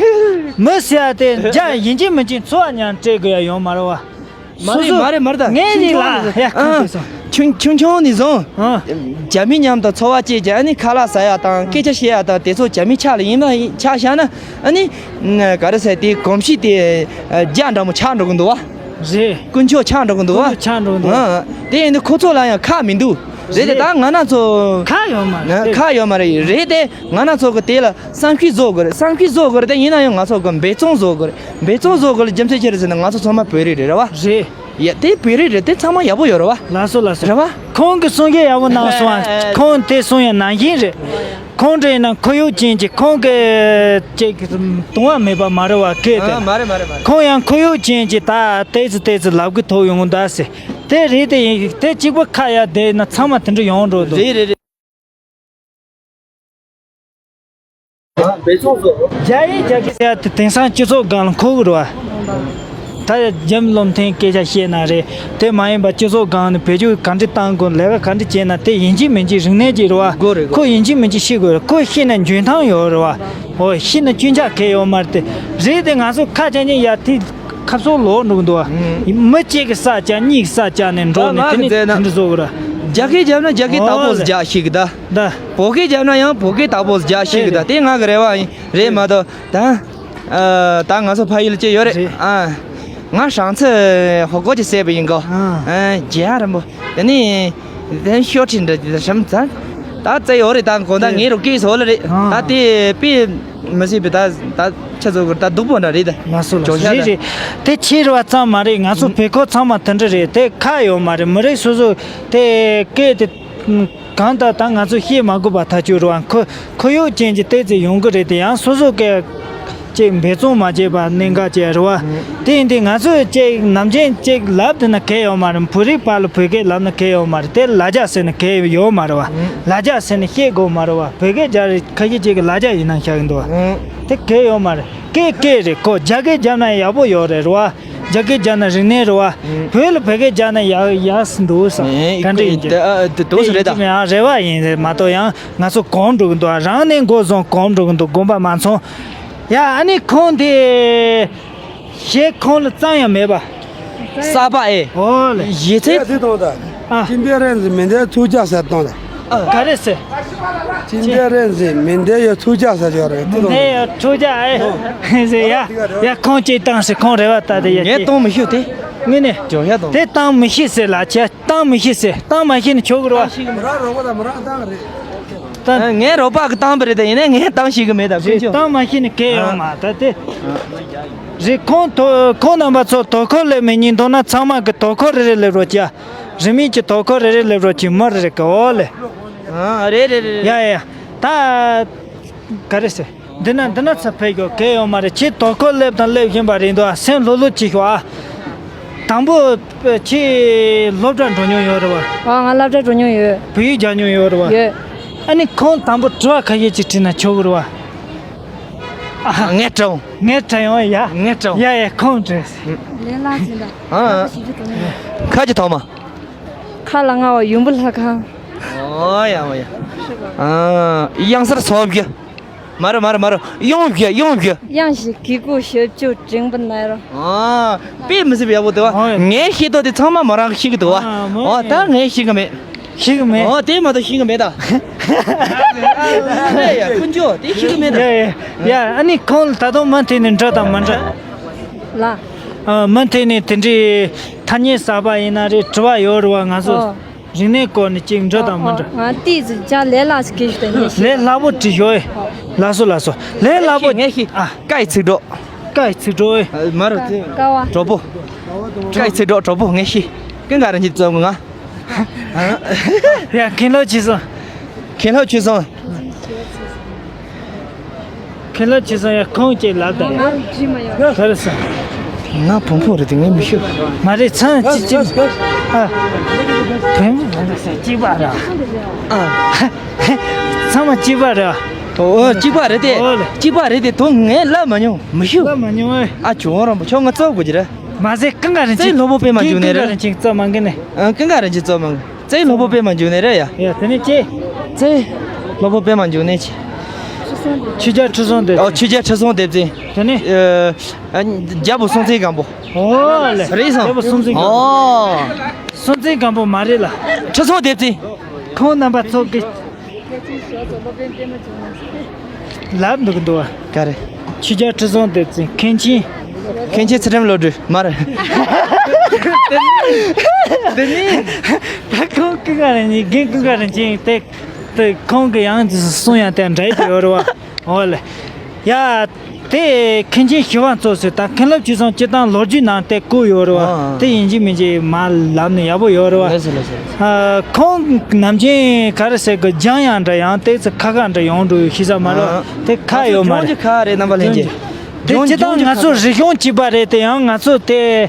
མི་ཟེར་ཡ་དེ་རྒྱ་ཡིན་གཅིག་མིན་གཅིག་འཚོ་བ་མཉམ་སྤྲད་དགོས་ཡ་ཡོང་མ་རེད་བ། མ་རེད་མ་རེད་མ་རེད། ད་ངས་ཅིག་ལ་ཡ་ཁ་ཨ་ཐུག་སོང་། ཆུང་ཆུང་ཆུང་ནས་བཟུང་། ཨ། རྒྱ་མི་མཉམ་དུ་འཚོ་བ་སྐྱེལ་གྱི། ཨ་ནི་ཁ་ལག་ཟ་ཡ་དང་སྐད་ཆ་བཤད་ཡ་དང་དེ་ཚོ་རྒྱ་མི་ཆ་ལ་ཡིན་པ་ཆ་བཞག་ན། ཨ་ནི་ག་རེ་ཟེར། དེ་གོམས་གཤིས་དེ་རྒྱ་འདྲ་མོ་ཆགས་འགྲོ་གི་འདུག་བ། རེད། དཀོན་མཆོག་ཆགས་འགྲོ་གི་འདུག་བ། དཀོན་མཆོག་ཆགས་འགྲོ་གི་འདུག་ཨ། དེ་ཡིན་དུས་ཁོ་ཚོ་ལ་ཡང་ཁག་མི་འདུག་རེད་དེ། རེད། ད་ང་རང་ཚོ་ཁག་ཡོད་མ་རེད། ཁག་ཡོད་མ་རེད། རེད་དེ། ང་རང་ཚོ་གི་དེ་ལ་བསམ་ཤེས་བཟོ་དགོས་རེད། བསམ་ཤེས་བཟོ་དགོས་རེད་དེ། ཡིན་ན་ཡང་ང་ཚོ་གི་འབད་བརྩོན་བཟོ་དགོས་རེད། འབད་བརྩོན་བཟོ་དགོས་ལ་རྒྱུ་མཚན་ཅི་རེད་ཟེར་ན་ང་ཚོ་ཚང་མ་བོད་རིགས་རེད། རེད་བ། རེད། ཡ་དེ་བོད་རིགས་རེད་དེ། ཚང་མ་ཡག་པོ་ཡོད་རེད་བ། ལགས་སོ་ལགས་སོ། རེད་བ། ཁོང་གི་གསུང་བཤད་ཡག་པོ་གནང་སོང་ཨ། ཁོང་དེ་གསུང་ཡ་ནང་བཞིན་རེད། ཁོང་འདྲ་ཡིན་ན་ཁོར་ཡུག་ཅན་གྱི་ཁོང་གི་ཅིག་དུང་བ་མེད་པ་མ་རེད་བ། སྐད་དེ། ཨ། མ་རེད་མ་རེད་མ་རེད། ཁོང་ཡང་ཁོར་ཡུག་ཅན་གྱི་ད་ཏོག་ཙམ་ཏོག་ཙམ་ལབ་གི་ཐུབ་ཡོང་གི་འདུག་ཟེར། དེ་རེད་དེ་ཡིན། དེ་གཅིག་པུ་ཁ་ཡ་བསྡད་ན་ཚང་མ་དེ་འདྲ་ཡོང་འགྲོ་འདུག་རེད་རེད་རེད། རྒྱ་ཡིག་རྒྱ་སྐད་ཟེར་ཡ་དེ་དེང་སང་སྤྱི་ཚོགས་སྒང་ལ་མཁོ་གི་རེད་བ། ད་རྒྱ་མི་བློ་མཐུན་སྐད་ཆ་བཤད་ན་རེད། དེ་མ་ཡིན་པ་སྤྱི་ཚོགས་སྒང་ནས་བེད་སྤྱོད་ག་འདྲ་བཏང་དགོས། ལས་ཀ་ག་འདྲ་བྱས་ན་དེ་ཡིན་གཅིག་མིན་གཅིག་རིག་གནས་ཅིག་རེད་བ། དགོས་རེད་དགོས། ཁོ་ཡིན་གཅིག་མིན་གཅིག་ཤེས་དགོས་རེད། ཁོ་ཤེས་ན་འཇོན་ཐང་ཡོད་རེད་བ། ཨོ་ཤེས་ན་སྐྱོན་ཆ་གང་ཡོད་མ་རེད་དེ། རེད་དེ་ང་ཚོ་ཁ་ཆ་ཉན་ཡ་དེ་ཁ་སོ་ལོག་འགྲོ་གི་འདུག་བ། ཨུམ། མི་གཅིག་གི་ས་ཆ་གཉིས་ཀྱི་ས་ཆ་ནས་འགྲོ་ནས་དེ་ནས་དེ་འདྲ་བཟོ་གི་རེད། རྒྱ་སྐད་བརྒྱབ་ན་རྒྱ་སྐད་དག་པོ་ཟིག་རྒྱག་ཤེས་གི་ད། ད། བོད་སྐད་བརྒྱབ་ན་ཡང་བོད་སྐད་དག་པོ་ཟིག་རྒྱག་ཤེས་གི་ད། དེ་ང་གི་རེ་བ་ཡིན། རེད་མ་གཏོགས་ད། ཨ། ད་ང་ཚོ་ཕ་ཡུལ་ལ་སྐྱེས་ཡོད་རེད། རེད། ཨ། ང་ཧྲང་ཚེ་ཧོ་གོ་ཅི་ཟེར་བ་ཡིན་གོ། ཨ། ཨ། རྒྱལ་རིན་པོ། དེ་ནི། དེ་ཤོ་ཁྲིན་འདྲ་དེ་ཧྲམ་ཙང་། ད་བཙལ་ཡོད་རེད། ད་གོ་ད་ངའི་རོ་སྐད་སོ་ལ་རེད། ཨ། ད་དེ་པི་མི་སྲིད་པའི་ད་ད་ཆ་ཚོད་གོ་ད་སྡུག་པོ་འདྲ་རེད་ད། ང་སོ་ལ་ཅོ་ཤ་རེད་ད། རེད། དེ་ཁྱེད་རེ་བ་ཙམ་མ་རེད། ང་ཚོ་བོད་ཁོ་ཚང་མ་དེ་འདྲ་རེད། དེ་ཁ་ཡོད་མ་རེད། མི་རིགས་སོ་སོ་དེ་སྐད་དེ། གང་ལྟར་ད་ང་ཚོ་བཤད་མ་དགོས་པ་ཐག་ཆོད་རེད་བ། ཁོ་ཁོར་ཡུག་ཅན་གྱི་ཏོག་ཙམ་ཡོང་གི་རེད་དེ། ཡང་སོ་སོ་སྐད་ཅིག་འབད་བརྩོན་མ་བྱས་པ་གནད་འགག་ཅིག་རེད་བ། དེ་ཡིན་དུས་ང་ཚོས་ཅིག་ནམ་རྒྱུན་ཅིག་ལབ་བསྡད་ན་གལ་ཡོད་མ་རེད། བོད་རིགས་བར་ལ་བོད་སྐད་ལབ་ན་གལ་ཡོད་མ་རེད། དེ་ལ་རྒྱ་ཟེར་ན་གལ་ཡོད་མ་རེད་བ། ལ་རྒྱ་ཟེར་ན་བཤད་དགོས་མ་རེད་བ། བོད་སྐད་རྒྱག་རེད། ཁ་ཤས་ཅིག་གིས་ལ་རྒྱ་ཡིན་ན་བཞག་གི་འདུག་བ། དེ་གལ་ཡོད་མ་རེད། སྐད་སྐད་རེད། ཁོ་རྒྱ་སྐད་བརྒྱབ་ན་ཡག་པོ་ཡོད་རེད་རེད་བ། རྒྱ་སྐད་བརྒྱབ་ན་རིག་གནས་རེད་བ། བོད་ལ་བོད་སྐད་བརྒྱབ་ན་ཡག་ཡག་སུ་འདུག་བསམ། ཨེ། ག་འདྲ་ཡིན་གྱི། ཨ། དེ་དོགས་སུ་རེད་ད། ཡིན་གྱི་མེད་ཨ། རེ་བ་ཡིན་རེད་མ་གཏོགས་ཡང་ང་ཚོ་གོམས་འགྲོ་གི་འདུག་ཨ། རང་ནས་འགོ་བཟུང་གོམས་འགྲོ་གི་འདུག་དགོངས་པ་མ་ཚོམ། ཡ་ཨ་ནི་ཁོང་དེ་གཞས་ཁོང་ལ་རྩམ་ཡང་མེད་པ། གསར་པ་ཨེ། ཨོ་ལེ། གཞས་ཚེ། ཨ། 金边人民的土家 ཟེར་གཏོང་ད། ག་རེ་ཟེར། 金边人民的土家 ཟེར་ཡོད་རེད། 民的土家 ཨེ། ཟེར་ཡ། ཡ་ཁོང་ཅིག་བཏང་ཟེར། ཁོང་རེ་བ་ལྟ་དེ་ཡ། ངས་གཏོང་མི་ཤེས་ཏེ། དངོས་གནས། ཇོ་ཤ་དང་། དེ་བཏང་མི་ཤེས་ཟེར་ལ་ཅེ། བཏང་མི་ཤེས་ཟེར། བཏང་མ་ཤེས་ནས་ཆོག་གི་རེད་བ། མི་རག་རོགས་པ་དང་མི་རག་བཏང་རེད། ད། ངའི་རོགས་པ་གི་བཏང་པ་རེད་དེ་ཡིན་ནའི་ངས་བཏང་ཤེས་གི་མེད་ད་ཀུན་སྤྱོད། བཏང་མ་ཤེས་ནས་གས་ཡོང་མ་ད་དེ། རེད། ཁོང་དོ་ཁོང་རྣམ་པ་ཚོ་དོ་ཁུར་སླེབས་མི་ཉིན་མདོར་ན་ཚང་མ་གི་དོ་ཁུར་རེ་རེ་སླེབས་རོགས་ཀྱ། རིན་མེད་ཀྱི་དོ་ཁུར་རེ་རེ་སླེབས་རོགས་ཀྱི་མི་རེ་རེ་གི་འོ་ལེ། ཨ་རེད་རེད་རེད། ཡ་ཡ་ཡ། ད། ག་རེ་ཟེར། འདི་ན་འདི་ན་ཚ་ཕེབས་ཡོད་གལ་ཡོད་མ་རེད། ཁྱེད་དོ་ཁུར་སླེབས་དང་སླེབས་བཞིན་པ་རེད་འདུག་ཨ། སེམས་ལྷོད་ལྷོད་ཅིག་ཤོག་ཨ། དང་པོ། ཁྱེད་སློབ་གྲྭ་འགྲོ་མྱོང་ཡོད་རེད་བ། ཨ། ང་སློབ་གྲྭ་འགྲོ་མྱོང་ཡོད། བོད་ཡིག་སྦྱང་མྱོང་ཡོད་རེད་བ། ཡོད། ཨ་ནི་ཁོང་དང་པོ་དྲི་བ་ཁ་ཤས་ཅིག་དྲིས་ན་ཆོག་གི་རེད་བ། ཨ། ངས་དྲི་འོང་། ངས་དྲི་ཡོང་ཡ། ངས་དྲི་འོང་། ཡ་ཡ་ཁོང་དྲིས། ལས་སླ་ཟིན་ད། ཨ། ཁ་ཅིག་ཐོག་མ། ཁ་ལ་ང་བ་ཡུམ་བུ་ལྷ་ཁང་། ཨོ་ཡ་ཨོ་ཡ། ཨ། གཡང་གཟར་སོབ་རྒྱུ། མ་རེད་མ་རེད་མ་རེད། གཡང་རྒྱུ་གཡང་རྒྱུ། གཡང་ཞིག་གི་གུ་ཞབས་ཀྱུ་དྲན་པ་ན་རོ། ཨ། དཔེ་མི་སྲིད་པ་ཡག་པོ་འདུག་བ། ཨོ་ཡ། ངས་ཤེས་རྟོགས་དེ་ཚང་མ་མོ་རང་གིས་ཤེས་ཀྱི་འདུག་བ། ཨ། མོ། ཨོ་ད་ངས་ཤེས་ཀྱི་མེད། ཤེས་ཀྱི་མེད། ཨོ་དེ་མ་གཏོགས་ཤེས་ཀྱི་མེད་ད། ཡ་ཡ་ཀུན་སྤྱོད་དེ་ཤེས་ཀྱི་མེད་ད། ཡ་ཡ་ཡ། ཨ་ནི་ཁོང་ད་དུང་མུ་མཐུད་ནས་འདྲི་དང་མི་འདྲི། ལ། ཨ། མུ་མཐུད་ནས་དེ་འདྲའི་ཐ་སྙད་གསར་པ་ཡིན་ན་རེད། དྲི་བ་ཡོད་རེད་བ། ང་ཚོ། ཨོ། རིག་གནས་སྐོར་ནས་ཅིག་འདྲི་དང་མི་འདྲི། ང་ཏིས་ཅ་ལས་སླ་ཞིག་གིས་ཞུ་དང་ཉེ་ཤེས། ལས་སླ་པོ་དྲི་ཞོ་ཨེ། ལགས་སོ་ལགས་སོ། ལས་སླ་པོ། ངས་ཤེས། ཨ། ཀ་ཡི་ཚིག་གྲོགས། ཀ་ཡི་ཚིག་གྲོགས་ཨེ། མ་རུ་ཚིག་ཀ་བ། གྲོགས་པོ། ཀ་ཡི་ཚིག་གྲོགས་གྲོགས་པོ་ངས་ཤེས། ཀུན་དགའ་རང་གིས་བཙལ་དགོས་ང་། ཡ་མཁན་སློབ་ཆོས་བཟང་། མཁན་སློབ་ཆོས་བཟང་། མཁན་སློབ་ཆོས་བཟང་ཡ་ཁོང་ཅིག་ལབ་དང་། ག་རེ་ཟེར། ང་བོང་བུ་རེད་དེ་ངས་མི་ཤེས། མ་རེད་ཚང་ཅི་ཅི། ཨ། བོན་པོ་རེད་ཟེར་གཅིག་པ་ར། ཨ། ཚང་མ་གཅིག་པ་ར། ཨོ་གཅིག་པ་རེད་དེ། ཨོ་ལེ། གཅིག་པ་རེད་དེ་དོ་ངས་ལབ་མ་མྱོང་མི་ཤེས། ལབ་མ་མྱོང་ཨེ། ཨ་ཇོ་རོང་པོ་ཁྱོད་ང་བཙལ་དགོས་ཀྱི་རེད། མ་ཟད་ཀུན་དགའ་རིན་ཆེན། རྩེ་སློབ་དཔོན་པད་མ་འབྱུང་གནས་རེད། ཀུན་དགའ་རིན་ཆེན་བཙལ་མ་མཁན་ནས། ཨ། ཀུན་དགའ་རིན་ཆེན་བཙལ་མ་མཁན། རྩེ་སློབ་དཔོན་པད་མ་འབྱུང་གནས་རེད་ཡ། ཡ་དེ་ནས་ཅི། རྩེ་སློབ་དཔོན་པད་མ་འབྱུང་གནས་ཅི། ཆོས་རྒྱལ་ཁྲི་སྲོང་ལྡེ། ཨོ་ཆོས་རྒྱལ་ཁྲི་སྲོང་ལྡེ་བཙན། དེ་ནས། ཨ། རྒྱལ་པོ་སྲོང་བཙན་སྒམ་པོ། ཨོ་ལེ། རེད་སོང་། རྒྱལ་པོ་སྲོང་བཙན་སྒམ་པོ། ཨོ། སྲོང་བཙན་སྒམ་པོ་མ་རེད་ལ། ཁྲི་སྲོང་ལྡེ་བཙན། ཁོང་རྣམ་པ་ཚོ་གི་ལབ་འདུག་འདུག་བ། ག་རེ། ཆོས་རྒྱལ་ཁྲི་སྲོང་ལྡེ་བཙན། མཁན་ཆེན། མཁན་ཆེན་ཚུལ་ཁྲིམས་བློ་གྲོས་མ་རེད། འདི་ནི། ད་ཁོང་ཀུན་དགའ་རིན་ཆེན། རྒན་ཀུན་དགའ་རིན་ཆེན་དེ་དེ་ཁོང་གི་ཡང་གསུང་ཡང་དེ་འདྲ་ཡོད་རེད་བ། འོ་ལེ། ཡ། དེ་མཁན་ཆེན་ཞི་བ་འཚོ་ཟེར་ད་མཁན་སློབ་ཆོས་བཟང་སྤྱིར་བཏང་ལོ་རྒྱུས་ནང་དེ་བཀོད་ཡོད་རེད་བ། ཨ། དེ་ཡིན་གཅིག་མིན་གཅིག་མར་ལབ་ནས་ཡག་པོ་ཡོད་རེད་བ། ལགས་སོ་ལགས་སོ། ཨ། ཁོང་ནམ་རྒྱུན་ག་རེ་ཟེར་གི་སྦྱང་ཡག་འདྲ་ཡང་ཏོག་ཙམ་ཁག་ཁག་འདྲ་ཡོང་འགྲོ་ཡོད་ཤེས་ས་མ་རེད་བ། ཨ། དེ་ཁག་ཡོད་མ་རེད། ཁག་རེད་རྣམ་པ་ལྷན་རྒྱས། དེ་སྤྱིར་བཏང་ང་ཚོ་རིག་གཞུང་གཅིག་པ་རེད་དེ་ཡང་ང་ཚོ་དེ།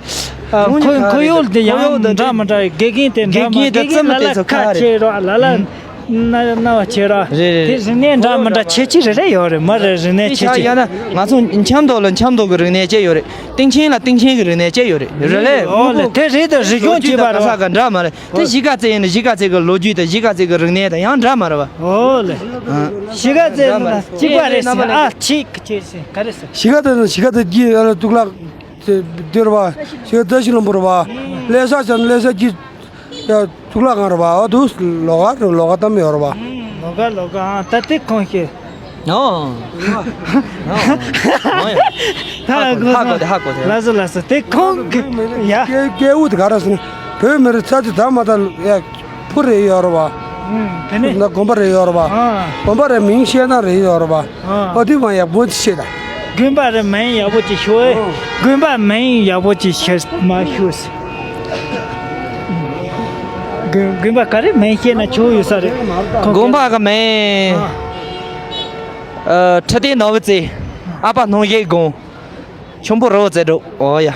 ཨ། ཁོར་ཡུག་དེ་ཡང་འདྲ་མི་འདྲ་དགེ་རྒན་དེ་འདྲ་མི་དགེ་རྒན་ལ་ལ་ཁག་ཆེ་རོགས་ལ་ལ། ན་ན་བ་ཆེ་ར། རེད་རེད། དེ་རིག་གནས་འདྲ་མི་འདྲ་ཁྱད་ཆོས་རེ་རེ་ཡོད་རེད། མི་རེ་རིག་གནས་ཁྱད་ཆོས། ང་ཚོ་འཆམ་མདོ་ལ་འཆམ་མདོ་གི་རིག་གནས་བཅས་ཡོད་རེད། སྟེང་ཆེན་ལ་སྟེང་ཆེན་གི་རིག་གནས་བཅས་ཡོད་རེད། རེད་ལེ། ཨོ་ལེ། དེ་རེད་དེ་རིག་གཞུང་གཅིག་པ་རེད། ལོ་རྒྱུས་དང་ག་ས་ག་འདྲ་མ་རེད། དེ་གཞིས་ཀ་རྩེ་ཡིན་ན་གཞིས་ཀ་རྩེ་གི་ལོ་རྒྱུས་དང་གཞིས་ཀ་རྩེ་གི་རིག་གནས་དང་ཡང་འདྲ་མ་རེད་བ། ཨོ་ལེ། ཨ། གཞིས་ཀ་རྩེ་ཡིན་ན་གཅིག་པ་རེད་ཟེར། ཨ་ཅིག་ཅིག་ཟེར་ག་རེ་ཟེར། གཞིས་ཀ་རྩེ་ན་གཞིས་ཀ་རྩེ་གི་ཨ་ལ་གཙུག་ལག་དེ་རེད་བ། གཞིས་ཀ་རྩེ་བཀྲ་ཤིས་ལྷུན་པོ་རེད་བ། ལྷ་ས་ཆ་ན་ལྷ་ས་གི་ཡ། གཙུག་ལག་ཁང་རེད་བ། ཨ་དུ་ལོགས་ཀ་རེད། ལོགས་ཀ་གཏམ་ཡོད་རེད་བ། ལོགས་ཀ་ལོགས་ཀ་ཨ་ད་དེ་ཁོང་ཤེས། ཨོ། ད་ཧ་གོ་ཧ་གོ་དེ་ཧ་གོ་དེ། ལགས་སོ་ལགས་སོ། དེ་ཁོང་གི་ཡ། སྐད་སྐད་དབུགས་དེ་ག་རེ་ཟེར་ན་བོད་མི་རིགས་ཚ་ཅི་ད་མ་ད་ཡ་ཕུ་རེ་ཡོད་རེད་བ། དེ་ནས་ན་དགོན་པ་རེ་ཡོད་རེད་བ། ཨ། དགོན་པ་རེ་མིང་བཤད་ན་རེ་ཡོད་རེད་བ། ཨ། ཨོ་དེ་མ་ཡག་པོ་ཅི་བཤད་ད། དགོན་པ་རེ་མིང་ཡག་པོ་ཅིག་ཤོད། དགོན་པ་མིང་ཡག་པོ་ཅིག་ཤོད་མ་ཤོད། དགོན་དགོན་པ་ག་རེ་མིང་ཤེས་ན་ཆོག་ཡོད་ས་རེད། དགོན་པ་གི་མིང་། ཨ། ཨ། ཁྲི་སྟེང་ནོར་བུ་རྩེ། ཨ་ཕ་སྣང་བཞིའི་དགོན། ཆུང་བུ་རི་བོ་རྩེ་དྲུག་ཨོ་ཡ།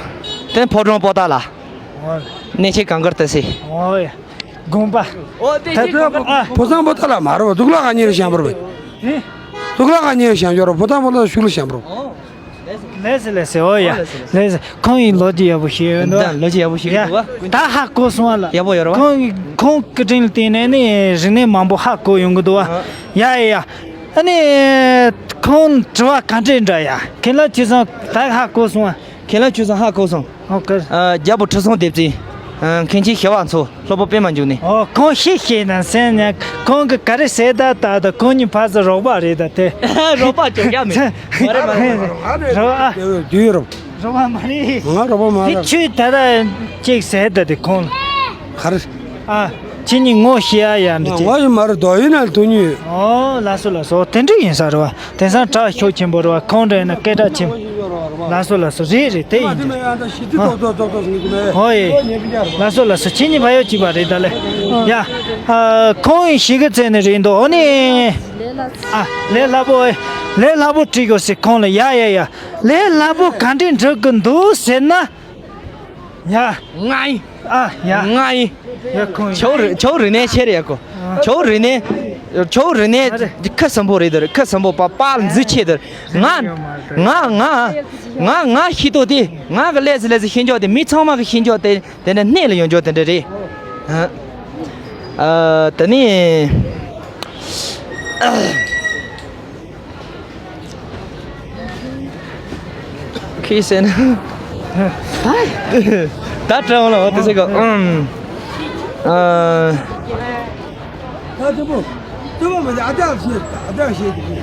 དེ་ཕོ་བྲང་པོ་ཏཱ་ལ། ཨོ་ཡ། གནས་ཆེན་གངས་དཀར་ཏི་སེ། ཨོ་ཡ། དགོན་པ། ཨོ་དེ་ད་ལྟ་གངས་དཀར་ཨ། ཕོ་བྲང་པོ་ཏཱ་ལ་མ་རེད་བ། གཙུག་ལག་ཁང་གཉེར་བཤམས་པ་རེད་བ། ཨེ། གཙུག་ལག་ཁང་གཉེར་བཤམས་ཡོད་རེད། ཕོ་བྲང་པོ་ཏཱ་ལ་ཤུལ་ལ་བཤམས་པ་རེད་བ། ལེ་སི་ལེ་སི། ཨོ་ཡ། ལེ་སི། ཁོང་ཡིན་ལོ་རྒྱུས་ཡག་པོ་ཤེས་ཡོད་འདུག་ད་ལོ་རྒྱུས་ཡག་པོ་ཤེས་ཡོད་འདུག་བ། ད་ཧ་གོ་སོང་བ་ལ། ཡག་པོ་ཡོད་རེད་བ། ཁོང་ཁོང་གི་དྲིན་ལ་བརྟེན་ནས་ནི་རིག་གནས་མང་པོ་ཧ་གོ་ཡོང་གི་འདུག་བ། ཡ་ཡ་ཡ། ཨ་ནི། ཁོང་དྲི་བ་ག་འདྲས་འདྲ་ཡ། མཁན་སློབ་ཆོས་བཟང་ད་ཧ་གོ་སོང་བ། མཁན་སློབ་ཆོས་བཟང་ཧ་གོ་སོང་། ཨོ་ཀེ། ཨ། རྒྱལ་པོ་ཁྲི་སྲོང་ལྡེ་བཙན། ཨ། མཁན་ཆེན་ཞི་བ་འཚོ། སློབ་དཔོན་པད་མ་འབྱུང་གནས། ཨོ་ཁོང་ཤེས་ཤེས་ན་སེམས་ཉག་ཁོང་གི་ག་རེ་ཟེར་ད་ད་ད་ཁོང་གཉིས་ཕ་ཚ་རོགས་པ་རེད་ད་དེ། རོགས་པ་ཅོག་ཡ་མེད། མ་རེད་མ་རེད། རོགས་ཨ། དུས་རབས། རོགས་པ་མ་རེད། ང་རོགས་པ་མ་རེད། དེ་ཁྱོད་ད་ལྟ་ཅིག་ཟེར་ད་དེ་ཁོང་ལ། ག་རེ། ཨ། ཁྱེད་གཉིས་ངོ་ཤེས་ཡ་ཡ་འདྲ་ཅིག་ང་ཡི་མ་རེད། རྡོ་ཡིན་ན་དུ་ཉུས། ཨོ་ལགས་སོ་ལགས་སོ། དེ་འདྲ་ཡིན་ས་རེད་བ། དེང་སང་གྲགས་ཤུགས་ཆེན་པོ་རེད་བ། ཁོང་འདྲ་ཡིན་ན་སྐད་གྲགས་ཆེན་པོ། ལགས་སོ་ལགས་སོ། རེད་རེད། དེ་ཡིན་འདྲ། ཨོ་ཡེ། ལགས་སོ་ལགས་སོ། ཁྱེད་གཉིས་བ་ཡོ་གཅིག་པ་རེད་ད་ལེ། ཡ། ཨ། ཁོང་ཡི་གཞིས་ཀ་རྩེ་ནས་རེད་འདུག་ཨོ་ནི། ཨ། ལས་སླ་པོ། ལས་སླ་པོ་བྲིས་དགོས་ཟེར་ཁོང་ལ། ཡ་ཡ་ཡ། ལས་སླ་པོ་ག་འདྲས་འབྲི་གི་འདུག་ཟེར་ན། ཡ། ང་ཡིན། ཨ་ཡ། ང་ཡིན། ཡ་ཁོང་ཡིན། ཆོ་རི་ཆོ་རི་ནས་ཆེ་རེད་ཡ་ཁོ། ཆོ་རི་ནས། ཆོ་རི་ནས། ཨ་རེ། ཁ་སམ་པོ་རེད་དར། ཁ་སམ་པོ་པ་པ་ལ་འཛུལ་ཆེ་དར། ང་། ང་། ང་། ང་། ང་ཤི་ཏོ་དེ། ང་གི་ལས་སི་ལས་སི་ཤེས་འཇོག་དེ། མི་ཚང་མ་གི་ཤེས་འཇོག་དེ། དེ་འདྲ་གནས་ལ་ཡོང་འཇོག་དེ་འདྲ་རེད། ཨ། ཨ། དེ་ནས། ཁྱི་ཟེར་ན། ད་དྲང་ལ་འོ་དེ་ཟེར་གོ་ཨམ། ཨ། ད་དེ་མོ། དེ་མོ་མ་ཨ་ཅག་ཤེས་ཨ་ཅག་ཤེས་ཀྱི།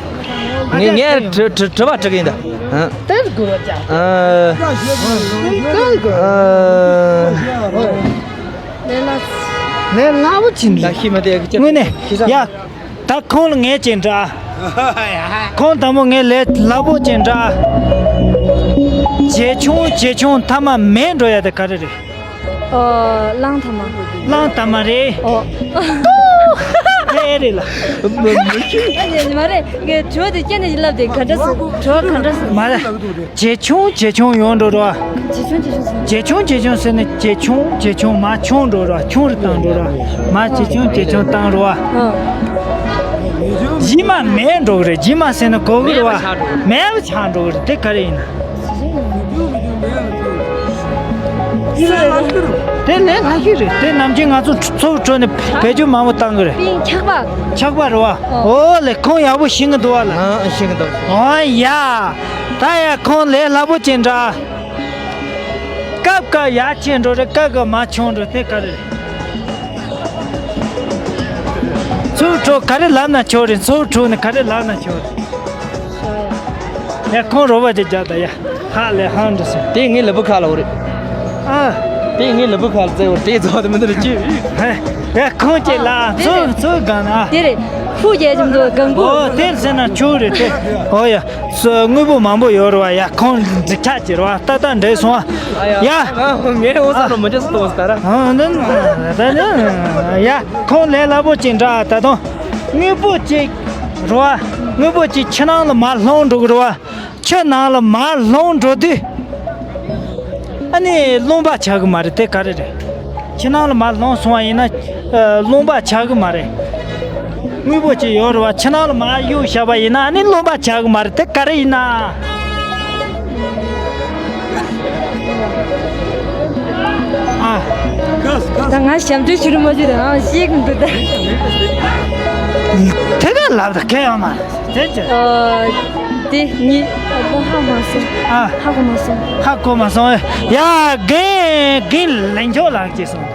ངས་ངས་དྲི་དྲི་དྲི་བ་དྲི་གི་ཡིན་ད། ཨ། ཨ། ཨ་ཅག་ཤེས་ཀྱི། ཨ། ལས་སླ། ལས་སླ་པོ་ཅིག་འདུག་ད་ཤི་མ་དེ་དངོས་གནས་ཡ། ད་ཁོང་ལ་ངས་ཅིག་འདྲ། ཁོང་དང་པོ་ངས་ལས་སླ་པོ་ཅིག་འདྲ། ཇེ་ཆུང་ཇེ་ཆུང་ཐ་མ་མེད་འགྲོ་ཡ་དེ་ག་རེ་རེད། ཨོ། གླང་ཐ་མ། གླང་ཐ་མ་རེད། ཨོ། དེ་རེད་ལ། ཨ་ནི་མ་རེད། ངས་དྲི་བ་དེ་སྐྱེ་ནས་ལབ་དེ་ག་འདྲ་སོང་། དྲི་བ་ག་འདྲ་སོང་། མ་རེད། ཇེ་ཆུང་ཇེ་ཆུང་ཡོང་འགྲོ་རོ། ཇེ་ཆུང་ཇེ་ཆུང་ཟེར། ཇེ་ཆུང་ཇེ་ཆུང་ཟེར་ནས་ཇེ་ཆུང་ཇེ་ཆུང་མར་ཆུང་འགྲོ་རོ། ཆུང་རུ་བཏང་འགྲོ་རོ། མར་ཇེ་ཆུང་ཇེ་ཆུང་བཏང་རོ། ཨ། རྗེས་མ་མེད་འགྲོ་གི་རེད། རྗེས་མ་ཟེར་ན་གོ་གི་རེད་བ། མེད་པ་ཆགས་འགྲོ་གི་རེད། དེ་ག་རེ་ཡིན་ན། དེ་ལས་སླ་ཤོས་རེད། དེ་ནམ་རྒྱུན་ང་ཚོ་ཚོགས་ཁྲོད་ནས་བེད་སྤྱོད་མང་པོ་བཏང་གི་རེད། པིང་ཆག་པ། ཆག་པ་རེད་བ། ཨོ་ལེ། ཁོང་ཡག་པོ་ཤེས་གི་འདུག་བ་ལ། ཨ། ཤེས་གི་འདུག་ཨོ་ཡ། ད་ཡ་ཁོང་ལས་སླ་པོ་ཅིག་འདྲ། སྐབས་སྐབས་ཡར་ཆེ་འགྲོ་རེད། སྐབས་སྐབས་མར་ཆུང་འགྲོ། དེ་ག་རེ་རེད། ཚུར་འགྲོ་ག་རེ་ལབ་ན་ཆོག་རེད། ཚུར་འགྲོ་ནས་ག་རེ་ལབ་ན་ཆོག་རེད། ཡ་ཁོང་རོགས་པ་ཅིག་རྒྱག་ད་ཡ། ཧ་ལས་ཧང་འདྲ་སོང་། དེ་ངའི་ལུས་པོ་ཁ་ལ་འོ་རེད། ཨ། དེ་ངའི་ལུས་པོ་ཁ་ལ་བཙལ་བར་དེ་རྫོགས་དེ་མི་འདུག་ཅི། ཧེ། ཡ་ཁོང་ཅིག་ལ་ཚུར་ཚུར་གང་ན། དེ་རེད། ཕུག་རྒྱལ་ཁྱིམ་དུ་གང་པོ། ཨོ་དེ་ཟེར་ན་ཆོག་རེད་དེ། ཨོ་ཡ། སོ་དངོས་པོ་མང་པོ་ཡོད་རེད་བ། ཡ་ཁོང་འདི་ཆ་ཅིག་རེད་བ། ཏག་ཏག་འདྲེས་སོང་བ། ཡ། ངའི་འོ་ས་རུ་མི་འཇོག་སུ་གཏོང་ས་ད་ར། ཨ་ནི་ད་ནི་ཡ་ཁོང་ལས་སླ་པོ་ཅིག་འདྲ། ད་དུང་དངོས་པོ་ཅིག་རེད་བ། དངོས་པོ་ཅིག་ཆུ་ནང་ལ་མར་ལྷུང་འགྲོ་གི་རེད་བ། ཆུ་ནང་ལ་མར་ལྷུང་འགྲོ་དུས། ཨ་ནི་རློན་པ་ཆགས་གི་མ་རེད། དེ་ག་རེ་རེད། ཆུ་ནང་ལ་མར་ལྷུང་སོང་བ་ཡིན་ན། ཨ། རློན་པ་ཆགས་གི་མ་རེད། དངོས་པོ་ཅིག་ཡོད་རེད་བ། ཆུ་ནང་ལ་མར་གཡུགས་བཞག་པ་ཡིན་ན་ཨ་ནི་རློན་པ་ཆགས་གི་མ་རེད། དེ་ག་རེ་ཡིན་ན། ཨ། ད་ང་ཞབས་བྲོ་ཞུ་རུ་མ་བཅུག་དང་ཤེས་གི་འདུག་ད། དེ་ག་ལབ་ད་གལ་ཡོད་མ་རེད། དེ་ཅི། ཨ། དེ་ཉིད་ད་ཧ་མ་སོང་། ཨ། ཧ་གོ་མ་སོང་། ཧ་གོ་མ་སོང་། ཡ་རྒན་རྒན་ལན་ཆོག་ལགས་ཅེས་སོང་།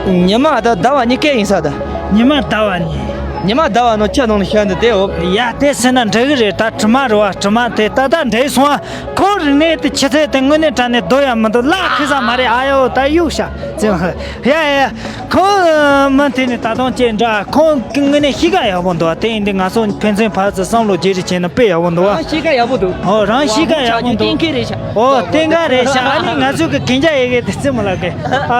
ཨ། ཉི་མ་ད་ཟླ་བ་གཉིས་ཀའི་ཡིན་ས་ད། ཉི་མ་ཟླ་བ་གཉིས། ཉི་མ་ཟླ་བ་ནང་ཆུ་ནང་ལ་ཤར་འདུག་དེ་འོ། ཡ་དེ་ཟེར་ན་འགྲིག་གི་རེད། ད་དྲི་མ་རེད་བ། དྲི་མ་དེ་ཏག་ཏག་འགྲིག་སོང་ཨ། ཁོ་རིག་གནས་དེ་ཆུ་ཚད་དེ་དངོས་གནས་དྲང་གནས་སྡུག་ཡ་མི་འདུག་ལག་ཁེ་ས་མ་རེད། ཨ་ཡོ་ད་གཡུག་ཤ་ཙེ། ཡ་ཡ་ཡ། ཁོང་མུ་མཐུད་ནས་ད་དུང་ཅིག་འདྲ། ཁོང་དངོས་གནས་གཤིས་ཀ་ཡག་པོ་འདུག་དེ་ཡིན་དུས་ང་ཚོ་ཕན་ཚུན་ཕར་ཚུར་བསམ་བློ་བརྗེ་རེས་བྱས་ན་དཔེ་ཡག་པོ་འདུག་ཨ། གཤིས་ཀ་ཡག་པོ་འདུག་ཨོ་རང་གཤིས་ཀ་ཡག་པོ་འདུག་གཏན་འཁེལ་རེད་ཤག་ཨོ་གཏན་འཁེལ་རེད་ཤག་ཨ་ནི་ང་ཚོ་གི་གན་རྒྱ་ཡི་གེ་དེ་རྩེད་མོ་ལགས་ཀྱི། ཨ།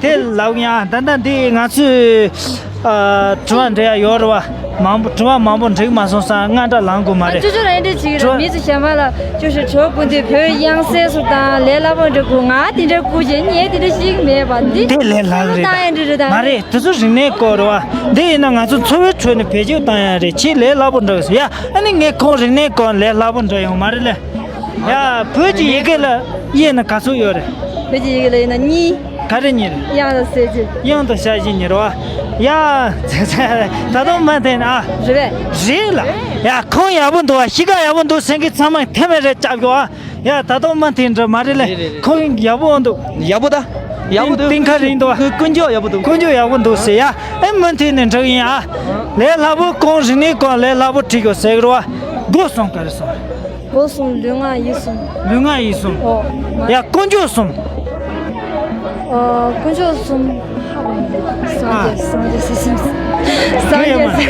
དེ་ལབ་ཡང་ད་ལྟ་འདི་ང་ཚོས། ཨ། དྲི་བ་འདྲི་ཡ་ཡོད་རེད་བ། མང་པོ་དྲི་བ་མང་པོ་འགྲིག་མ་སོང་ཙང་སྔ་དྲགས་ལངས་དགོས་མ་རེད། ཅོ་ཅོ་རང་འདྲ་ཅིག་རེད། མི་ཚོ་གཞན་པ་ལ་ཅོ་ཞིག་གྲོགས་ཀུན་དེ་བོད་དབྱངས་གསལ་སོ་དང་ལས་སླ་པོ་འདྲ་དགོས། ང་དེ་འདྲ་དགོས་བྱས་ངས་དེ་འདྲ་ཞིག་མེད་པ་འདི། དེ་ལས་སླ་གི་རེད་ད། ཡ་འདྲ་རེད་ད། མ་རེད། དེ་ཚོ་རིག་གནས་སྐོར་རེད་བ། འདི་ཡིན་ན་ང་ཚོ་འཚོ་བའི་ཁྲོད་ནས་བེད་སྤྱོད་བཏང་ཡ་རེད། ཁྱེད་ལས་སླ་པོ་འདྲ་གི་ཟེར་ཡ། ཨ་ནི་ངས་ཁོང་རིག་གནས་སྐོར་ལས་སླ་པོ་འདྲ་ཡོང་མ་རེད་ལེ། ཡ་བོད་ཀྱི་ཡི་གེ་ལ་དབྱེ་ན་ག་ཚོད་ཡོད་རེད། བོད་ཀྱི་ཡི་གེ་ལ་དབྱེ་ན་གཉིས། ག་རེ་གཉིས་རེད། དབྱངས་དང་གསལ་བྱེད། དབྱངས་དང་གསལ་བྱེད་གཉིས་རེད་བ། ཡ། ད་དུང་མུ་མཐུད་ནས་ཨ། རེད་པས། རེད་ལ། ཡ་ཁོང་ཡག་པོ་འདུག་བ། གཤིས་ཀ་ཡག་པོ་འདུག་ཟེར་མཁན་ཚང་མ་ཐེ་མེ་རེ་རྒྱབ་དགོས་ཨ། ཡ་ད་དུང་མུ་མཐུད་འགྲོ། མ་རེད་ལེ། རེད་རེད་རེད། ཁོང་ཡག་པོ་འདུག་ཡག་པོ་ད། ཡག་པོ་འདུག་གཏན་འཁེལ་རེད་འདུག་བ། ཀུན་སྤྱོད་ཡག་པོ་འདུག་ཀུན་སྤྱོད་ཡག་པོ་འདུག་ཟེར་ཡ། ཨེ་མུ་མཐུད་ནས་འགྲོ་གི་ཡིན་ཨ། ལས་སླ་པོ་ཁོང་རིག་གནས་སྐོར་ལས་སླ་པོ་ཁྲིད་དགོས་ཟེར་གི་རེད་བ། སྒོ་གསུམ་ག་རེ་སོང་། སྒོ་གསུམ་ལུས་ངག་ཡིད་གསུམ། ལུས་ངག་ཡིད་གསུམ། ཨོ། ཡ། དཀོན་མཆོག་གསུམ། ཨོ། དཀོན་མཆོག་གསུམ། ཧ་གོ་མི་འདུག་སངས་རྒྱས། སངས་རྒྱས་སི་སིམ། སངས་རྒྱས་སི།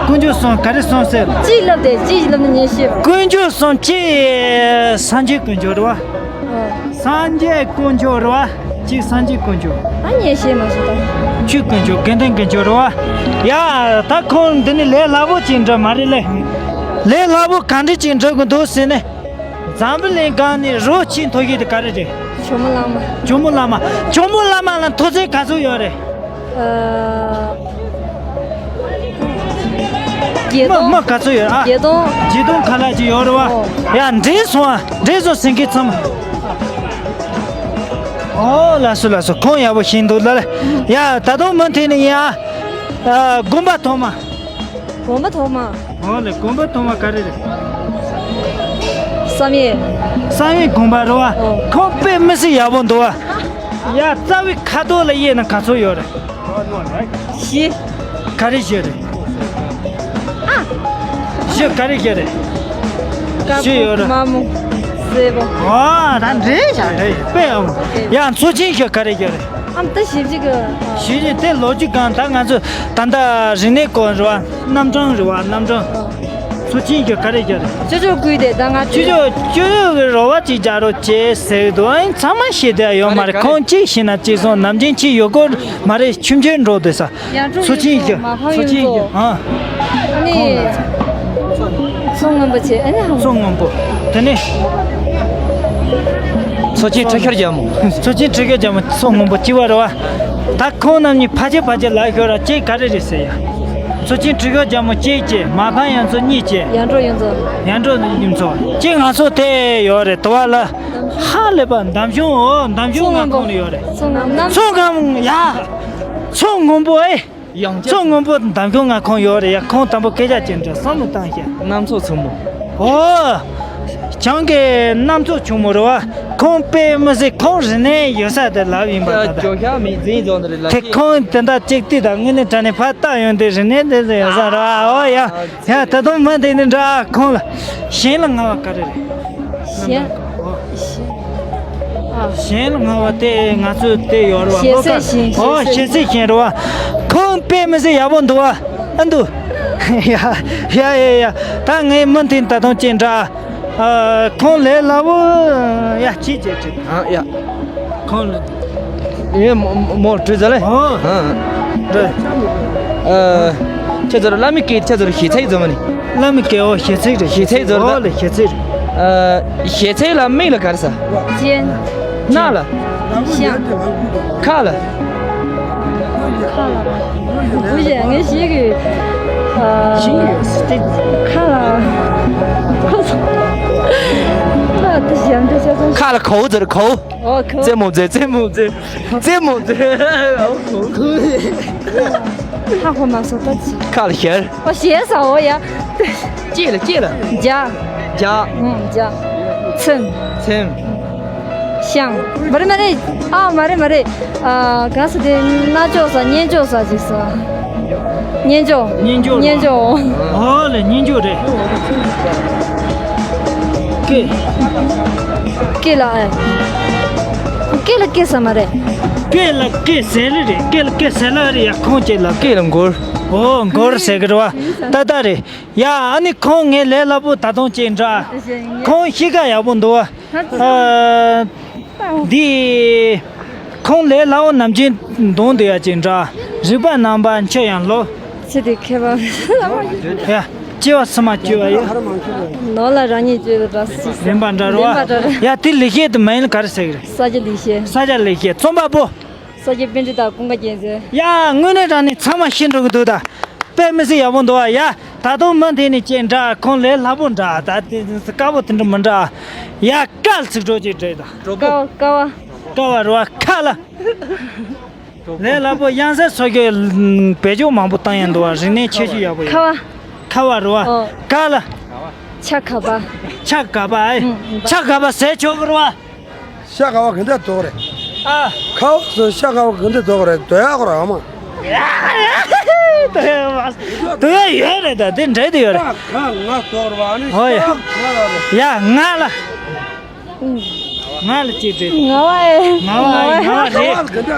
དཀོན་མཆོག་གསུམ་ག་རེ་གསུམ་ཟེར། གཅིག་ལབ་དེ་གཅིག་ལབ་ན་ཉན་ཤེས་པ། དཀོན་མཆོག་གསུམ་གཅིག་སངས་རྒྱས་དཀོན་མཆོག་རེད་བ། ཨོ། སངས་རྒྱས་དཀོན་མཆོག་རེད་བ། གཅིག་སངས་རྒྱས་དཀོན་མཆོག་ཨ་ཉན་ཤེས་མ་སོང་ད། ཆོས་དཀོན་མཆོག་དགེ་འདུན་དཀོན་མཆོག་རེད་བ། ཡ། ད་ཁོང་འདི་ནི་ལས་སླ་པོ་ཅིག་འདྲ་མ་རེད་ལེ། ལས་སླ་པོ་ག་འདྲ་ཅིག་འགྲུབ་གི་འདུག་ཟེར་ནས། འཛམ་བུ་གླིང་སྒང་ནས་རོ་ཆེས་མཐོ་ཤོས་དེ་ག་རེ་རེད། ཇོ་མོ་གླང་མ། ཇོ་མོ་གླང་མ། ཇོ་མོ་གླང་མ་ལ་མཐོ་ཚད་ག་ཚོད་ཡོད་རེད། ཨ། བརྒྱད་མ་སྟོང་། མ་ག་ཚོད་ཡོད་ཨ། བརྒྱད་སྟོང་། བརྒྱད་སྟོང་ཁ་ལག་ཅིག་ཡོད་རེད་བ། ཨོ། ཡ། འདྲེས་སོང་ཨ། འདྲེས་སོང་ཟེར་མཁན་ཚང་མ། ཨོ། ལགས་སོ་ལགས་སོ། ཁོང་ཡག་པོ་ཤེས་འདུག་ལ་ལེ། ཡ། ད་དུང་མུ་མཐུད་ནས་ཡིན་ཨ། ཨ། དགོན་པ་ཐོག་མ། དགོན་པ་ཐོག་མ། ཨོ་ལེ། དགོན་པ་ཐོག་མ་ག་རེ་རེད། བསམ་ཡས། བསམ་ཡས་དགོན་པ་རེད་བ། ཨོ། ཁོང་དཔེ་མི་སྲིད་ཡག་པོ་འདུག་བ། ཡ། རྩ་བའི་ཁ་དོག་ལ་དབྱེ་ན་ག་ཚོད་ཡོད་རེད། བཞི། ག་རེ་བཞི་རེད། ཨ། བཞི་ག་རེ་བཞི་རེད། དཀར་པོ། བཞི་ཡོད་རེད། དམར་མོ། སེར་པོ། ཨོ། ད་འདྲེས་བཞག་རེད། དཔེ་ཡག་པོ། ཡ། མཚོ་ཆེན་བཞི་ག་རེ་བཞི་རེད། ཨམ། ད་ཞིབ་ཅིག་གི། ཞིབ་ཅིག་དེ་ལོ་རྒྱུས་སྒང་ད་ང་ཚོ་ད་ལྟ་རིག་གནས་སྐོར་རེད་བ། རྣམ་གྲངས་རེད་བ། རྣམ་གྲངས། མཚོ་ཆེན་བཞི་ག་རེ་བཞི་རེད། ཅོ་ཅོ་སྐུལ་ཏེ་ད་ང་ཅོ་ཅོ་ཅོ་ཅོ་གི་རོ་བ་ཅིག་རྒྱག་རོགས་བྱེད་ཟེར་འདུག་ཨ། ཚང་མ་ཤེས་བསྡད་ཡོད་མ་རེད། ག་རེ་ག་རེ། ཁོང་གཅིག་ཤེས་ན་གཅིག་སོང་། ནམ་རྒྱུན་གཅིག་ཡོད་སྐོར་མ་རེད། ཆུང་ཆུང་འགྲོ་འདུག་ས། ཡར་འགྲོ། མཚོ་ཆེན་བཞི། མ་ཕམ་ཡོངས་རྫོགས། ཨ། ཨ་ནི། མཚོ་སྔོན་པོ་བྱས། ཨ་ནི། མཚོ་སྔོན་པོ། དེ་ནས། མཚོ་ཆེན་ཁྲི་ཤོར་རྒྱལ་མོ། མཚོ་ཆེན་ཁྲི་ཤོར་རྒྱལ་མོ། མཚོ་སྔོན་པོ་གཅིག་པ་རེད་བ། ད་ཁོང་རྣམ་གཉིས་ཕལ་ཆེར་ཕལ་ཆེར་ལབ་ཤོར་ར། གཅིག་ག་རེ་རེད་ཟེར་ཡ། མཚོ་ཆེན་ཁྲི་ཤོར་རྒྱལ་མོ་གཅིག་བྱས། མ་ཕམ་ཡོངས་རྫོགས་གཉིས་བྱས། ཡར་འགྲོ་ཡོངས་རྫོགས། ཡར་འགྲོ་ཡོངས་རྫོགས། གཅིག་ང་ཚོ་དེ་ཡོད་རེད། དུ་བ་ལ། ཧ་ལས་པ། འདམ་གཞུང་། འོ། འདམ་གཞུང་ང་ཁོང་ལ་ཡོད་རེད། མཚོ་སྔོན་པོ། མཚོ་སྔོན་པོ། ཡ། མཚོ་སྔོན་པོ་ཨེ། ཡང་བསྐྱར། མཚོ་སྔོན་པོ་འདམ་གཞུང་ང་ཁོང་ཡོད་རེད་ཡ། ཁོང་དང་པོ་སྐད་ཆ་ཅིག་འདྲ་བསམ་བློ་བཏང་ཤག་གནམ་མཚོ་ཆེན་མོ། ཨོ། བྱང་གི་གནམ་མཚོ་ཆེན་མོ་རེད་བ། ཁོང་དཔེ་མི་སྲིད། ཁོང་རིག་གནས་ཡོད་ས་དེ་ལབ་ཡིན་པ། ད་ད་ཇོ་ཤ་མི་འཛིན་ཡོད་རེད་ལ། དེ་ཁོང་དེ་འདྲ་གཅིག་ལྟོས་དང་། དངོས་གནས་དྲང་གནས་ཕར་བལྟ་ཡོང་དུས་རིག་གནས་དེ་ཚོ་ཡོད་ས་རེད་བ། ཨོ་ཡ། ཡ། ད་དུང་མུ་མཐུད་ནས་འདྲ། ཁོང་ལ་གཞན་ལ་ང་བ་ག་རེ་རེད། གཞན། ཨོ། གཞན། ཨ། གཞན་ལ་ང་བ་དེ་ང་ཚོའི་དེ་ཡོད་རེད་བ། ཞེ་སའི་གཞན། ཨོ། ཞེ་སའི་གཞན་རེད་བ། ཁོང་དཔེ་མི་སྲིད་ཡག་པོ་འདུག་བ། ཨ། འདུག་ཡ་ཡ་ཡ་ཡ། ད་ངས་མུ་མཐུད་ད་དུང་ཅིག་འདྲ། ཨ། ཁོང་ལས་སླ་པོ། ཡ། ཅིག་ཅིག་ཅིག་ཨ། ཡ། ཁོང་། ཡེ་མོ་མོ་བྲོས་ཟ་ལེ། ཨོ། ཨ། འདྲ། ཨ། ཁྱེད་ཚོར་བླ་མའི་སྐད། ཁྱེད་ཚོར་ཞེ་སའི་རྫོང་མ་ནི། བླ་མའི་སྐད། ཨོ། ཞེ་སའི་རེད། ཞེ་སའི་རྫོང་རེད། ཨོ་ལེ། ཞེ་སའི་རེད། ཨ། ཞེ་སའི་ལ་མིང་ལ་ག་རེ་ཟེར། ཅན། སྣ་ལ། ཤང་། ཁ་ལ། ཁ་ལ། བུ་ཞིག་ངས་ཤེས་གི། ཨ། ཁ་ལ། ཁ་ལ་གོ་བོ་ཟེར། གོ་བོ། ཨོ། གོ་བོ། རྩེད་མོ་རྩེ། རྩེད་མོ་རྩེ། རྩེད་མོ་རྩེ། ཧ་གོ་མ་སོང་ད་ཅི། ཁ་ལ་ཞལ། ཨོ། ཞལ་ཟེར། ཨོ་ཡ། ལྕེ་ལ། ལྕེ་ལ། ལྗ། ལྗ། ཨུམ། ལྗ། ཚེམས། ཚེམས། ཤང་། མ་རེད་མ་རེད། ཨ། མ་རེད་མ་རེད། ཨ། གང་ཟེར་དེ། རྣ་ཅོག་ཟེར། སྙན་ཅོག་ཟེར་ཅིག་ཟེར། སྙན་ཅོག་སྙན་ཅོག་སྙན་ཅོག་ཨོ་ལེ། སྙན་ཅོག་རེད། སྐེ། སྐེ་ལ་ཨེ། སྐེ་ལ་སྐེ་ཟེར་མ་རེད། སྐེ་ལ་སྐེ་ཟེར་ལེ་རེད། སྐེ་ལ་སྐེ་ཟེར་ལེ་རེད་ཡ། ཁོང་ཅིག་ལ། སྐེ་ལ་མགུར། ཨོ། མགུར་ཟེར་གི་རེད་བ། ཏག་ཏག་རེད་ཡ། ཨ་ནི་ཁོང་ངའི་ལས་སླ་པོ་ད་དུང་ཅིག་འདྲ། ཁོང་གཤིས་ཀ་ཡག་པོ་འདུག་བ། ཨ། འདི། ཁོང་ལས་སླ་པོ་ནམ་རྒྱུན་གདོང་དུ་ཡ་ཅིག་འདྲ། རིག་པ་རྣམ་པ་འཆི་ཡང་ལོ། ཚེ་འདི་ཁྱད་པར། ཡ། སྐྱེ་བ་ཕྱི་མ་སྐྱེ་བ་ཡ། ནོར་ལ་རང་ཉིད་སྐྱེ་བའི་ར་སི། ལེན་པ་འདྲ་རེད་བ། ལེན་པ་འདྲ་རེད། ཡ། དེ་ལེགས་བཤད་དེ་མིང་ལ་ག་རེ་ཟེར་གི་རེད། ས་སྐྱ་ལེགས་བཤད། ས་སྐྱ་ལེགས་བཤད། རྩོམ་པ་པོ། ས་སྐྱ་པཎྜི་ཏ་ཀུན་དགའ་རྒྱལ་མཚན། ཡ། དངོས་གནས་དྲང་གནས་ཚང་མ་ཤེས་འགྲོ་གི་འདུག་ད། དཔེ་མི་སྲིད་ཡག་པོ་འདུག་བ་ཡ། ད་དུང་མུ་མཐུད་ནས་ཅིག་འདྲ། ཁོང་ལས་སླ་པོ་འདྲ། ད་དེ་དཀར་པོ་དེ་འདྲ་མི་འདྲ། ཡ། ཀ་ལ་ཚིག་གྲོགས་ཅིག་འདྲ་ད། ཀ་བ། ཀ་བ། ཀ་བ་རེད་བ། ཁ་ལ། ལས་སླ་པོ། དབྱངས་གསལ་སོགས་ཀྱི་བེད་སྤྱོད་མང་པོ་བཏང་ཡ་འདུག་བ། རིག་གནས་ཁྱད་ཆོས་ཡག་པོ་ཡོད། ཁ་བ། ཁ་བ་རེད་བ། ཨོ། ཀ་ལ། ཆ་ག་པ། ཆ་ག་པ་ཨེ། ཨུམ། ཆ་ག་པ་ཟེར་ཆོག་གི་རེད་བ། ཤ་ག་བ་གི་འདི་དོག་རེད། ཨ། ཁ་བ་སོ། ཤ་ག་བ་གི་འདི་དོག་རེད། དོ་ཡག་ར་ཨ་མ། དུ་ཡ་ཡོད་རེད། ད་དེ་འདྲ་དེ་ཡོད་རེད། ང་ང་ཚོར་བ་ནི་ཨོ་ཡ། ཡ་ང་ལ། ང་ལ་ཅིག་རེད། ང་བ་ཨེ། ང་བ་ཨེ། ང་བ་རེད།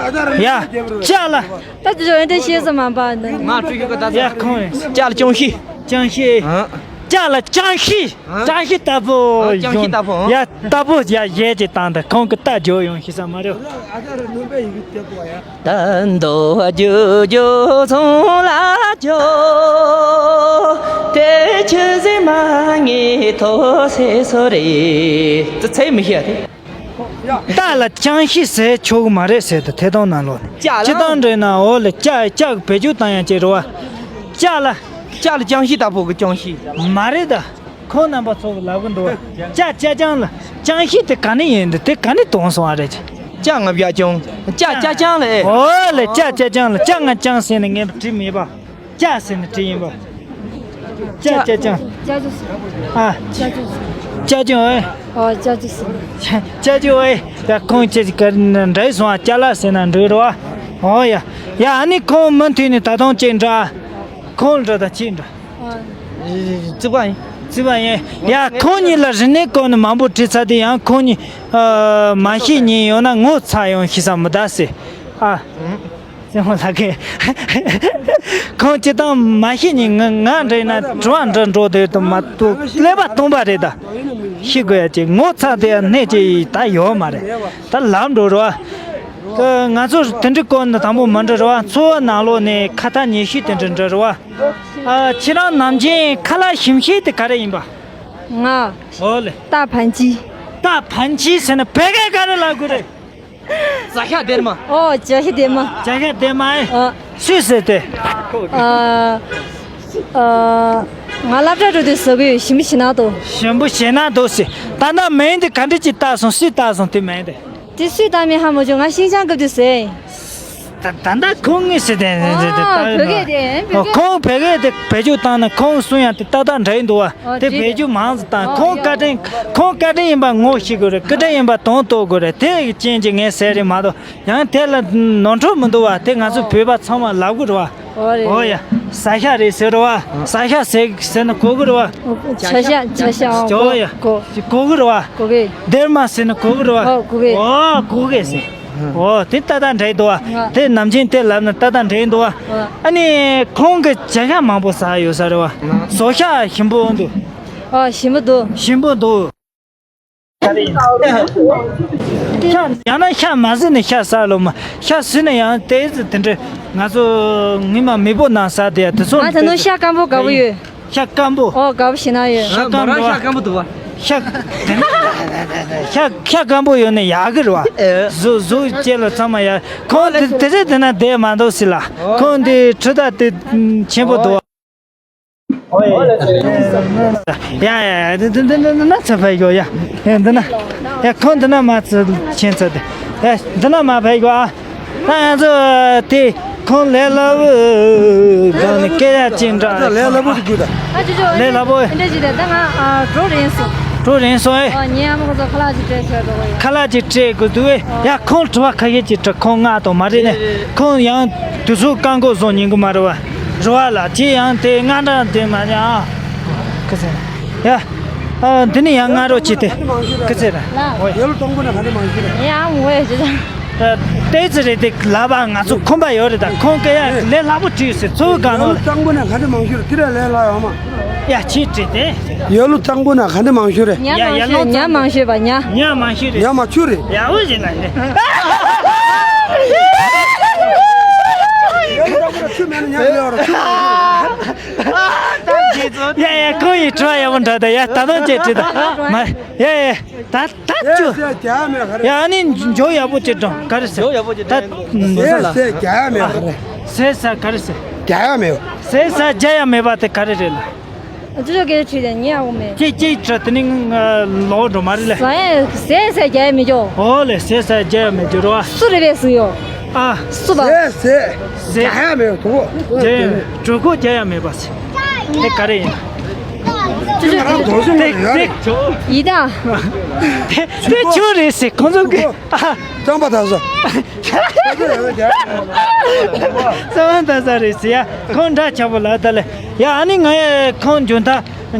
ཡ་ཅག་ལ། ད་དེ་ཡོད་དེ་ཤེས་སུ་མ་པ་ནི། ང་ཀྲུའུ་ཀྲུའུ་ཀ་ད་ཡ་ཁོང་ཅག་ལ་ཅང་ཤི། ཅང་ཤི། ཨ། ཅག་ལ་ཅང་ཤི། ཨ། ཅང་ཤི་ལྟ་བུ། ཨ། ཅང་ཤི་ཡོང་ལྟ་བུ། ཡ་ལྟ་བུ་ཡ་གཞས་ཅིག་བཏང་ད་ཁོང་གི་རྟ་རྒྱུག་ཡོང་ཤི་ས་མ་རེད། ད་མདོ་རྒྱུ་རྒྱུ་ཚོང་ལ་རྒྱུ། དེ་ཆུ་ཟིན་མ་ངེས་ཐོག་སེ་སོ་རེད། ཚེ་མི་ཤེས་ཏེ། རྟ་ལ་ཅང་ཤི་ཟེར་ཆོག་གི་མ་རེད་ཟེར་ཏེ་ཐད་གཏོང་ནང་ལོགས་ནས། ཅག་ལ། སྤྱི་བཏང་འདྲ་ན་འོ་ལ་ཅག་ཅག་བེད་སྤྱོད་བཏང་ཡང་ཅིག་རེད་བ། ཅག་ལ། ཅག་ལ་ཅང་ཤི་ལྟ་བུ་གི་ཅང་ཤི། མ་རེད་ད། ཁོང་རྣམ་པ་ཚོ་གི་ལབ་གི་འདུག་ཅག་ཅག་ཅང་ལ། ཅང་ཤི་དེ་ག་ནས་ཡིན་འདི་དེ་ག་ནས་གཏོང་སོང་བ་རེད། ཅག་ང་བྱ་ཅང་། ཅག་ཅག་ཅང་ལ་ཨེ། འོ་ལ་ཅག་ཅག་ཅང་ལ་ཅག་ང་ཅང་ཟེར་ནས་ངས་བྲིས་མེད་པ། ཅག་ཟེར་ནས་བྲིས་ཡིན་པ། ཅག་ཅག་ཅང་། ཅག་ཅག་ཟེར། ཨ། ཅག་ཅག་ཟེར། ཅག་ཅང་ཨེ། ཨོ་ཅག་ཅག་ཟེར། ཅག་ཅག་ཨེ། ད་ཁོང་ཅག་ཅིག་ག་འདྲ་སོང་ཨ། ཅག་ལ་ཟེར་ན་འགྲིག་རོ། ཨོ་ཡ། ཡ་ཨ་ནི་ཁོང་མུ་མཐུད་ནས་ད་དུང་ཅིག་འདྲ། ཁོང་འདྲ་ད་ཅིག་འདྲ། ཨ། བརྩི་བ་ཡིན། བརྩི་བ་ཡིན། ཡ་ཁོང་གཉིས་ལ་རིག་གནས་སྐོར་ནས་མང་པོ་དྲིས་ཚར་དུས་ཡང་ཁོང་གཉིས་ཨ་མ་ཤེས་ཉིན་ཡོང་ན་ངོ་ཚ་ཡོང་ཤི་ས་མི་གདའ་ཟེར། ཨ། སེམས་ལྷག་གི། ཁོང་སྤྱི་བཏང་མ་ཤེས་ཉིན་ང་ང་འདྲ་ཡིན་ན་དྲི་བ་འདྲི་འགྲོ་དེ་དུ་མ་གཏོགས་ཀླད་པ་སྟོང་པ་རེད་ད། ཤི་དགོས་ཡ་ཅིག་ངོ་ཚ་དེ་ཡ་གནས་ཅིག་ད་ཡོད་མ་རེད། ད་ལམ་འགྲོ་རོགས། ང་ཚོ་དེ་འདྲའི་སྐོར་ནི་དང་པོ་མ་འདྲི་རོགས། འཚོ་བ་ནང་ལོགས་ནས་ཁ་ཐག་ཉེ་ཤོས་དེ་འདྲ་འདྲི་རོགས། ཨ། ཁྱེད་རང་ནམ་རྒྱུན་ཁ་ལག་ཞིམ་ཤོས་དེ་ག་རེ་ཡིན་པ། ང་། ཨོ་ལེ། རྟ་ཕན་ཆི། རྟ་ཕན་ཆི་ཟེར་ན་བོད་སྐད་ག་རེ་ལབ་དགོས་རེད། བྱ་ཤ་སྡེར་མ། ཨོ་བྱ་ཤ་སྡེར་མ། བྱ་ཤ་སྡེར་མ་ཨེ། ཨ། སུས་ཟེར་ཏེ། ཨ། ཨ། ང་སློབ་གྲྭ་འགྲོ་དུས་ཟ་གི་ཡོད། ཞིམ་པོ་ཞེ་ན་དོ། ཞིམ་པོ་ཞེ་ན་དོ་ཟེར། ད་ལྟ་མིང་དེ་ག་འདྲ་ཅིག་བཏགས་སོང་། སུས་བཏགས་སོང་དེ་མིང་དེ། དེ་སུས་བཏགས་མིན་ཧ་མ་གོ། ང་ཤིང་ཅང་སྐབས་དུས་ཟེར། ད་ད་ལྟ་ཁོང་ངོས་ཟེར་དེ་ཨ། བོད་སྐད་དེ་བོད་སྐད། ཁོང་བོད་སྐད་དེ་བེད་སྤྱོད་བཏང་ན་ཁོང་གསུང་ཡང་དེ་ཏག་ཏག་འདྲ་ཡིན་འདུག་བ། ཨོ་དེ་བེད་སྤྱོད་མང་ཙམ་བཏང་། ཁོང་བཀའ་དྲིན། ཁོང་བཀའ་དྲིན་ཡིན་པ་ངོ་ཤེས་དགོས་རེད། བཀའ་དྲིན་ཡིན་པ་དོན་རྟོགས་དགོས་རེད། དེ་གི་རྐྱེན་གྱིས་ངས་ཟེར་རེད་མ་གཏོགས་ཡང་དེ་ལ་ནོར་འཁྲུལ་མི་འདུག་བ། དེ་ང་ཚོ་བོད་པ་ཚང་མ་ལབ་དགོས་རེད་བ། ཨོ་རེད། ཨོ་ཡ། ཟ་ཤ་རེད་ཟེར་རོ་བ། ཟ་ཤ་ཟེར་ཟེར་ན་གོ་གི་རེད་བ། བྱ་ཤ་བྱ་ཤ། ཨོ་ཨོ་ཡ། གོ་གོ་གི་རེད་བ། གོ་གི། སྡེར་མ་ཟེར་ན་གོ་གི་རེད་བ། ཨོ་གོ་གི། ཨོ་གོ་གི་ཟེར། ཨོ་དེ་ཏག་ཏག་འདྲ་ཡི་འདུག་བ། ང་། དེ་ནམ་རྒྱུན་དེ་ལབ་ན་ཏག་ཏག་འདྲ་ཡི་འདུག་བ། ཨོ། ཨ་ནི་ཁོང་གི་བྱ་ཤ་མང་པོ་ཟ་ཡོད་ས་རེད་བ། ཟོ་ཤ་ཞིམ་པོ་འདུག་ཨོ་ཞིམ་པོ་འདུག་ཞིམ་པོ་འདུག་ཤ་ཡང་ན་ཤ་མ་ཟོས་ནས་ཤ་ཟ་ལོ་མ། ཤ་ཟོས་ན་ཡང་དེ་ཚོ་དེ་འདྲ་ང་ཚོ་ངོ་མ་མེས་པོ་ནང་ཟ་དེ་དེ་ཚོ། ང་ད་ནུ་ཤ་སྐམ་པོ་དགའ་པོ་ཡོད། ཤ་སྐམ་པོ། ཨོ་དགའ་པོ་ཞེ་ན་ཡོད། ཤ་སྐམ་པོ། ཤ་སྐམ་པོ་འདུག་བ། ཤ་ཤ་སྐམ་པོ་ཡོད་ན་ཡག་གི་རེད་བ། གཟུགས་གཟུགས་བཅས་ལ་ཚང་མ་ཡག་ཁོང་དེ་དེ་ཚེ་དེ་ན་བསྡད་མ་འདུག་ཟེར་ལ། ཁོང་དེ་ཁྲི་ད་དེ་ཆེན་པོ་འདུག་ཡ་ཡ་ཡ། འདི་འདི་འདི་འདི་ན་ཚ་བས་ཡོད་ཡ། ཡ་འདི་ན། ཡ་ཁོང་འདི་ན་མ་ཚ་ཆེན་ཚ་དེ། ཡ་འདི་ན་མ་བས་ཡོད་ཨ། ད་ང་ཚོ་དེ་ཁོང་ལས་སླ་པོའི་སྒང་ནས་སྐད་ཡ་ཅིག་འདྲ། ལས་སླ་པོ་དེ་དགོས་ད། ཨ་ཅོ་ཅོ། ལས་སླ་པོ། འདི་འདྲ་ཞིག་རེད། ད་ང་ཨ་འགྲོ་རན་སོང་། འགྲོ་རན་སོང་ཨེ། ཨ་ཉིན་ཨ་མ་ཁོ་ཚོ་ཁ་ལག་ཅིག་སྤྲད་ཟེར་འགྲོ་གི་ཡོད། ཁ་ལག་ཅིག་སྤྲད་དགོས་འདུག་ཨེ། ཡ་ཁོང་དྲི་བ་ཁ་ཤས་ཅིག་དྲི། ཁོང་ང་དང་མ་རེད་ནས་ཁོང་ཡང་དུས་ཚོད་བཀག་འགོག་བཟོ་ཉན་གི་མ་རེད་བ། རེད་བ་ལ་ཅི་ཡང་དེ་ང་འདྲ་དེ་མ་ཉ་ཨ། ཁ་ཚན། ཡ། ཨ་འདི་ནི་ཡང་ང་རོ་ཅི་དེ། ཁ་ཚན་ར། ཡ་ལོ་དང་པོ་ན་ག་འདྲ་མང་ཤོས་རེད། ཡ་ངོ་ཡ་ཅི་ད། ཏོག་ཙམ་རེད་དེ་ལབ་པ་ང་ཚོ་ཁོམ་པ་ཡོད་རེད་ད། ཁོང་སྐད་ཡ་ལས་སླ་པོ་བྲིས་ཟེར་ཚུར་གང་ལོ། ཡ་ལོ་དང་པོ་ན་ག་འདྲ་མང་ཤོས་རེད། དེ་ར་ལས་སླ་ཡོད་མ། ཡ་ཆི་བྲིས་ཏེ། ཡ་ལོ་དང་པོ་ན་ག་འདྲ་མང་ཤོས་རེད། ཉ་ཡ་མང་ཡ་ཤོས། ལོ་ཉ་མང་ཤོས་པ་ཉ། ཉ་མང་ཤོས་རེད། ཉ་མ་ཆུ་རེད། ཡ་འོ་ཞེ་ལ་ཡིན། ཡ་ལོ་དང་པོ་ན་ཆུ་མེད་ན་ཉ་ཡོད་རེད། ཆུ་མང་ཤོས་རེད། ཡ་ཡ་ཁོང་ཡི་དྲི་བ་ཡག་པོ་འདྲ་ད། ཡ་ད་དུང་ཅེ་དྲི་ད་མ། ཡ་ཡ། ད་ད་ཅོ། ཟས་ཟས་རྒྱག་ཡ་མེད་ག་རེ། ཡ་ཨ་ནི་འཇོ་ཡག་པོ་ཅིག་དྲངས་ག་རེ་ཟེར། འཇོ་ཡག་པོ་ཅིག་ད་དྲངས། ཟས་ཟས་རྒྱག་ཡ་མེད་ག་རེ། ཟས་ཟ་ག་རེ་ཟེར། རྒྱག་ཡ་མེད། ཟས་ཟ་རྒྱག་ཡ་མེད་པ་དེ་ག་རེ་རེད་ལ། ཅོ་ཅོ་སྐད་ཆ་དྲིས་ཏེ་ཉན་ཡག་པོ་མེད། ཅིག་ཅིག་དྲི་དེ་ནི་ལོག་འགྲོ་མ་རེད་ལ། ཟས་ཟས་ཟས་རྒྱག་ཡ་མེད་ཅོ། ཨོ་ལེ་ཟས་ཟ་རྒྱག་ཡ་མེད་ཅོ་རོ། སུ་རེད་པས་སུ་ཡོ། ཨ། སུ་པ། ཟས་ཟས་ཟས། རྒྱག་ཡ་མེད་དོ། རྒྱག་ཡ་མེད། གྲོད་ཁོག་རྒྱག་ཡ་མེད་པ་ཟེར། དེ་ག་རེ་ཡིན། ཅོ་ཅོ་ང་རང་དོགས་ཟོན་དེ་ཡོད་རེད། དེ་ཡི་ད། དེ་དེ་ཆུ་རེད་ཟེར་ཁོང་ཚོ་གི། ཨ། རྩམ་པ་ད་ཟོ། རྩ་བ་ད་ས་རེད་ཟེར་ཡ། ཁོང་འདྲ་ཆགས་པོ་ལ་ད་ལེ། ཡ་ཨ་ནི་ང་ཡ་ཁོང་འཇོན་ཐ་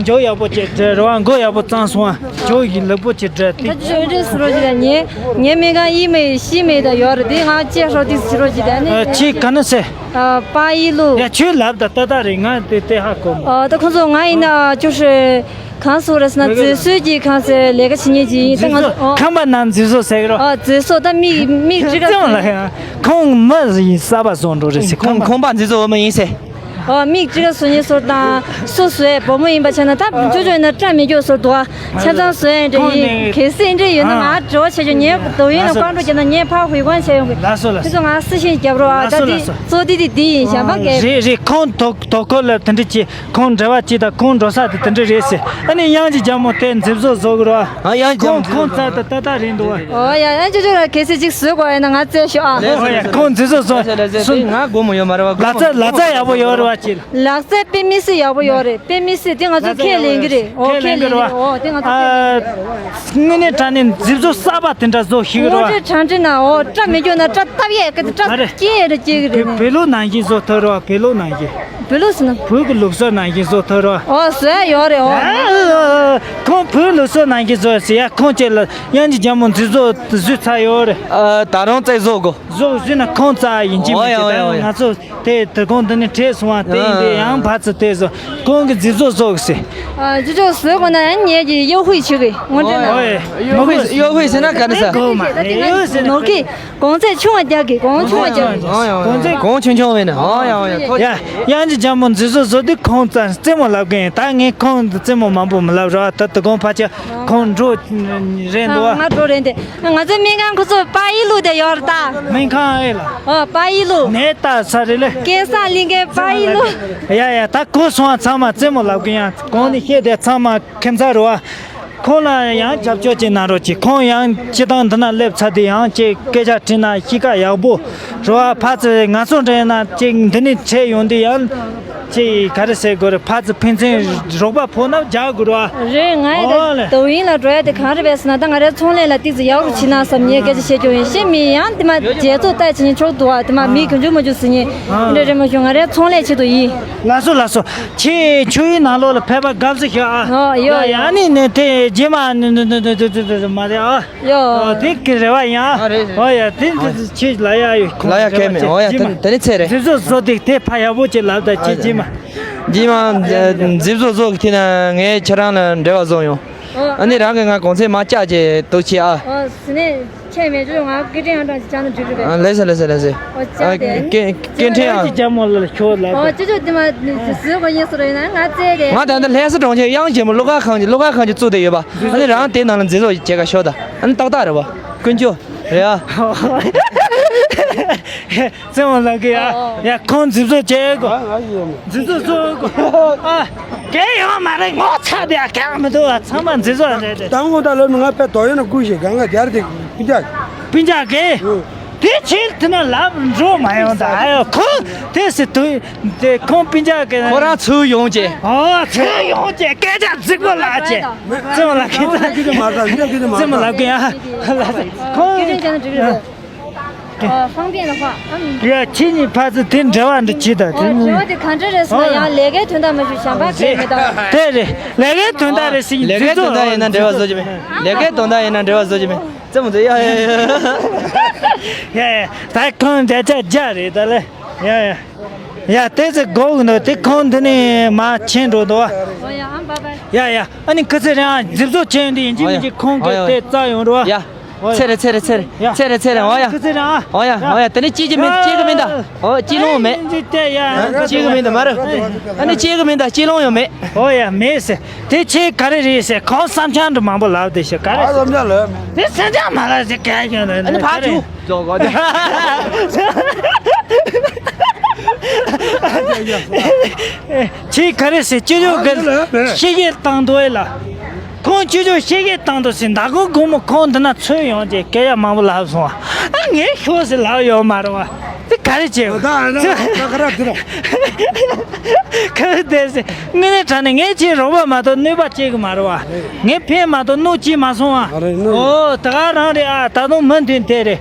འཇོ་ཡག་པོ་བྱེད་འདྲ་རོ། མགོ་ཡག་པོ་གཙང་སོང་ཨ། འཇོ་ཡི་ལེགས་པོ་བྱེད་འདྲ་ཏི། ད་ཅི་འདྲ་སུ་རོ་ཅི་ད་ཉེ་ཉེ་མི་གང་ཡི་མི་ཤི་མི་ད་ཡོད་རེད། དེ་ང་ཅེ་ཧྲོ་ཏི་སི་རོ་ཅི་ད་ནི། ཆི་ག་ན་སེ། པ་ཡི་ལུ། ཡ་ཆོས་ལབ་ད་ཏ་ཏ་རེད། ང་དེ་དེ་ཧ་གོ་མོ། ད་ཁོང་ཚོ་ང་ཡིན་ན་ཅོ་ཧྲེ། གང་སོ་རེད་ཟེར་ན་མཛེས་བཟོ་གི་གང་ཟེར་ལས་ཀ་བྱེད་མཁན་ཅིག་ཡིན། ད་ང་ཚོ་ཨོ། ཁམས་པ་ནང་མཛེས་བཟོ་ཟེར་གི་རོ། ཨོ་མཛེས་བཟོ་ད་མིག་མིག་ཅི་ག་ཙམ་ལ་ཡང་ཁོང་མི་ཡིན་གསར་པ་བཟོ་འགྲོ་རེད་ཟེར། ཁོང་ཁོང་པ་མཛེས་བཟོ་བོ་མི་ཡིན་ཟེར། ཨོ་མིག་ཅི་ག་བཟོ་མཁན་ཟོ་དང་སོ་བཟོས་བུ་མོ་ཡིན་པ་བྱས་ན་ད་ཅོ་ཅོ་ཡིན་ན་སྐྲ་མི་སྐྱོ་ཟོ་འདུག་ཨ། ཆ་ཚང་བཟོས་ཡིན་འདྲ་ཡིན་གལ་སྲིད་འདྲ་ཡོད་ན་ང་འབྲེལ་བ་བྱས་ཆོག་ཉེ་དོ་ཡིན་ན་ཀང་འགྲོ་རྒྱབ་ན་ཉེ་ཕ་ཧུའི་ཀོན་བྱས་ཡོང་གི། ལགས་སོ་ལགས་སོ། ཁྱོད་ཚོ་ང་སི་ཤིང་རྒྱབ་རོགས་ཨ། ད་འདི་གཙོ་འདི་འདི་འདི་ཡིན་གཞན་པ་གས། རེད་རེད། ཁོང་དོ་དོ་ཁོ་ལ་དེ་འདྲ་བྱས། ཁོང་འབྲེལ་བ་གཅིག་དང་ཁོང་འགྲོ་ས་དེ་དེ་འདྲ་རེད་ཟེར། ཨ་ནི་གཡང་གི་རྒྱལ་མོ་དེ་མཛེས་བཟོ་བཟོ་གི་རོ། ཨ་གཡང་གི་རྒྱལ་མོ་ཁོང་ཁོང་རྩ་ད་ད་ད་རིང་འདུག་བ། ཨོ་ཡ་ཡ་ཅོ་ཅོ་ལ་གལ་སྲིད་ཅིག་བཟོས་དགོས་ཡིན་ན་ང་བཙལ་ཤོག་ཨ། ཨོ་ཡ་ཁོང་མཛེས་བཟོ་བཟོ་ལགས་སོ་ལགས་སོ། ང་སྒོ་མོ་ཡོད་མ་རེད་བ། ལག་རྩལ་ལག་རྩལ་ཡག་པོ་ཡོད་རེད་བ་ཅི་ལ། ལག་རྩལ་དཔེ་མི་སྲིད་ཡག་པོ་ཡོད་རེད། དཔེ་མི་སྲིད་དེ་ང་ཚོ་ཁས་ལེན་གི་རེད། ཨོ་ཁས་ལེན་གི་རེད། ཨོ་དེ་ང་ཚོ་ཁས་ལེན། དངོས་གནས་དྲང་གནས་མཛེས་བཟོ་གསར་པ་དེ་འདྲ་བཟོ་ཤེས་གི་རེད་བ། དངོས་འབྲེལ་དྲང་འབྲེལ་ན་ཨོ་སྐྲ་མི་སྐྱོ་ན་སྐྲ་བཏབ་ཡས་གི་སྐྲ་སྐྱེ་རེ་སྐྱེ་གི་རེད། བེ་ལོ་ནང་བཞིན་བཟོ་ཐུབ་རེད་བ། བེ་ལོ་ནང་བཞིན། བུ་ལུགས་ཟེར་ན། བུ་གི་ལུགས་སྲོལ་ནང་བཞིན་བཟོ་ཐུབ་རོགས། ཨོ་བཟོ་ཡ་ཡོད་རེད་ཨོ། ཨ་ཁོང་བུའི་ལུགས་སྲོལ་ནང་བཞིན་བཟོ་ཟེར་ཡ། ཁོང་ཅིག་ལ་གཡང་གི་རྒྱལ་མོ་མཛེས་བཟོ་བཟོས་ཚར་ཡོད་རེད། ཨ་ད་རུང་རྩེ་བཟོ་དགོ། བཟོ་ཟེར་ན་ཁོང་རྩ་ཡིན་གཅིག་མིན་གཅིག་ཨོ་ཡ་ད་ཡང་ང་ཚོ་དེ་དེ་གོང་འདི་ནས་བྲེས་སོང་བ་དེ་ཡིན་དེ་ཡང་ཕར་ཚུར་དེ་བཟོ་ཁོང་གི་མཛེས་བཟོ་བཟོ་གི་ཟེར། ཨ་ཅོ་ཅོ་བཟོ་དགོ་ན་ཡང་ངེད་ཀྱི་གཡོ་ཧུས་བྱེད་གི་ངོ་འདྲེ་ན། ཨོ་ཡ་གཡོ་ཧུས་ཟེར་ན་ག་ནས་ཟེར། གོ་མ་ནས་གཡོ་ཟེར་ན་ནོ་གི། གོང་ཚད་ཆུང་བ་རྒྱག་གི། གོང་ཆུང་བ་རྒྱག་གི། གོང་ཆུང་ཆུང་བས་ན། ཨོ་ཡ་ཨོ་ཡ་ཐོ་ཡ། གཡང་གི་རྒྱལ་མོ་མཛེས་བཟོ་བཟོ་དུས་ཁོང་རྩ་རྩེད་མོ་ལབ་གི་ཡིན། ད་ངས་ཁོང་རྩེད་མོ་མང་པོ་མི་ལབ་རོགས། ད་དུ་གོང་ཕལ་ཆེར་ཁོང་འགྲོ་རན་འདུག་ང་འགྲོ་རན་དེ། ང་ཚོའི་སྨན་ཁང་ཁོ་ཚོ་པ་ཡི་ལུ་དེ་ཡོད་རེད་ད། སྨན་ཁང་ཨེ་ལ། ཨོ་པ་ཡི་ལུ། ནས་ད་ས་རེད་ལེ། སྐལ་བཟང་གླིང་གའི་པ་ཡི་ལུ། ཡ་ཡ་ད་གོ་སོང་བ་ཚང་མ་རྩེད་མོ་ལབ་གི་ཡང་གོང་ནས་བཤད་དེ་ཚང་མ་ཁྱིམ་ཚང་རེད་བ། ཁོང་ལ་ཡང་རྒྱབ་སྐྱོར་ཅིག་གནང་རོགས་གྱིས། ཁོང་ཡང་སྤྱི་བཏང་འདི་ན་སླེབས་ཚར་དུས་ཡང་ཅིག་སྐད་ཆ་དྲིས་ན་གཤིས་ཀ་ཡག་པོ་རོ། ཨ་ཕ་ཚེ་ང་ཚོ་འདྲ་ཡིན་ན་ཅིག་འདི་ནས་ཁྲིད་ཡོང་དུས་ཡང་ཅིག་ག་རེ་ཟེར་དགོས་རེད། ཕ་ཚེ་ཕན་ཚུན་རོགས་པ་ཕོག་ན་རྒྱག་དགོས་རོ། རེད། ང་ཡི་ཨོ་ད་ལེ། ཏོག་དབྱིངས་ལ་འགྲོ་ཡ་དེ་གང་རེད་པས་ཟེར་ན་ད་ང་རའི་ཚོང་ལས་ལ་ཏིག་ཙི་ཡག་རུ་ཕྱིན་ན་བསམ་ངས་སྐད་ཆ་བཤད་རྒྱུ་ཡིན། ཤེས་མི་ཡང་དེ་མ་རྒྱལ་ཚོགས་ལྟ་བྱེད་མཁན་ཕྱོགས་འདུག་ཨ། དེ་མ་མི་གང་བྱུང་མ་བྱུང་ཟེར་མཁན་འདྲ་རེད་མ་བྱུང་། ང་རའི་ཚོང་ལས་ཆེད་དུ་ཡིན། ལགས་སོ་ལགས་སོ། ཁྱེད་ཆུ་ཡི་ནང་ལོགས་ལ་ཕེབས་པ་དགའ་བསུ་ཞུ་ཨ། ཨོ་ཡོ་ཡ་ཡོ། ཡ་ནི་ནས་དེ་རྗེས་མ་ནི་ནི་ནི་ནི་ནི་ནི་ནི་ནི་མ་རེད་ཨ། ཡོ། ཨོ་དེ་གི་རེ་བ་ཡིན་ཨ། ཨ་རེད་རེད། ཨོ་ཡ་དེ་ཨ་དེ་ཆེ་ལ་ཡ་ཡོད་ཁོང་ལ་ཡ་རེ་བ་སྐད་མེད། ཆེ་ཨོ་ཡ་རྗེས་མ། དེ་དེ་ནི་ཚེ་རེད། མཛེས་བཟོ་བཟོ་དེ་དེ་ཕ་ཡག་པོ་ཅིག་ལབ་ད་ཨ་ཅེ་རེད། རྗེས་མ། རྗེས་མ་མཛེས་བཟོ་བཟོ་གི་དེ་ན་ངས་ཁྱེད་རང་ལ་འབྲེལ་བ་བཟོ་ཡོང་། ཨོ། ཨ་ནི་རང་གི་ང་གོང་ཚད་མ་བཅག་ཅེ་འདུག་ཆེ་ཨ། ཨོ་ཟི་ནས། ཁྱེད་མེད་ཆོག་ང་སྐད་འཕྲིན་ཨང་གྲངས་ཅིག་བཅར་ན་འགྲིག་གི་རེད་པས། ཨ་ལེ་ས་ལེ་ས་ལེ་ས། ཨོ་ཨ་བཅར་ཏེ། སྐད་སྐད་འཕྲིན་ཨང་། ཅི་ཅག་མོ་ལ་ཤོག་ལབ་ཨོ་པས། ཅོ་ཅོ་དེ་མ་ཟི་གོ་ཡིན་སོ་རེད་ན་ང་བཙལ་ཏེ། ང་ད་ལྟ་ལྷ་ས་གྲོང་ཁྱེར་གཡང་ཆེན་མོ་གླུ་གར་ཁང་གི་གླུ་གར་ཁང་གི་བཙུགས་བསྡད་ཡོད་པ། ཨ་ནི་རང་དེ་ནང་ལ་མཛེས་བཟོ་བྱེད་ག་ཤོག་ད། ཨ་ནི་ཏག་ཏག་རེད་པ། ཀུན་སྤྱོད་རེད་ཨ། རྩེད་མོ་ལབ་གི་ཡ། ཨོ་ཡ་ཁོང་མཛེས་བཟོ་བྱེད་དགོས། ང་ང་ཡོད་མོ། མཛེས་བཟོ་བཟོ་དགོས། ཨ། གལ་ཡོད་མ་རེད། ངོ་ཚ་དེ་ཡ་གལ་མི་འདུག་ཚང་མ་མཛེས་བཟོ་རེད་རེད། དང་པོ་ད་ལོ་ནི་ང་ཕེ་དོ་ཡོད་ན་ཀུན་ཞིག་གང་ག་རྒྱར་དེ་སྤུན་ཀྱག་སྤུན་ཀྱག་གི་ཨུ། དེ་ཕྱིར་དེ་ན་ལབ་འགྲོ་མ་ཡོང་ད། ཨ་ཡོ་ཁོ་དེ་སི་དུ་དེ་ཁོང་སྤུན་ཀྱག་གི་ཁོ་རང་ཚུར་ཡོང་ཅེ། ཨོ་ཚུར་ཡོང་ཅེ་སྐད་ཆ་རྫིག་པོ་ལབ་ཅེ། རྩེད་མོ་ལབ་གི་ད། རྩེད་མོ་ལབ་གི་ཡ། ཁོང་། ཨ། ཁང་པའི་ནང་ཕ། ཨམ། ཡ་ཁྱེད་གཉིས་ཕ་ཚོ་དེ་འབྲེལ་བ་འདི་ཅི་ད་དེ། ཨོ་འབྲེལ་བ་དེ་ག་འདྲ་རེད་ཟེར་ན་ཡང་ལས་ཀའི་དོན་དག་མ་ཞུ་གཞན་པ་གལ་མི་གདའ། དེ་རེད། ལས་ཀའི་དོན་དག་རེད་ཟེར་གྱི། ལས་ཀའི་དོན་དག་ཡིན་ན་འབྲེལ་བ་བཟོ་གི་མེད། ལས་ཀའི་དོན་དག་ཡིན་ན་འབྲེལ་བ་བཟོ་གི་མེད། རྩེད་མོ་རྩེ་ཡ་ཡ་ཡ། ཡ་ཡ་ད་ཁོང་འདྲ་ཆ་རྒྱ་རེད་ད་ལེ། ཡ་ཡ། ཡ་དེ་ཚེ་སྒོ་གི་འདུག་དེ་ཁོང་འདི་ནས་མ་ཕྱིན་འགྲོ་འདུག་ཨོ་ཡ་ཨམ་བ་བ། ཡ་ཡ། ཨ་ནི་ཁི་ཚེ་རིང་ཨ་མཛེས་བཟོ་བྱས་ཡོང་དུས་ཡིན་གཅིག་མིན་གཅིག་ཁོང་གིས་དེ་རྩ་ཡོང་རོགས། ཡ། ཚེ་རེ་ཚེ་རེ་ཚེ་རེ་ཚེ་རེ་ཚེ་རེ། ཨོ་ཡ། ཁི་ཚེ་རིང་ཨ། ཨོ་ཡ་ཨོ་ཡ། དེ་ནི་སྐྱིད་ཀྱི་མིན་སྐྱིད་ཀྱི་མིན་ད། ཨོ་སྐྱིད་ལོང་མེད། སྐྱིད་ཀྱི་མིན་ད་མ་རེད། ཨ་ནི་སྐྱིད་ཀྱི་མིན་ད་སྐྱིད་ལོང་ཡོད་མེད། ཨོ་ཡ་མེད་ཟེར། དེ་ཆེ་ག་རེ་རེད་ཟེར། ཁོང་བསམ་འཆར་འདྲ་མང་པོ་ལབ་དེ་ཤོད་ག་རེ་ཟེར། བསམ་འཆར་ལབ་མེད། དེ་བསམ་འཆར་མ་ལབ་ཟེར་ག་ཡོད་ན། ཨ་ནི་ཕར་ཚུར། ཆེ་ག་རེ་ཟེར། སྤྱི་ཚོགས་ཀྱི་ཤེས་ཀྱི་བཏང་དོ་ཨེ་ལ། ཁོང་ཆུ་ཆུ་ཤེས་ཀྱི་བཏང་དོ་ཟེར། མདང་དགོང་དགོང་མོ་ཁོང་འདི་ན་ཚུར་ཡོང་རྗེས་སྐད་ཡ་མང་པོ་ལབ་སོང་བ། ཨ་ངས་ཤོག་ཟེར་ལབ་ཡོད་མ་རེད་བ། དེ་ག་རེ་བྱེད། ད་ཨ་ན་ད་ག་ར་དེ་ར། ག་རེ་དེ་ཟེར། དངོས་གནས་དྲང་གནས་ངས་ཁྱེད་རོགས་པ་མ་གཏོགས་གནོད་པ་བྱེད་གི་མ་རེད་བ། ངས་ཕན་མ་གཏོགས་གནོད་བྱེད་མ་སོང་བ། ཨོ་ད་ག་རང་རེད་ཨ། ད་དུང་མུ་མཐུད་དེ་རེད།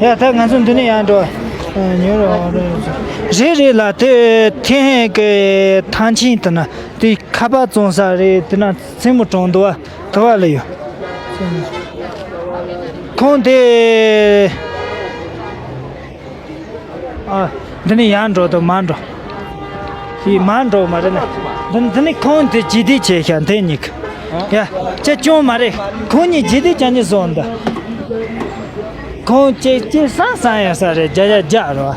ཡ། ད་ང་ཚོ་འདི་ནས་ཡར་འགྲོ། ཉོ་རོགས། རེད་རེད་ལ། དེ་ཐེ་ཧེ་གི་ཐང་ཆེན་དེ་ན་དེ་ཁ་པར་བཙོང་ས་རེད། དེ་ན་མཚན་མོ་གྲོང་དུ་བ་དུ་བ་ལ་ཡོད། ཁོང་དེ། ཨ། འདི་ནས་ཡར་འགྲོ་དང་མར་འགྲོ། ཡི་མར་འགྲོ་མ་རེད་ན། འདི་འདི་ནས་ཁོང་དེ་ཇི་དེ་བྱས་ཤག་འདི་གཉིས་ཀ། ཡ། ཅི་ཅུང་མ་རེད། ཁོང་གཉིས་ཇི་དེ་ཅང་གཉིས་སོང་འདི། ཁོང་ཅི་ཅི་སང་སང་ཡ་ས་རེད། རྒྱ་རྒྱ་རྒྱ་རོ།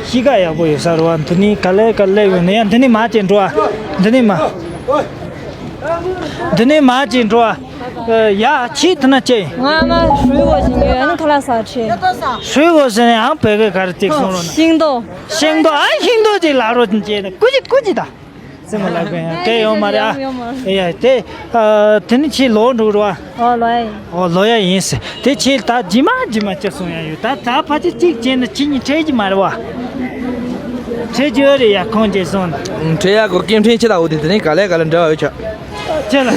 གཤིས་ཀ་ཡག་པོ་ཡོད་ས་རོ། འདི་ནས་ག་ལེ་ག་ལེ་ཡོད་ན་ཡ། འདི་ནས་མར་ཅིག་འགྲོ་ཨ། འདི་ནས་མར། འདི་ནས་མར་ཅིག་འགྲོ་ཨ། ཡ། ཁྱི་དེ་ན་ཅི། ང་མ་水果ཞིག་ཉོས་ཡང་ཁ་ལག་ཟ་ཆེ།水果ཟེར་ནས་ཨང་བོད་སྐད་ག་རེ་ཏིག་གསུང་རོགས་གནང་། ཤིང་ཏོག་ཤིང་ཏོག་ཨ། ཤིང་ཏོག་ཅིག་ལབ་རོགས་ཅེས་ནས་ཀུ་ཅི་ཀུ་ཅི་ད། སེམས་མ་ལབ་གི་ཡང་སྐད་ཡོང་མ་རེད་ཨ། ཡོང་མ་རེད། ཡ་དེ། དེ་ནི་ཁྱི་ལོག་འགྲོ་རོགས་ཨ། ཨོ་ལོ་ཡ་ཡིན། ཨོ་ལོ་ཡ་ཡིན་ཟེར། དེ་ཁྱི་ད་ཇི་མ་ཇི་མ་ཅི་གསུང་ཡ་ཡོད། ད་ད་ཕ་ཅི་གཅིག་བྱས་ན་ཁྱི་གཉིས་ཁྲེལ་གྱི་མ་རེད་བ། ཁྲེལ་གྱི་ཡོད་རེད་ཡ། ཁོང་ཅི་གསུང་ན། ཁྲེལ་ཡ་གོ་སྐེམ་ཕྲེང་ཁྱི་ལ་འོ་དེ་དེ་ནི་ག་ལེ་ག་ལེ་འབྲེལ་བ་ཡོད་ཆོག་ཁྱེད་ལ།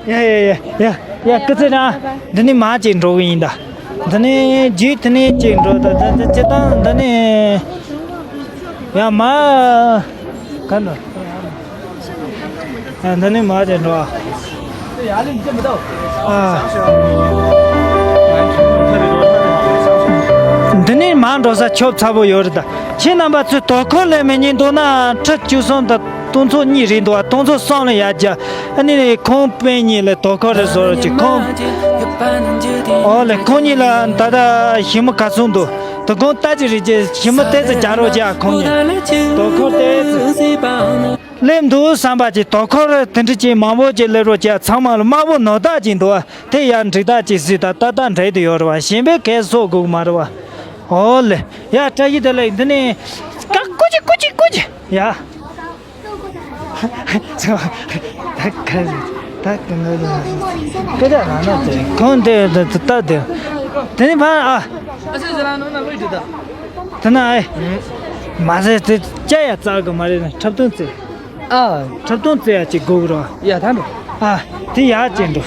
ཡ་ཡ་ཡ་ཡ་ཡ། སྐུ་ཚེ་རིང་། འདི་ནས་མར་ཅིག་འགྲོ་གི་ཡིན་ད། འདི་ནས་རྗེས་དེ་ནས་ཅིག་འགྲོ་ད། ད་ད་ཅི་ད་འདི་ནས། ཡ་མ། ག་འགྲོ། ཡ་འདི་ནས་མར་ཅིག་འགྲོ་ཨ། འདི་ནས་མར་འགྲོ་ས་ཆོབ་ཚ་པོ་ཡོད་རེད་ད། ཁྱེད་རྣམ་པ་ཚོས་དོ་ཁུར་ལས་མི་ཉན་འདུག་ན་ཁྲི་བཅུ་གསུམ་དང་སྟོང་ཚོ་གཉིས་རེད་འདུག་ཨ། སྟོང་ཚོ་གསུམ་ལ་ཡར་རྒྱ། ཨ་ནི་ཁོང་སྤུན་གཉིས་ལ་དོ་ཁུར་རེ་བཟོ་རོགས་གྱིས། ཁོང་། ཨོ་ལེ། ཁོང་གཉིས་ལ་ད་ལྟ་ཞི་མོ་ག་ཚོད་འདུག་དོ་ཁུར་ལྟ་ཅི་རེད་ཀྱི། ཞི་མོ་ཏོག་ཙམ་རྒྱག་རོགས་གྱིས་ཨ། ཁོང་གཉིས་དོ་ཁུར་ཏོག་ཙམ་སླེབས་འདུག་བསམ་པ་གྱིས། དོ་ཁུར་དེ་འདྲ་ཅིག་མང་པོ་ཅིག་སླེབས་རོགས་གྱིས་ཨ། ཚང་མ་ལ་དམར་པོ་ནོར་བདག་ཅིག་འདུག་ཨ། དེ་ཡར་འགྲིག་བདག་ཅིག་གཟིགས་ད། ཏག་ཏག་འགྲིག་དུ་ཡོད་རེད་བ། གཞན་པའི་གས་སོགས་དགོས་ཀྱི་མ་རེད་བ། ཨོ་ལེ། ཡ་བཀྲ་ཤིས་བདེ་ལེགས། འདི་ནས་ཀ་ཀུ་ཅི་ཀུ་ཅི་ཀུ་ཅི། ཡ། ད་ག་ད་ག་ང་ལ་སྐད་ཆ་ལ་ན་དེ་གང་དེ་ད་ད་དེ་དེ་ནི་ཕ་ཨ། དེ་ན་ཨེ། མ་ཟད་དེ་ཅ་ཡ་རྩ་གི་མ་རེད་ན་འཁྲབ་སྟོན་རྩེ། ཨ། འཁྲབ་སྟོན་རྩེ་ཡ་ཅིག་དགོས་རོ། ཡ་ད་འགྲོ། ཨ། དེ་ཡ་ཅིག་འགྲོ།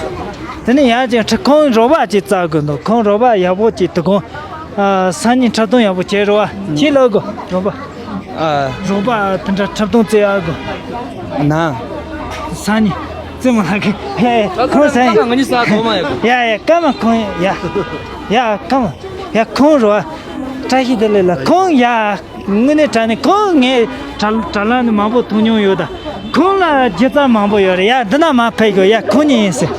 དེ་ནི་ཡ་ཅིག་འཁྲབ་ཁོང་རོགས་པ་ཅིག་རྩ་གི་འདུག་ཁོང་རོགས་པ་ཡག་པོ་ཅིག་དུ་གོང་། ཨ། སང་ཉིན་འཁྲབ་སྟོན་ཡག་པོ་བྱེད་རོ། ཁྱེད་ལ་གོ་རོགས་པ། ཨ། རོགས་པ་དེ་འདྲ་འཁྲབ་སྟོན་རྩེ་ཡ་གོ། ན། སང་ཉིན། རྩེ་མ་ལགས་ཀྱི་ཡ་ཡ་ཁོང་སང་ཉིན། ང་གཉིས་ས་ཐོག་མ་ཡ་གོ། ཡ་ཡ་སྐར་མ་ཁོང་ཡ། ཡ་སྐར་མ། ཡ་ཁོང་རོགས། བཀྲ་ཤིས་བདེ་ལེགས་ལ་ཁོང་ཡ། དངོས་གནས་དྲང་གནས་ཁོང་ངས་དྲ་དྲ་ལམ་ནས་མང་པོ་མཐོང་མྱོང་ཡོད་ད། ཁོང་ལ་སྒྱུ་རྩལ་མང་པོ་ཡོད་རེད་ཡ། འདི་ན་མ་ཕེབས་དགོས་ཡ། ཁོང་གཉིས་ཡིན་ཟེར།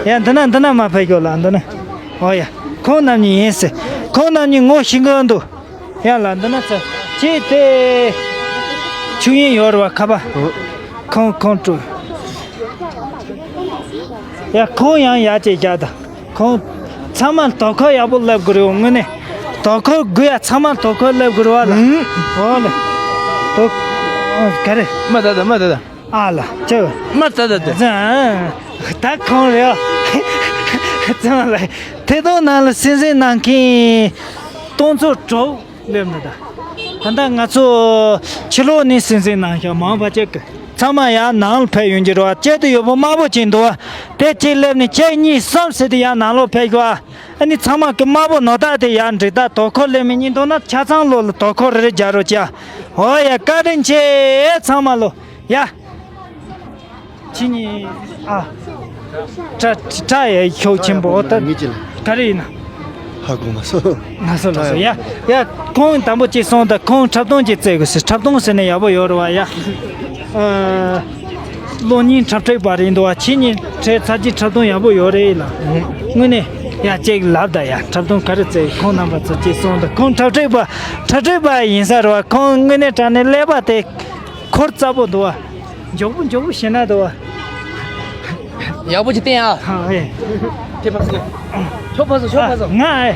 ཡ་འདི་ན་འདི་ན་མ་ཕེབས་དགོས་ལ་འདི་ན། ཨོ་ཡ། ཁོང་རྣམ་གཉིས་ཡིན་ཟེར། ཁོང་རྣམ་གཉིས་ངོ་ཤེས་གི་འདུག་ཡ་ལ་འདི་ན་ཚ་ཅི་སྟེ། ཆུ་ཡིན་ཡོད་རེད་བ་ཁ་པ། ཁོང་ཁོང་སྤྲོ། ཡ་ཁོང་ཡང་ཡ་ཅེ་རྒྱ་ད། ཁོང་། ཚང་མ་དོ་ཁུར་ཡག་པོ་སླེབས་དགོས་རེད་དངོས་གནས། དོ་ཁུར་དགོས་ཡ་ཚང་མ་དོ་ཁུར་སླེབས་དགོས་རེད་བ་ལ། ཨུམ། ཨོ་ལ། དོ། ཨ་ག་རེ། མ་ད་ད་མ་ད་ད། ཨ་ལ་ཅེ། མ་ད་ད་ད། ད་ཁོང་རེད། ཚང་མ་ལ། ཐད་གཏོང་ནང་ལ་སེམས་སེམས་གནང་མཁན། སྟོང་ཚོ་དྲུག་སླེབས་ནས་ད། ད་ལྟ་ང་ཚོ་ཕྱི་ལོགས་ནས་སེམས་སེམས་གནང་ཤག་མང་བ་ཅིག་གི། ཚང་མ་ཡར་ནང་ལ་ཕེབས་ཡོང་གི་རེད་བ། གཅིག་ཏུ་ཡོད་པོ་དམར་པོ་ཅིག་འདུག་བ། དེ་གཅིག་སླེབས་ནས་གཅིག་གཉིས་གསུམ་ཟེར་ཏེ་ཡར་ནང་ལོགས་ཕེབས་ཤོག་ཨ། ཨ་ནི་ཚང་མ་གི་དམར་པོ་ནོར་རྟགས་དེ་ཡར་འགྲིག་ད། དོ་ཁུར་སླེབས་མི་གཉིས་འདུག་ན་ཆ་ཚང་ལོ་ལ་དོ་ཁུར་རེ་རེ་རྒྱག་རོགས་བྱ། ཨོ་ཡ་བཀའ་དྲིན་ཆེ་ཚང་མ་ལོ། ཡ། ཁྱེད་གཉིས་ཨ། ཁྲ་ཁྲ་ཡ་ཤོག་ཆེན་པོ་ཨོ་ད། ག་རེ་ཡིན་ན། ཧ་གོ་མ་སོང་། ང་སོ་ལ་སོ་ཡ། ཡ་ཁོང་དང་པོ་གཅིག་སོང་ད་ཁོང་འཁྲབ་སྟོན་གཅིག་བཙལ་དགོས་ཟེར། འཁྲབ་སྟོན་ཟེར་ནས་ཡག་པོ་ཡོད་རེད་བ་ཡ། ཨ། གློག་བརྙན་འཁྲབ་ཁྲིད་པ་རེད་འདུག་བ། ཁྱེད་གཉིས་འཕྲད་ཚར་གྱི་འཁྲབ་སྟོན་ཡག་པོ་ཡོད་རེད་ལ། དངོས་གནས་ཡ་གཅིག་ལབ་ད་ཡ། འཁྲབ་སྟོན་ག་རེ་བཙལ་ཁོང་རྣམ་པ་ཚོ་གཅིག་སོང་ད་ཁོང་འཁྲབ་ཁྲིད་པ་འཁྲབ་ཁྲིད་པ་ཡིན་ས་རེད་བ། ཁོང་དངོས་གནས་དྲང་གནས་ཀླད་པ་དེ་འཁོར་ཙག་པོ་འདུག་བ། མགྱོགས་པོ་མགྱོགས་པོ་བྱེད་ན་འདུག་བ། ཡག་པོ་ཅིག་བསྟན་ཨ། ཨ་ཨེ། ཁྱེད་ཕར་སོང་། ཁྱོད་ཕར་སོང་ཁྱོད་ཕར་སོང་། ང་ཨེ།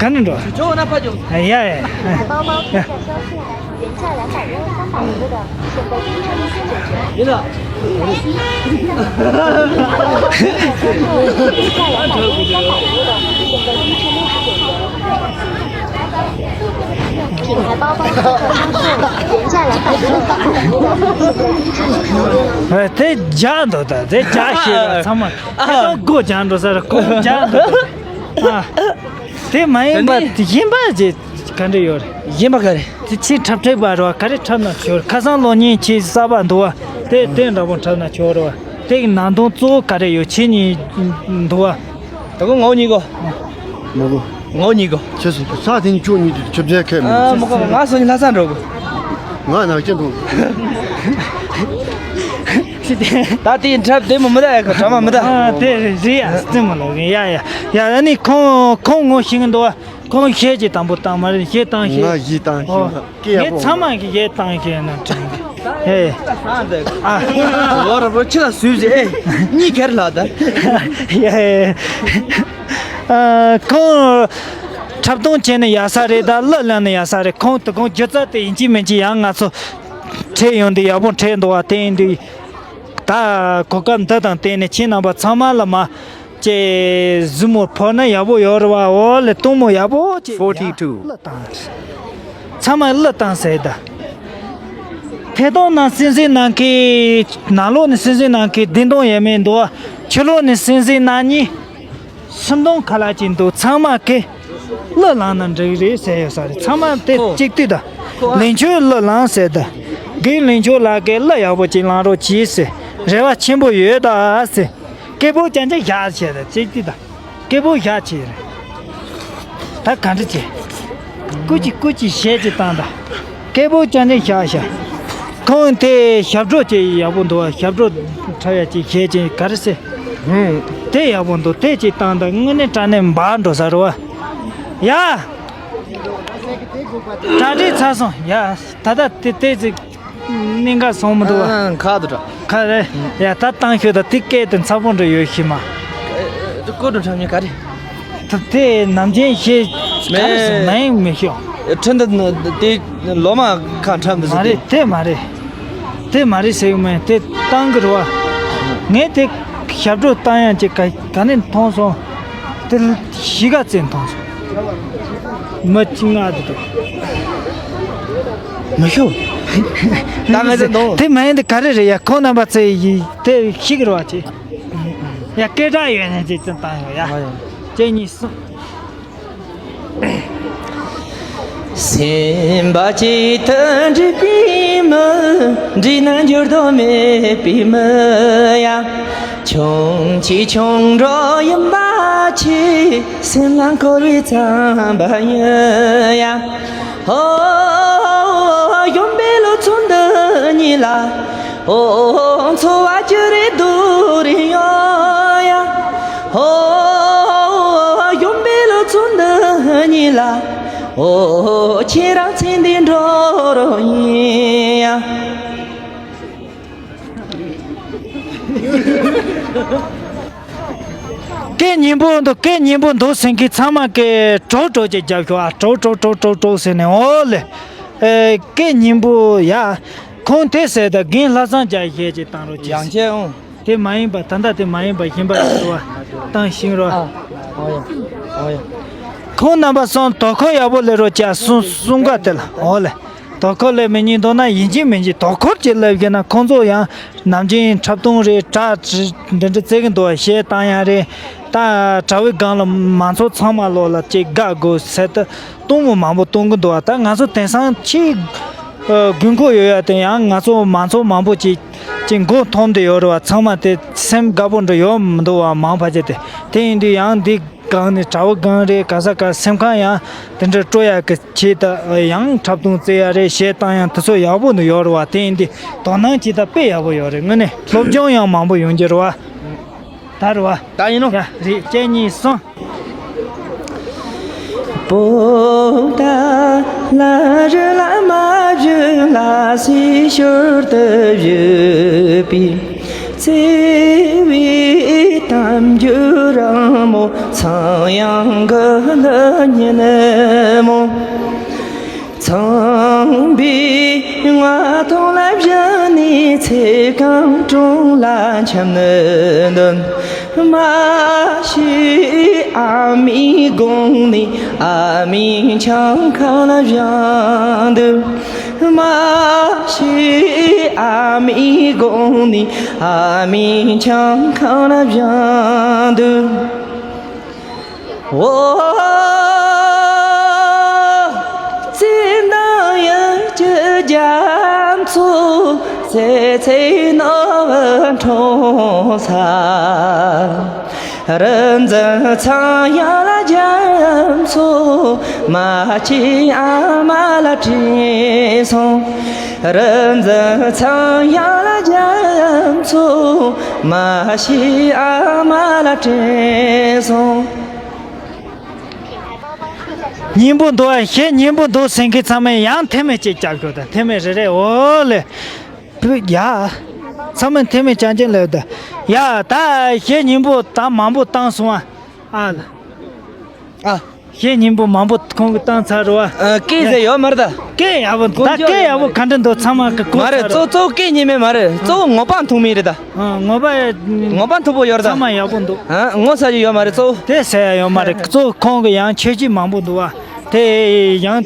ག་ནས་འགྲོ། ཁྱོད་འོ་ན་ཕར་འགྲོ། ཡ་ཡ། 包包可以再消费，原价两百元，三百元的，现在一千六十九元。领导。原价两百元，三百元的，现在一千六十九元。品牌包包可以再消费，原价两百元，三百元的，现在一千六十九元。 ཨ། དེ་རྒྱག་འདུག་ད། དེ་རྒྱག་ཤེས་ར་ཚང་མ། ཨ། ཁྱེད་ཚོ་སྒོ་རྒྱག་འགྲོ་ས་ར་ཁོང་རྒྱག་འདུག་ད། ཨ། དེ་མ་ཡིན་པ་དེ་ནི་དེ་ཡིན་པ་ཅིག་ག་འདྲ་ཡོད་རེད། ཡིན་པ་ག་རེ། དེ་ཕྱིར་འཁྲབ་ཁྲིད་པ་རོ་ག་རེ་འཁྲབ་ན་ཆོག་ཁ་སང་གློག་བརྙན་ཆེས་གསར་པ་འདུག་བ། དེ་དེ་འདྲ་པོ་འཁྲབ་ན་ཆོག་རོ། དེ་གི་ནང་དོན་གཙོ་བོ་ག་རེ་ཡོད་ཁྱེད་གཉིས་འདུག་བ། ད་གོ་ངོ་གཉིས་གོ། མ་གོ། ངོ་གཉིས་གོ། ཁྱེད་སུ་ས་དེ་ནི་ཁྱོད་གཉིས་དེ་ཁྱོད་རྫས་ཁས་མི། ཨ་མ་གོ་ང་སོ་ནི་ལྷ་ས་འགྲོ་གོ། ང་ནག་ཅན་འགྲོ། ད་དེ་འཁྲབ་དེ་མོ་མི་ད་ཡ་གོ་གྲ་མ་མི་ད། ཨ་དེ་རེད་ཡ་སྟེ་མ་ལོ་ཡ་ཡ་ཡ། ཨ་ནི་ཁོང་ཁོང་ངོ་ཤེས་གི་འདུག་བ། ཁོང་གཞས་ཀྱི་དང་པོ་བཏང་མ་རེད། གཞས་བཏང་ཤེས། ང་གཞས་བཏང་ཤེས་ཨོ། ན་སྐད་ཡག་ངས་པོ་ཚང་མ་གི་གཞས་བཏང་ཤེས་ན་དྲན་གི། ཧེ། ཨ། ལོ་ར་པོ་ཆི་ལ་སུས་ཟེ་ཨེ། གཉིས་ཁེར་ལ་ད། ཡ། ཨ། ཁོང་འཁྲབ་སྟོན་བྱས་ནས་ཡག་ས་རེད། ད་གླུ་བླངས་ནས་ཡག་ས་རེད། ཁོང་དུ་ཁོང་སྒྱུ་རྩལ་དེ་ཡིན་གཅིག་མིན་གཅིག་ཡང་ང་ཚོ་འཁྲིད་ཡོང་དུས་ཡག་པོ་འཁྲིད་འདུག་བ། དེ་ཡིན་དུས་ད་གོ་སྐབས་འདི་དང་བསྟུན་ནས་ཁྱེད་རྣམ་པ་ཚང་མ་ལ་མ། ཅེ་གཟིགས་མོ་ཕོར་ན་ཡག་པོ་ཡོད་རེད་བ། འོ་ལེ་སྟོན་མོ་ཡག་པོ་ཅེ། Forty two། གླུ་བཏང་། ཚང་མ་གླུ་བཏང་ཟེར་ད། ཐད་གཏོང་ནང་སེམས་སེམས་ནང་གི་ནང་ལོགས་ནས་སེམས་སེམས་ནང་གི་བདེན་དོན་ཡས་མེད་འདུག་བ། ཕྱི་ལོགས་ནས་སེམས་སེམས་ནང་གཉིས། སུམ་སྟོང་ཁ་ལག་ཅིག་འདུག་ཚང་མ་གི་གླུ་བླངས་ན་འགྲིག་རེད་ཟེར་ཡོད་ས་རེད། ཚང་མ་དེ་གཅིག་བསྡུས་ད། ལིང་ཆོས་གླུ་བླངས་ཟེར་ད། རྒན་ལིང་ཆོས་ལགས་ཀྱིས་གླུ་ཡག་པོ་ཅིག་བླངས་རོགས་གྱིས་ཟེར། རེ་བ་ཆེན་པོ་ཡོད་ད་ཟེར། སྐད་པོ་ཅན་ཅན་བཞག་བྱས་ད་ཅིག་ཏི་ད། སྐད་པོ་བཞག་བྱས་རེད། ད་ག་འདྲ་བྱས། ཀུ་ཅི་ཀུ་ཅི་གཞས་ཅིག་བཏང་ད། སྐད་པོ་ཅན་ཅན་བཞག་བཞག་ཁོང་དེ་ཞབས་བྲོ་ཅིག་ཡག་པོ་འདུག་བ། ཞབས་བྲོ་འཁྲབ་ཡ་ཅིག་གཞས་ཅིག་ག་རེ་ཟེར། དེ་ཡག་པོ་འདུག་དེ་ཅིག་བཏང་ད་དངོས་གནས་དྲང་གནས་འབར་འགྲོ་ས་རེད་བ། ཡ། གྲ་སྒྲིག་ཚར་སོང་ཡ། ད་ལྟ་དེ་དེ་ཅིག་གནད་འགག་སོང་མི་འདུག་བ། ཨ། ཁ་དུ་དྲག་ཁ་རེད། ཡ་ད་བཏང་ཤོད་ད། དེ་སྐད་དེ་ཚ་པོ་འདྲ་ཡོད་ཤི་མ། ཨ། ཀོ་དུ་འཁྲབ་མཁན་ག་རེ། ད་དེ་ནམ་རྒྱུན་ཤེས་ག་རེ་ཟེར་མེད། མིང་མི་ཤོད། ཁྲི་འདི་དེ་ལོ་མ་ཁ་འཁྲབ་འདི་མ་ཟེར་རེད། དེ་དེ་མ་རེད། དེ་མ་རེད་ཟེར་གི་མེད། དེ་བཏང་གི་རེད་བ། ངས་དེ་ཞབས་བྲོ་བཏང་ཡང་ཅིག་ག་ག་ནས་མཐོང་སོང་། དེ་གཞིས་ཀ་རྩེ་མཐོང་སོང་། མི་གཅིག་ང་དེ་དང་། མི་ཤོག་ད་ང་ཚོ་འདོང་། དེ་མ་ཡིན་དེ་ག་རེ་རེད་ཡ། ཁོང་རྣམ་པ་ཚོས་ཡི་དེ་ཤིག་རེད་བ་ཅེ། ཡ་སྐད་གྲགས་ཡོད་ནས་ཅེ་ཙམ་བཏང་ཡོད་ཡ། ཨ་ཡ། ཅེ་གཉིས་གསུམ། སེམས་པ་གཅིག་ཏུ་འདྲེས་པའི་མི། འདྲིས་ན་འགྱུར་དོན་མེད་པའི་མི་ཡ། ཆུང་ཆེ་ཆུང་འགྲོ་ཡིན་པ་ཆེ། སེམས་ལ་འཁོར་བའི་རྩམ་པ་ཡིན་ཡ། ཧོ། གཞོན་པའི་ལོ་ཚོད་འདི་ཉིད་ལ། ཨོ། འཚོ་བ་ཅི་རེད་སྡུག་རེད་ཡོང་ཡ། ཨོ། གཞོན་པའི་ལོ་ཚོད་འདི་ཉིད་ལ། ཨོ། ཁྱེད་རང་ཚེ་འདི་འགྲོ་རོགས་ཡིན་ཡ། སྐད་སྙན་པོ་འདུག་སྐད་སྙན་པོ་འདུག་ཟེར་མཁན་ཚང་མ་སྐད་གྲོགས་གྲོགས་ཀྱི་རྒྱབ་ཤོག་ཨ། གྲོགས་གྲོགས་གྲོགས་གྲོགས་གྲོགས་ཟེར་ནས། འོ་ལེ། ཨེ། སྐད་སྙན་པོ་ཡ། ཁོང་དེ་ཟེར་ད་རྒན་ལྷ་བཟང་རྒྱ་བཞེས་ཅིག་བཏང་རོགས་གྱིས། ཡང་ཆེ་འོང་། དེ་མ་ཡིན་པ་ད་ལྟ་དེ་མ་ཡིན་པ་གཞན་པ་ཡོད་རོ། བཏང་ཤིང་རོ། ཨ། འོ་ཡ། འོ་ཡ། ཁོང་རྣམ་པ་གསུམ་དོ་ཁུར་ཡག་པོ་ལས་རོགས་གྱིས་གསུང་གསུང་ག་དེ་ལ། འོ་ལེ། དོ་ཁུར་ལས་མི་ཉན་འདུག་ན་ཡིན་གཅིག་མིན་གཅིག་དོ་ཁུར་གྱིས་ལབ་ཤེས་ན། ཁོང་ཚོ་ཡང་ནམ་རྒྱུན་འཁྲབ་སྟོན་རེད། དྲ་འདི་འདྲ་རྩེ་གི་འདུག་གཞས་བཏང་ཡ་རེད། ད་དྲ་བའི་སྒང་ལ་མང་ཚོགས་ཚང་མ་ལོག་ལ་ཅིག་དགའ་དགོས་ཟེར་ཏེ་གཏོང་མོ་མང་པོ་གཏོང་གི་འདུག་ད་ང་ཚོ་དེང་སང་ཆེས་དགོས་མཁོ་ཡོད་ཡ་དེ་ཡང་ང་ཚོ་མང་ཚོགས་མང་པོ་ཅིག་ཅིག་མགོ་འཐོམ་བསྡད་ཡོད་རེད་བ། ཚང་མ་དེ་སེམས་དགའ་པོ་འདྲ་ཡོད་མི་འདུག་བ། མང་ཕལ་ཆེར་དེ། དེ་ཡིན་དུས་ཡང་འདི་སྒང་ནས་དྲ་བ་སྒང་རེད། ག་ས་ག་སེམས་ཁམས་ཡང་དེ་འདྲ་སྤྲོ་ཡག་གི་ཆེད་དུ་ཡང་འཁྲབ་སྟོན་རྩེ་ཡ་རེད། གཞས་བཏང་ཡང་དེ་ཚོ་ཡག་པོ་འདུག་ཡོད་རེད་བ། དེ་ཡིན་དུས་དོ་སྣང་བྱེད་ད་དཔེ་ཡག་པོ་ཡོད་རེད། དངོས་གནས་སློབ་སྦྱོང་ཡང་མང་པོ་ཡོང་རྒྱུ་རེད་བ། ད་རེད་བ། ད་ཡིན་ནོ། ཡ་རེད། གཅིག་གཉིས་གསུམ། པོ་ཏ་ལ་རི་ལ་མ་བཞུ་ལ་སི་ཤོར་དུ་བཞུད་པའི། བརྩེ་བའི་གཏམ་རྒྱུད་རིང་མོ། ཚངས་དབྱངས་ཀྱི་གླུ་སྙན་མོ། ཚངས་པའི་མངའ་ཐང་ལ་བཞུད་ནས། ཚེ་གང་གྲོང་ལ་འཁྱམས་ནས་འདོན། མ་གཞི་ཨ་མའི་དགུང་ནས། ཨ་མའི་ཆང་ཁང་ལ་བཞེངས་འདུག་མ་གཞི་ཨ་མའི་དགུང་ནས། ཨ་མའི་ཆང་ཁང་ལ་བཞེངས་འདུག་འོ། བརྩེ་འདང་ཡིད་ཀྱི་རྒྱ་མཚོ། བརྩེ་ཚེ་ནོར་བུ་འཁྲུངས་ས། རིག་འཛིན་ཚངས་དབྱངས་ལ་རྒྱ་མཚོ། མ་གཅིག་ཨ་མ་ལ་དྲན་སོང་། རིག་འཛིན་ཚངས་དབྱངས་ལ་རྒྱ་མཚོ། མ་གཅིག་ཨ་མ་ལ་དྲན་སོང་། སྙན་པོ་འདུག་ཨ། གཞས་སྙན་པོ་འདུག་ཟེར་མཁན་ཚང་མས་ཡང་ཐེངས་མ་གཅིག་རྒྱབ་ཤོག་དང་། ཐེངས་མ་རེ་རེ། འོ་ལེ། ཡ། ཚང་མས་ཐེངས་མ་རྐྱང་རྐྱང་ལབ་དང་། ཡ། ད་གཞས་སྙན་པོ་ད་མང་པོ་བཏང་སོང་ཨ། ཨ་ལ། ཨ། གཞས་སྙན་པོ་མང་པོ་ཁོང་གིས་བཏང་ཚར་རེད་བ། ཨ། སྐད་ཟེར་ཡོད་མ་རེད་ད། སྐད་ཡག་པོ་འདུག་ད་སྐད་ཡག་པོ་ག་འདྲ་འདུག་ཚང་མ་གིས་གོ་མ་རེད། ཚར་གཙོ་རེད། གཙོ་བོ་སྐད་སྙན་མེད་མ་རེད། གཙོ་བོ་ངོ་པ་མཐུག་མིན་རེད་ད། ཨ། ངོ་པ། ངོ་པ་མཐུག་པོ་ཡོད་རེད་ད། ཚང་མ་ཡག་པོ་འདུག་ཨ། ངོ་ཚ་རྒྱུ་ཡོད་མ་རེད་གཙོ་བོ། དེ་ཟེར་ཡ་ཡོད་མ་རེད། གཙོ་བོ་ཁོང་གིས་ཡང་ཆོས་བརྒྱུད་མང་པོ་འདུག་བ། དེ་ཡང་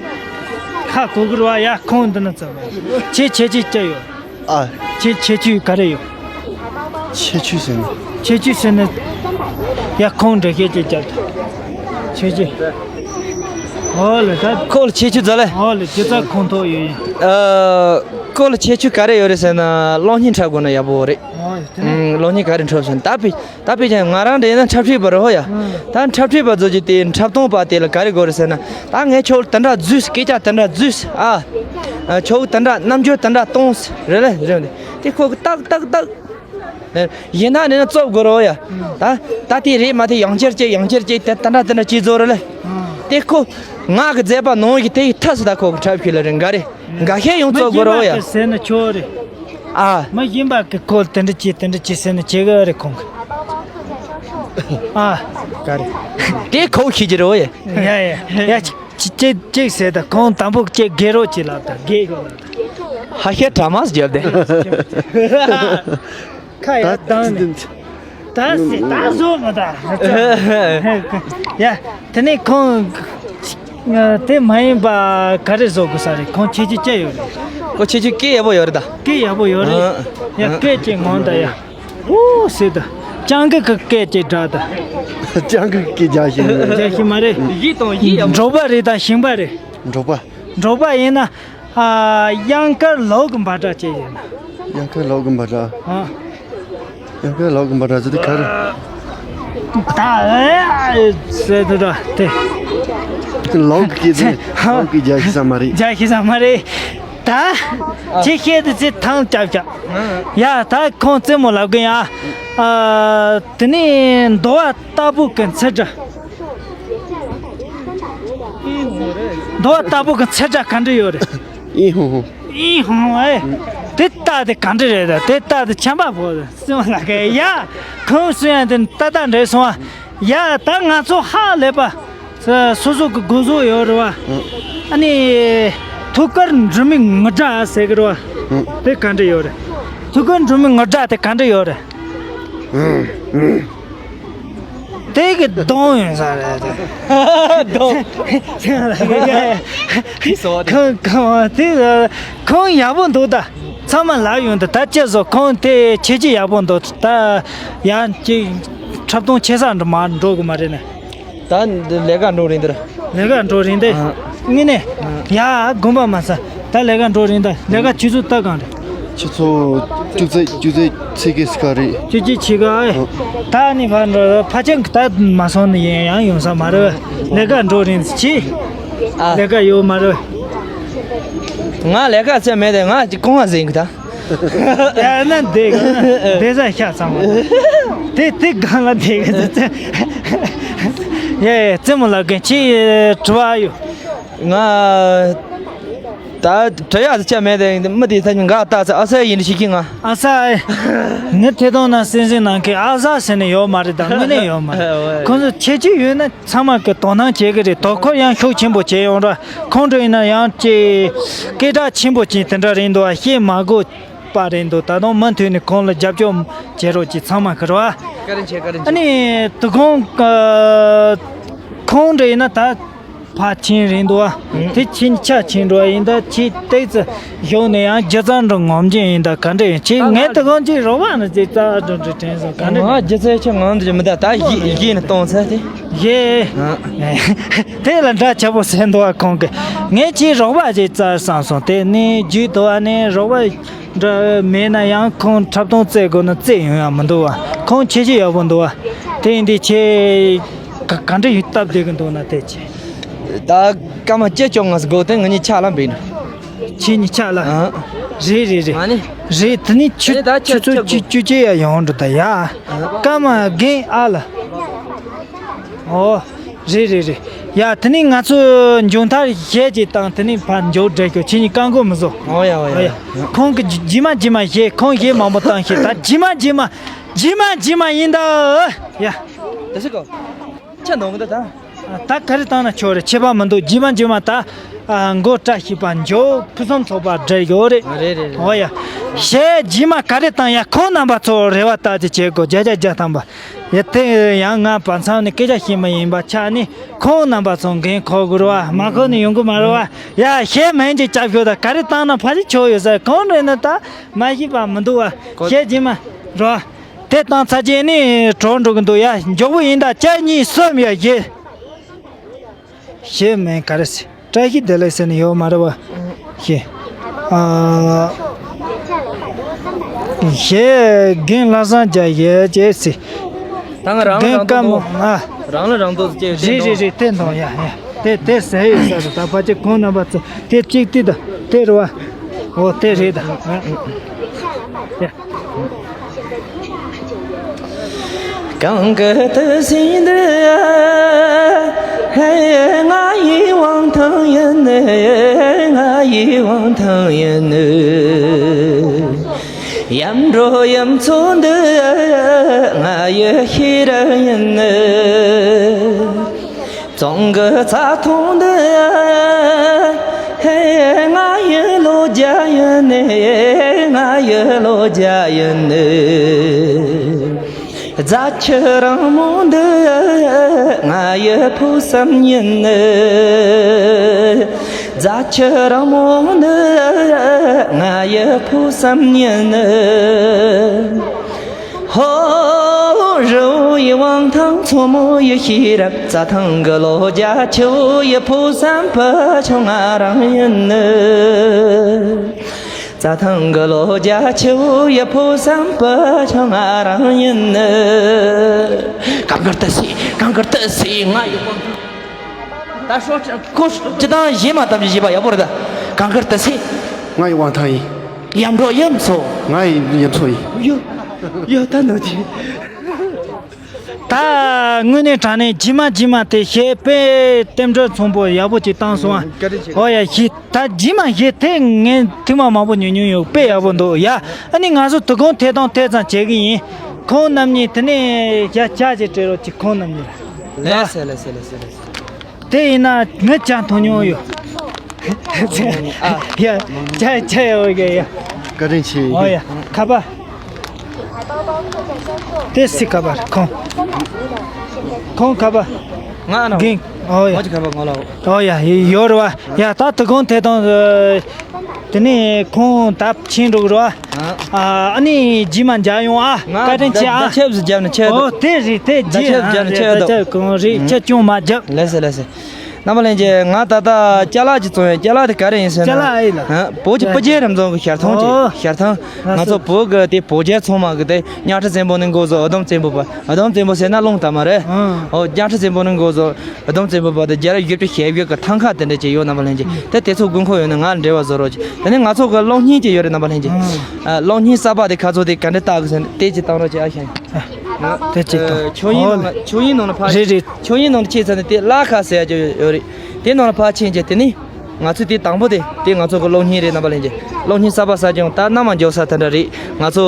ཁ་གོ་གི་རེད་བ། ཡ། ཁོང་འདི་ན་ཚ་བ། ཁྱེད་ཁྱད་ཆོས་ཅི་ཡོད། ཨ། ཁྱེད་ཁྱད་ཆོས་ག་རེ་ཡོད། ཁྱད་ཆོས་ཟེར་ན། ཁྱད་ཆོས་ཟེར་ན། ཡ། ཁོང་འདྲ་ཁྱད་ཆོས་བརྒྱབ། ཁྱད་ཆོས། ཨོ་ལེ་ད། ཁོ་ལ་ཁྱད་ཆོས་ཛ་ལེ། ཨོ་ལེ་དེ་ཙ་ཁོང་ཐོག་ཡོད་ཡིན། ཨ། ཁོ་ལ་ཁྱད་ཆོས་ག་རེ་ཡོད་རེད་ཟེར་ན། གློག་བརྙན་འཁྲབ་དགོས་ན་ཡག་པོ་རེད། ཨོ་དེ་ནས། ཨུམ། གློག་བརྙན་ག་རེ་འཁྲབ་ཟེར་ན། ད་དཔེ་ད་དཔེ་ཀྱང་ང་རང་འདྲ་ཡིན་ན་འཁྲབ་ཁྲིད་པ་རེད་ཧོ་ཡ། ཨུམ། ད་འཁྲབ་ཁྲིད་པ་ཚོ་གྱིས་དེ་འཁྲབ་སྟོན་པ་དེ་ལ་ག་རེ་དགོས་རེད་ཟེར་ན། ད་ངས་ཁྱོད་ལ་དེ་འདྲ་བཟོས། སྐད་ཆ་དེ་འདྲ་བཟོས་ཨ། ཨ། ཁྱོད་དེ་འདྲ་རྣམ་འགྱུར་དེ་འདྲ་གཏོང་རེད་ལེ་རེད་དེ། དེ་ཁོ་གིས་ཏག་ཏག་ཏག་ཡིན་ན་ནི་ན་རྩོབ་དགོས་རེད་ཡ། ད་ད་དེ་རེད་མ་དེ་ཡང་བསྐྱར་བྱས་ཡང་བསྐྱར་བྱས་དེ་ད་འདྲ་དེ་འདྲ་བྱས་བཟོ་རེད་ལེ། དེ་ཁོ་ང་གི་མཛད་པ་ནང་གི་དེ་ཡི་ཐབས་སུ་ད་ཁོ་གི་འཁྲབ་ཤེས་ལེ་རེད། འགའ་རེ་འགའ་ཤས་ཡང་རྩོབ་དགོས་རེད་ཡ། མི་གཞན་པ་གིས་ཟེར་ན་ཆོག་རེད། ཨ། མི་གཞན་པ་གིས་ཁོ་དེ་འདྲ་བྱས་དེ་འདྲ་བྱས་ཟེར་ན་བྱེད་གི་རེད་ཁོང་གིས། ཨ། ག་རེ། དེ་ཁོ་ཤེས་ཀྱི་རེད་ཡ། ཡ་ཡ་ཡ། ཅི་ཅི་ཅིག་ཟེར་ད་ཁོང་དང་པོ་ཅིག་དགེ་རོགས་ཅིག་ལབ་ད་དགེ་ཡོད་ལབ་ད། ཧ་ཤེ་དྲ་མ་བརྒྱབ་དེ། ཁ་ཡར་བཏང་ནས། ད་སི་ད་བཟོ་མ་ད། ཡ་དེ་ནས་ཁོང་དེ་མ་ཡིན་པ་ག་རེ་བཟོ་དགོས་ས་རེད། ཁོང་ཁྱེད་ཀྱི་སྐད་ཡོད་རེད། ཁོ་ཁྱེད་ཀྱི་སྐད་ཡག་པོ་ཡོད་རེད་ད། སྐད་ཡག་པོ་ཡོད་རེད། ཡ་སྐད་ཅིག་ངོ་ད་ཡ། ཨོ་སི་ད། སྤྱང་ཀི་གི་སྐད་ཅིག་སྒྲ་ད། སྤྱང་ཀི་གི་རྒྱ་ཤིང་། རྒྱ་ཤིང་མ་རེད། ཡིད་དང་ཡིད་ཡག་པོ། འབྲོག་པ་རེད་ད་ཞིང་པ་རེད། འབྲོག་པ། འབྲོག་པ་ཡིན་ན། ཨ། གཡང་དཀར་ལོག་གི་འབའ་སྒྲ་ཅིག་ཡིན་ན། གཡང་དཀར་ལོག་གི་འབའ་སྒྲ། ཨ། གཡང་དཀར་ལོག་གི་འབའ་སྒྲ་ཟེར་དུས་ག་རེ། ད་ཨེ་ཟེར་དུ་འགྲོ་དེ། ལོག་གི་ཟེར། ཧ། ལོག་གི་རྒྱ་ཤིང་ས་མ་རེད། རྒྱ་ཤིང་ས་མ་རེད། ད་ཅི་བཤད་དུ་ཚེ་ཐང་རྐྱབ་རྐྱབ། ཡ་ད་ཁོང་རྩེད་མོ་ལབ་གི་ཡ། ཨ། དེ་ནས་འདོ་བ་ལྟ་བུ་གི་འཚེར་སྒྲ། འདོ་བ་ལྟ་བུ་གི་འཚེར་སྒྲ་ག་འདྲ་ཡོད་རེད། ཨི་ཧོ་ཧོ། ཨི་ཧོ་ཨེ། དེ་ལྟ་དེ་ག་འདྲ་རེད། ད་དེ་ལྟ་དེ་ཆམ་པ་ཕོག་སྲིད་མ་ལ་ག་ཡ། ཁོང་སུ་ཡང་དེ་ལྟ་ལྟ་འདྲེས་སོང་བ། ཡ་ད་ང་ཚོ་ཧ་ལས་པ། སོ་སོ་གི་སྒོ་ཟོག་ཡོད་རེད་བ། ཨ་ནི། ཐུགས་ཀར་འབྲུ་མའི་ངུར་སྒྲ་ཟེར་གི་རེད་བ། དེ་ག་འདྲ་ཡོད་རེད། ཐུགས་ཀར་འབྲུ་མའི་ངུར་སྒྲ་དེ་ག་འདྲ་ཡོད་རེད། དེ་གི་གདོང་ཡོད་ས་རེད་དེ། གདོང་། ཁོང་ཁོང་དེ་ཁོང་ཡག་པོ་འདུག་ད་ཚང་མ་ལབ་ཡོང་། ད་ད་ཅི་བཟོ་ཁོང་དེ་ཁྱེད་ཀྱི་ཡག་པོ་འདུག་ད་ཡང་ཅིག་འཁྲབ་སྟོན་ཆེ་ས་འགྲོ་མ་འགྲོ་གི་མ་རེད་ནས། ད་འདི་ལས་ཀ་འགྲོ་རིང་འདིར། ལས་ཀ་འགྲོ་རིང་འདི། ཨ། དངོས་གནས། ཨ། ཡ་དགོན་པ་མ་ས། ད་ལས་ཀ་འགྲོ་རིང་ད་ལས་ཀ་ཆུ་ཚོད་ད་གང་རེད། ཆུ་ཚོད་བཅུ་ཚོད་བཅུ་ཚོད་ཚེ་གེ་སི་ཀ་རེད། བཅུ་གཅིག་ཕྱེད་ཀ་ཨེ། ཨ། ད་ནི་ཕར་འགྲོ་ཕ་ཆེན་ད་མ་སོང་ནི་ཡིན་ཡང་ཡོང་ས་མ་རེད། ལས་ཀ་འགྲོ་རིང་ཆི། ཨ། ལས་ཀ་ཡོད་མ་རེད། ང་ལས་ཀ་ཚད་མེད་དེ་ང་ཅིག་ཀོང་བ་ཟིན་གི་ད། ཡ་ན་དེ་དེ་ས་ཤ་ཚང་མ། དེ་དེ་གང་ལ་དེ་གི་ཚེ། ཡ་ཡ་རྩེད་མོ་ལབ་མཁན་ཁྱེད་དྲི་བ་ཡོད། ང་ད་དྲི་ཡག་ཅི་མེད་དེ་མི་དེ་ད་ང་ད་ཚ་ཨ་ས་ཡིན་ཤི་གི་ང་། ཨ་ས་ཨེ། ངའི་ཐད་གཏོང་ན་སེམས་སེམས་ནང་གི་ཨ་ས་ཟེར་ནས་ཡོད་མ་རེད། ད་དངོས་གནས་ཡོད་མ་རེད། ཁོང་ཚོ་ཁྱེད་ཀྱི་ཡོད་ན། ཚང་མ་གི་དོ་སྣང་བྱེད་ཀྱི་རེད། དོ་ཁུར་ཡང་ཤུགས་ཆེན་པོ་བྱས་ཡོང་ར། ཁོང་ཚོ་ཡིན་ན་ཡང་ཅིག་སྐད་གྲགས་ཆེན་པོ་ཅིག་དེ་འདྲ་རེད་འདུག་བ། བཤད་མ་དགོས་པ་རེད་འདུག་ད་དུང་མུ་མཐུད་ནས་ཁོང་ལ་རྒྱབ་སྐྱོར་བྱེད་རོགས་ཀྱིས་ཚང་མ་གི་རེད་བ། བཀའ་དྲིན་ཆེ་བཀའ་དྲིན་ཆེ། ཨ་ནི་དུ་ཁོང་ཁོང་ཚོ་ཡིན་ན་ད་ཕར་ཕྱིན་རེད་འདུག་བ། དེ་ཕྱིན་ཆ་ཕྱིན་འགྲོ་བ་ཡིན། ད་ཕྱི་ཏོག་ཙམ་ཞོག་ནས་ཡང་རྒྱུ་རྩལ་འགྲོ་ངོམ་གྱི་ཡིན། ད་ག་འདྲ་ཡིན་ཅིག་ད་ང་ངས་ད་གང་ཅིག་རོགས་པ་ནི་ཅིག་རྩ་འགྲོ་འགྲོ་དྲན་སོང་ག་འདྲ་ང་ཡིན། རྒྱུ་རྩལ་ཆེ་ངང་དུ་མི་ད་ད་གཞི་གཞི་ནས་གཏོང་ཚར་ཏེ། གཞི། ཨ། དེ་ལ་འདྲ་ཆེ་པོ་ཟེར་འདུག་བ་ཁོང་གིས། ངས་ཅིག་རོགས་པ་ཅིག་རྩ་བསམ་སོང་། དེ་ནས་རྒྱུད་དུ་བ་ནས་རོགས་པ་འདྲ་མེད་ན་ཡང་ཁོང་འཁྲབ་སྟོན་རྩེད་དགོས་ན་རྩེད་ཡོང་ཡ་མི་འདུག་བ། ཁོང་ཁྱེད་ཀྱི་ཡག་པོ་འདུག་བ། དེ་ཡིན་དུས་ཁྱེད་ག་ག་འདྲ་ཡོད་སྟབས་བདེ་གི་འདུག་ན་དེ་ཅི། ད་སྐར་མ་བཅུ་བཅོ་ལྔ་ཟིག་དགོས་དེ་ང་གཉིས་ཆ་ལ་འབིན། ཁྱེད་གཉིས་ཆ་ལ། ཨ། རེད་རེད་རེད། མ་ནི། རེད། དེ་ནི་ཆུ་རེད། ད་ཆུ་ཆུ་ཚོད་ཆུ་བཅུ་བཅུ་བཅུ་ཡ་ཡོང་འགྲོ་ད་ཡ། སྐར་མ་རྒན་ཨ་ལ། ཨོ། རེད་རེད་རེད། ཡ་དེ་ནི་ང་ཚོ་མཇུག་མཐར་གཞས་ཅིག་བཏང་དེ་ནི་ཕར་མཇུག་སྒྲིལ་རྒྱུ། ཁྱེད་གཉིས་བཀག་འགོག་མི་བཟོ། ཨོ་ཡ་ཨོ་ཡ། ཨོ་ཡ། ཁོང་གི་རྗེས་མ་རྗེས་མ་གཞས་ཁོང་གཞས་མང་པོ་བཏང་ཤེས། ད་རྗེས་མ་རྗེས་མ་རྗེས་མ་རྗེས་མ་ཡིན་ད། ཡ། དེ་སུ་གོ་ཆ་ནོང་གི་ད་ད། ད་ག་རེ་བཏང་ན་ཆོག་རེད། ཁྱད་པར་མི་འདུག་རྗེས་མ་རྗེས་མ་ད། ཨ། མགོ་བཀྲ་ཤིས་པ་མཇུག་ཕུན་སུམ་ཚོགས་པ་སྒྲིལ་ཡོད་རེད། རེད་རེད་རེད། ཨོ་ཡ། གཞས་རྗེས་མ་ག་རེ་བཏང་ཡ་ཁོང་རྣམ་པ་ཚོ་རེ་བ་ལྟར་གྱི་བྱེད་དགོས། བརྒྱ་ཆ་བརྒྱ་ཐམ་པ། ཡ་དེ་ཡང་ང་བར་མཚམས་ནས་སྐད་ཆ་བཤད་མི་ཡིན་པ་ཆ་ནས་ཁོང་རྣམ་པ་ཚོ་འགན་འཁུར་དགོས་རེད་བ། མ་འཁུར་ནས་ཡོང་གི་མ་རེད་བ། ཡ་གཞས་མིང་ཅིག་རྒྱབ་ཤོག་ད་ག་རེ་བཏང་ན་ཕལ་ཆེར་ཆོག་ཡོད་ས། གང་རེད་ན་ད་མ་ཤེས་པ་མི་འདུག་བ། གཞས་རྗེས་མ་རོ། དེ་བཏང་ཚར་རྗེས་ནི་གྲོགས་འགྲོ་གི་འདུག་ཡ། མགྱོགས་པོ་ཡིན་ད། གཅིག་གཉིས་གསུམ་ཡ་གཞས། གཞས་མིང་ག་རེ་ཟེར། བཀྲ་ཤིས་བདེ་ལེགས་ཟེར་ནི་ཡོད་མ་རེད་བ། གཞས། ཨ། གཞས་རྒན་ལྷ་བཟང་རྒྱལ་གཞས་བྱས་ཟེར། ད་ང་རང་ལ་རང་རྒན་སྐར་མ། ཨ། རང་ལ་རང་དོགས་ཟེར་ཅེས། རེད་རེད་རེད། དེ་འདོང་ཡ་ཡ། དེ་དེ་ཟེར་ཡོད་ས་རེད། ད་ཕལ་ཆེར་ཁོང་རྣམ་པ་ཚོ་དེ་གཅིག་དེ་དང་དེ་རེད་བ། འོ་དེ་རེད་ད། ཡ། གང་གི་དུ་སྲིན་འདི། ང་ཡི་དབང་ཐང་ཡིན་ནི། ང་ཡི་དབང་ཐང་ཡིན་ནི། ཡམ་འགྲོ་ཡམ་ཚོ་འདི། ང་ཡི་ཤེས་རབ་ཡིན་ནི། ཙོང་གི་ཚ་ཐོང་འདི། ཧེ། ང་ཡི་ལོ་རྒྱུས་ཡིན་ནི། ང་ཡི་ལོ་རྒྱུས་ཡིན་ནི། རྫ་ཆུ་རིང་མོ་འདི། ང་ཡི་ཕོ་བསམ་ཡིན་ནི། རྫ་ཆུ་རིང་མོ་འདི། ང་ཡི་ཕོ་བསམ་ཡིན་ནི། ཧོ། རི་བོ་ཡི་དབང་ཐང་མཚོ་མོ་ཡི་ཤེས་རབ། རྩྭ་ཐང་གི་ལོ་རྒྱུས། ཆུ་བོ་ཡི་ཕོ་བསམ་བུ་ཆུང་ང་རང་ཡིན་ནི། རྩྭ་ཐང་གི་ལོ་རྒྱུས། ཆུ་བོ་ཡི་ཕོ་བསམ་བུ་ཆུང་ང་རང་ཡིན་ནི། གང་གི་ལྟ་སྲིད། གང་གི་ལྟ་སྲིད། ང་ཡི་དབང་ཐང་། ད་ཤོག་ཁོ་སྤྱི་བཏང་གཞས་མ་བཏང་རྒྱུ་བྱས་པ་ཡག་པོ་རེད་ད། གང་གི་ལྟ་སྲིད། ང་ཡི་དབང་ཐང་ཡིན། ཡར་འགྲོ་ཡུམ་མཚོ། ང་ཡི་ཡུམ་མཚོ་ཡིན། ཡོ། ཡོ། ད་འདོད་ཀྱི། ད་དངོས་གནས་དྲང་གནས་རྗེས་མ་རྗེས་མ་དེ་གཞས་དཔེ་རྟེན་འབྲེལ་ཚོང་པོ་ཡག་པོ་ཅིག་བཏང་སོང་ཨ། ཨོ་ཡ། གཞས་ད་རྗེས་མ་གཞས་དེ་ངས་ཐེངས་མ་མང་པོ་ཉོ་མྱོང་ཡོད། དཔེ་ཡག་པོ་འདུག་ཡ། ཨ་ནི་ང་ཚོ་དོ་དགོང་ཐད་གཏོང་དེ་ཙམ་བྱེད་ཀྱི་ཡིན། ཁོང་རྣམ་གཉིས་དེ་ནས་ཡ་ཅག་ཅིག་སྤྲད་རོགས་གྱིས། ཁོང་རྣམ་གཉིས་ལ། ལགས་སེ། ལགས་སེ། ལགས་སེ། ལགས་སེ། དེ་ཡིན་ན་ངས་ཅག་མཐོང་མྱོང་ཡོད། ཨ། ཡ། ཅག་ཅག་ཡོད་གི་ཡ། བཀའ་དྲིན་ཆེ། ཨོ་ཡ། ཁ་པ། དེ་སི་ཁ་པ་ཁོང་། ཁོང་ཁ་པ། ང་ན། གིང་། ཨོ་ཡ། ང་ཅི་ཁ་པ་ང་ལ། ཨོ་ཡ། ཡོད་རེད་བ། ཡ། ད་དོ་དགོང་ཐད་གཏོང་། དེ་ནས་ཁོང་ད་ཕྱིན་འགྲོ་གི་རེད་བ། ཨ། ཨ་ནི་རྗེས་མ་མཇལ་ཡོང་ཨ། ང་བཀའ་དྲིན་ཆེ་ཨ། བརྡ་ཁྱབ་ཟིག་རྒྱབ་ནས་ཆེ་འདུག་ཨོ་དེ་རེད། དེ་རྗེས་ཨ། བརྡ་ཁྱབ་རྒྱབ་ནས་ཆེ་འདུག་བརྡ་ཁྱབ་གང་རེད། ཁྱེད་ཅུང་མ་རྒྱབ། ལགས་སེ། ལགས་སེ། རྣམ་པ་ལྷན་རྒྱས། ང་ད་ལྟ་ཅ་ལག་ཅིག་བཙོང་ཡོད། ཅ་ལག་དེ་ག་རེ་ཡིན་ཟེར་ན། ཅ་ལག་ཨེ་ལ། ཨ། བོད་ཀྱི་སྤུ་རྒྱལ་རབ་འབྱམས་ཀྱི་ཞལ་ཐང་ཅིག་ཨོ། ཞལ་ཐང་། ང་ཚོ་བོད་ཀྱི་དེ་བོད་རྒྱལ་ཚང་མ་གི་དེ་གཉའ་ཁྲི་བཙན་པོ་ནས་འགོ་བཟུང་། འུ་དུམ་བཙན་པོ་བར། འུ་དུམ་བཙན་པོ་ཟེར་ན་རླུང་རྟ་མ་རེད། ཨ། ཨོ། གཉའ་ཁྲི་བཙན་པོ་ནས་འགོ་བཟུང་། འུ་དུམ་བཙན་པོ་བར་དུ་རྒྱལ་རབས་བཞི་བཅུ་ཞེ་བཞི་གི་ཐང་ཀ་དེ་འདྲ་ཅིག་ཡོད། རྣམ་པ་ལྷན་རྒྱས། དེ་དེ་ཚོ་དགོས་མཁོ་ཡོད་ན་ང་ལ་འབྲེལ་བ་བཟོ་རོགས་གྱིས། དེ་ནས་ང་ཚོ་གི་གློག་བརྙན་ཅིག་ཡོད་རེད། རྣམ་པ་ལྷན་རྒྱས། ཨ། གློག་བརྙན་གསར་པ་དེ་ཁ་ཚོ་དེ་ག་འདྲ་བཏགས་གི་ཟེར་ན། དེ་ཅིག་བཏང་རོགས་གྱིས་ཨ། ཤ་ཡིན། དེ་ཅིག་བཏང་། ཨ། ཆོས་དབྱིངས་ནང་ལ། ཆོས་དབྱིངས་ནང་ལ་ཕར། རེད་རེད། ཆོས་དབྱིངས་ནང་དུ་ཕྱིན་ཚར་ནས་དེ་གླ་ཁ་ཟེར་ཡ་ཅིག་ཡོད་རེད། དེ་ནང་ལ་ཕར་ཕྱིན་རྗེས་དེ་ནི་ང་ཚོས་དེ་དང་པོ་དེ། དེ་ང་ཚོ་གི་གློག་བརྙན་རེད། རྣམ་པ་ལྷན་རྒྱས། གློག་བརྙན་གསར་པ་གསར་རྐྱང་། ད་གནམ་མ་འགྱོ་ས་དེ་འདྲ་རེད། ང་ཚོ།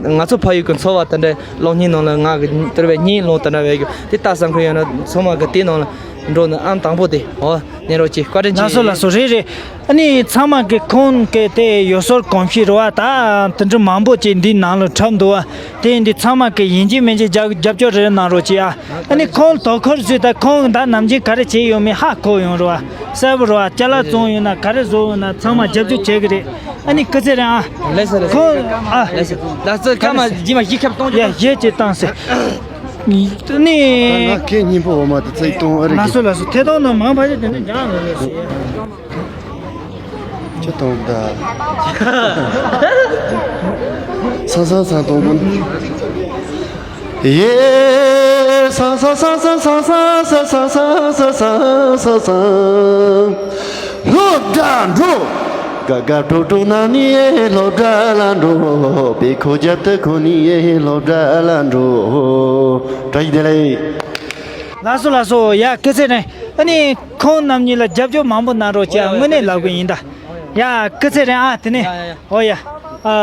ང་ཚོ་ཕ་ཡུལ་གྱི་འཚོ་བ་དེ་འདྲ་གློག་བརྙན་ནང་ལ་ང་གི་དེར་བའི་བརྙན་ལོང་དེ་འདྲ་བས་ཀྱི་དེ་ལྟ་བསམ་ཁུལ་ཡོད་ན་ཚང་མ་གི་དེ་ནང་ལ་འགྲོ་ནི་ཨང་དང་པོ་དེ། འོ། གནས་རོགས་གྱིས། བཀའ་དྲིན་ཆེ། ལགས་སོ། ལགས་སོ། རེད་རེད། ཨ་ནི་ཚང་མ་གི་ཁོང་གི་དེ་ཡུལ་སྲོལ་གོམས་གཤིས་རེད་བ། ད་དེ་འདྲ་མང་པོ་ཅིག་འདི་ནང་ལ་འཁྲབ་འདུག་བ། དེ་འདི་ཚང་མ་གི་ཡིན་གཅིག་མིན་གཅིག་རྒྱབ་རྒྱབ་སྐྱོར་རེ་གནང་རོགས་གྱིས་ཨ། ཨ་ནི་ཁོང་དོ་ཁུར་བཟོས། ད་ཁོང་ད་ནམ་རྒྱུན་ག་རེ་བྱས་ཡོད་མེད་ཧ་གོ་ཡོང་རེད་བ། གསལ་པོ་རེད་བ། ཅ་ལག་བཙོང་ཡོད་ན། ག་རེ་བཟོ་ཡོད་ན། ཚང་མ་རྒྱབ་སྐྱོར་བྱེད་གི་རེད། ཨ་ནི་སྐུ་ཚེ་རིང་ཨ། ལགས་སོ། ལགས་སོ། ཁོང་ཨ། ལགས་སོ། ལགས་སོ། སྐར་མ་རྗེས་མ་གཞས་ཁྱབ་གཏོང་རྒྱུ། ཡ། གཞས་ཅིག་བཏང་ཟེར། ནི། ང་ཁྱེད་སྙིང་པོ་འོ་མ་དེ་ཚིག་གཏོང་ཨ་རེད། ལགས་སོ། ལགས་སོ། ཐད་གཏོང་ནང་མང་ཕལ་ཆེར་དེ་འདྲ་འཇགས་འགྲོ་རེད་ཟེར། ཁྱེད་གཏོང་ད། སང་སང་སང་གཏོང་པོ། ཡེ། སང་སང་སང་སང་སང་སང་། སློབ་གྲྭ་འགྲོ། དགའ་དགའ་སྤྲོ་སྤྲོ་གནང་ནས་སློབ་གྲྭ་ལ་འགྲོ། དཔེ་ཁོ་རྒྱབ་ཏུ་ཁོ་ནས་སློབ་གྲྭ་ལ་འགྲོ། བཀྲ་ཤིས་བདེ་ལེགས། ལགས་སོ། ལགས་སོ། ཡ། སྐུ་ཚེ་རིང་། ཨ་ནི་ཁོང་རྣམ་གཉིས་ལ་རྒྱབ་སྐྱོར་མང་པོ་གནང་རོགས་གྱིས་ཨ། དངོས་གནས་ལབ་གི་ཡིན་ད། ཡ། སྐུ་ཚེ་རིང་ཨ། དེ་ནས། ཡ་ཡ་ཡ། ཨོ་ཡ། ཨ།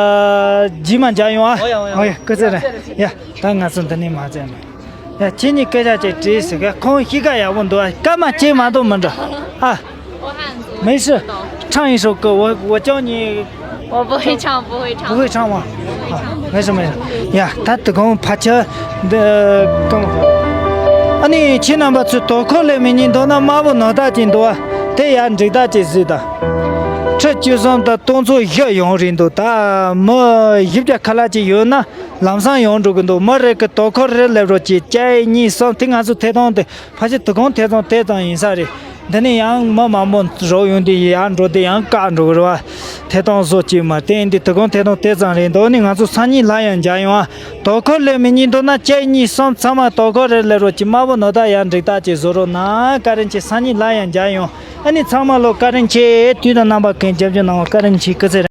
རྗེས་མ་མཇལ་ཡོང་ཨ། ཨོ་ཡ། ཨོ་ཡ། ཨོ་ཡ། སྐུ་ཚེ་རིང་། ཡ། ད་ང་ཚོ་འདི་ནས་མ་བཙལ་ན། ཡ། ཁྱེད་གཉིས་སྐད་ཆ་ཅིག་དྲིས་ཟེར་གི། ཁོང་གཤིས་ཀ་ཡག་པོ་འདུག་ཨ། སྐར་མ་གཅིག་མ་གཏོགས་མི་འགྲོ་ཨ། 没事，唱一首歌，我我教你。我不会唱，不会唱。不会唱吗？啊，没事没事。ཡ། ད་དེ་གོང་ཕ་ཆ་འདི་གང་། ཨ་ནི་ཁྱེད་རྣམ་པ་ཚོས་དོ་ཁུར་ལས་མི་ཉན་འདུག་ན་དམར་པོ་ནོར་ད་ཅིག་འདུག་ཨ། དེ་ཡར་འགྲིག་ད་ཅིག་གཟིགས་དང་། ཁྲི་བཅུ་གསུམ་དང་སྟོང་ཚོ་བཞི་ཡོང་རེད་འདུག་ད་མི་བཞི་བརྒྱ་ཁ་ལག་ཅིག་ཡོད་ན་ལམ་སང་ཡོང་འགྲོ་གི་འདུག་མི་རེ་གི་དོ་ཁུར་རེ་སླེབས་རོགས་གྱིས། གཅིག་གཉིས་གསུམ། དེ་ང་ཚོ་ཐད་གཏོང་དེ། ཕལ་ཆེར་དོ་དགོང་ཐད་གཏོང་དེ་ཙམ་ཡིན་ས་རེད། འདི་ནས་ཡང་མི་མང་པོ་རོགས་ཡོང་དུས་ཡར་འགྲོ་དུས་ཡང་བཀག་འགྲོ་གི་རེད་བ། ཐད་གཏོང་བཟོ་གཅིག་མ་བསྟན་འདི་དོ་དགོང་ཐད་གཏོང་དེ་ཙམ་རེད་འདུག་ནི་ང་ཚོ་སང་ཉིན་ལ་ཡང་མཇལ་ཡོང་ཨ། དོ་ཁུར་ལས་མི་ཉན་འདུག་ན་གཅིག་གཉིས་གསུམ་ཚང་མ་དོ་ཁུར་རེ་སླེབས་རོགས་གྱིས། དམར་པོ་ནོར་ད་ཡར་འགྲིག་ད་ཅིག་བཟོ་རོགས་གནང་། བཀའ་དྲིན་ཆེ། སང་ཉིན་ལ་ཡང་མཇལ་ཡོང་། ཨ་ནི་ཚང་མ་ལོ་བཀའ་དྲིན་ཆེ། དུས་དང་རྣམ་པ་ཀུན་རྒྱབ་སྐྱོར་གནང་བ་བཀའ་དྲིན་ཆེ། སྐུ་ཚེ་རིང་།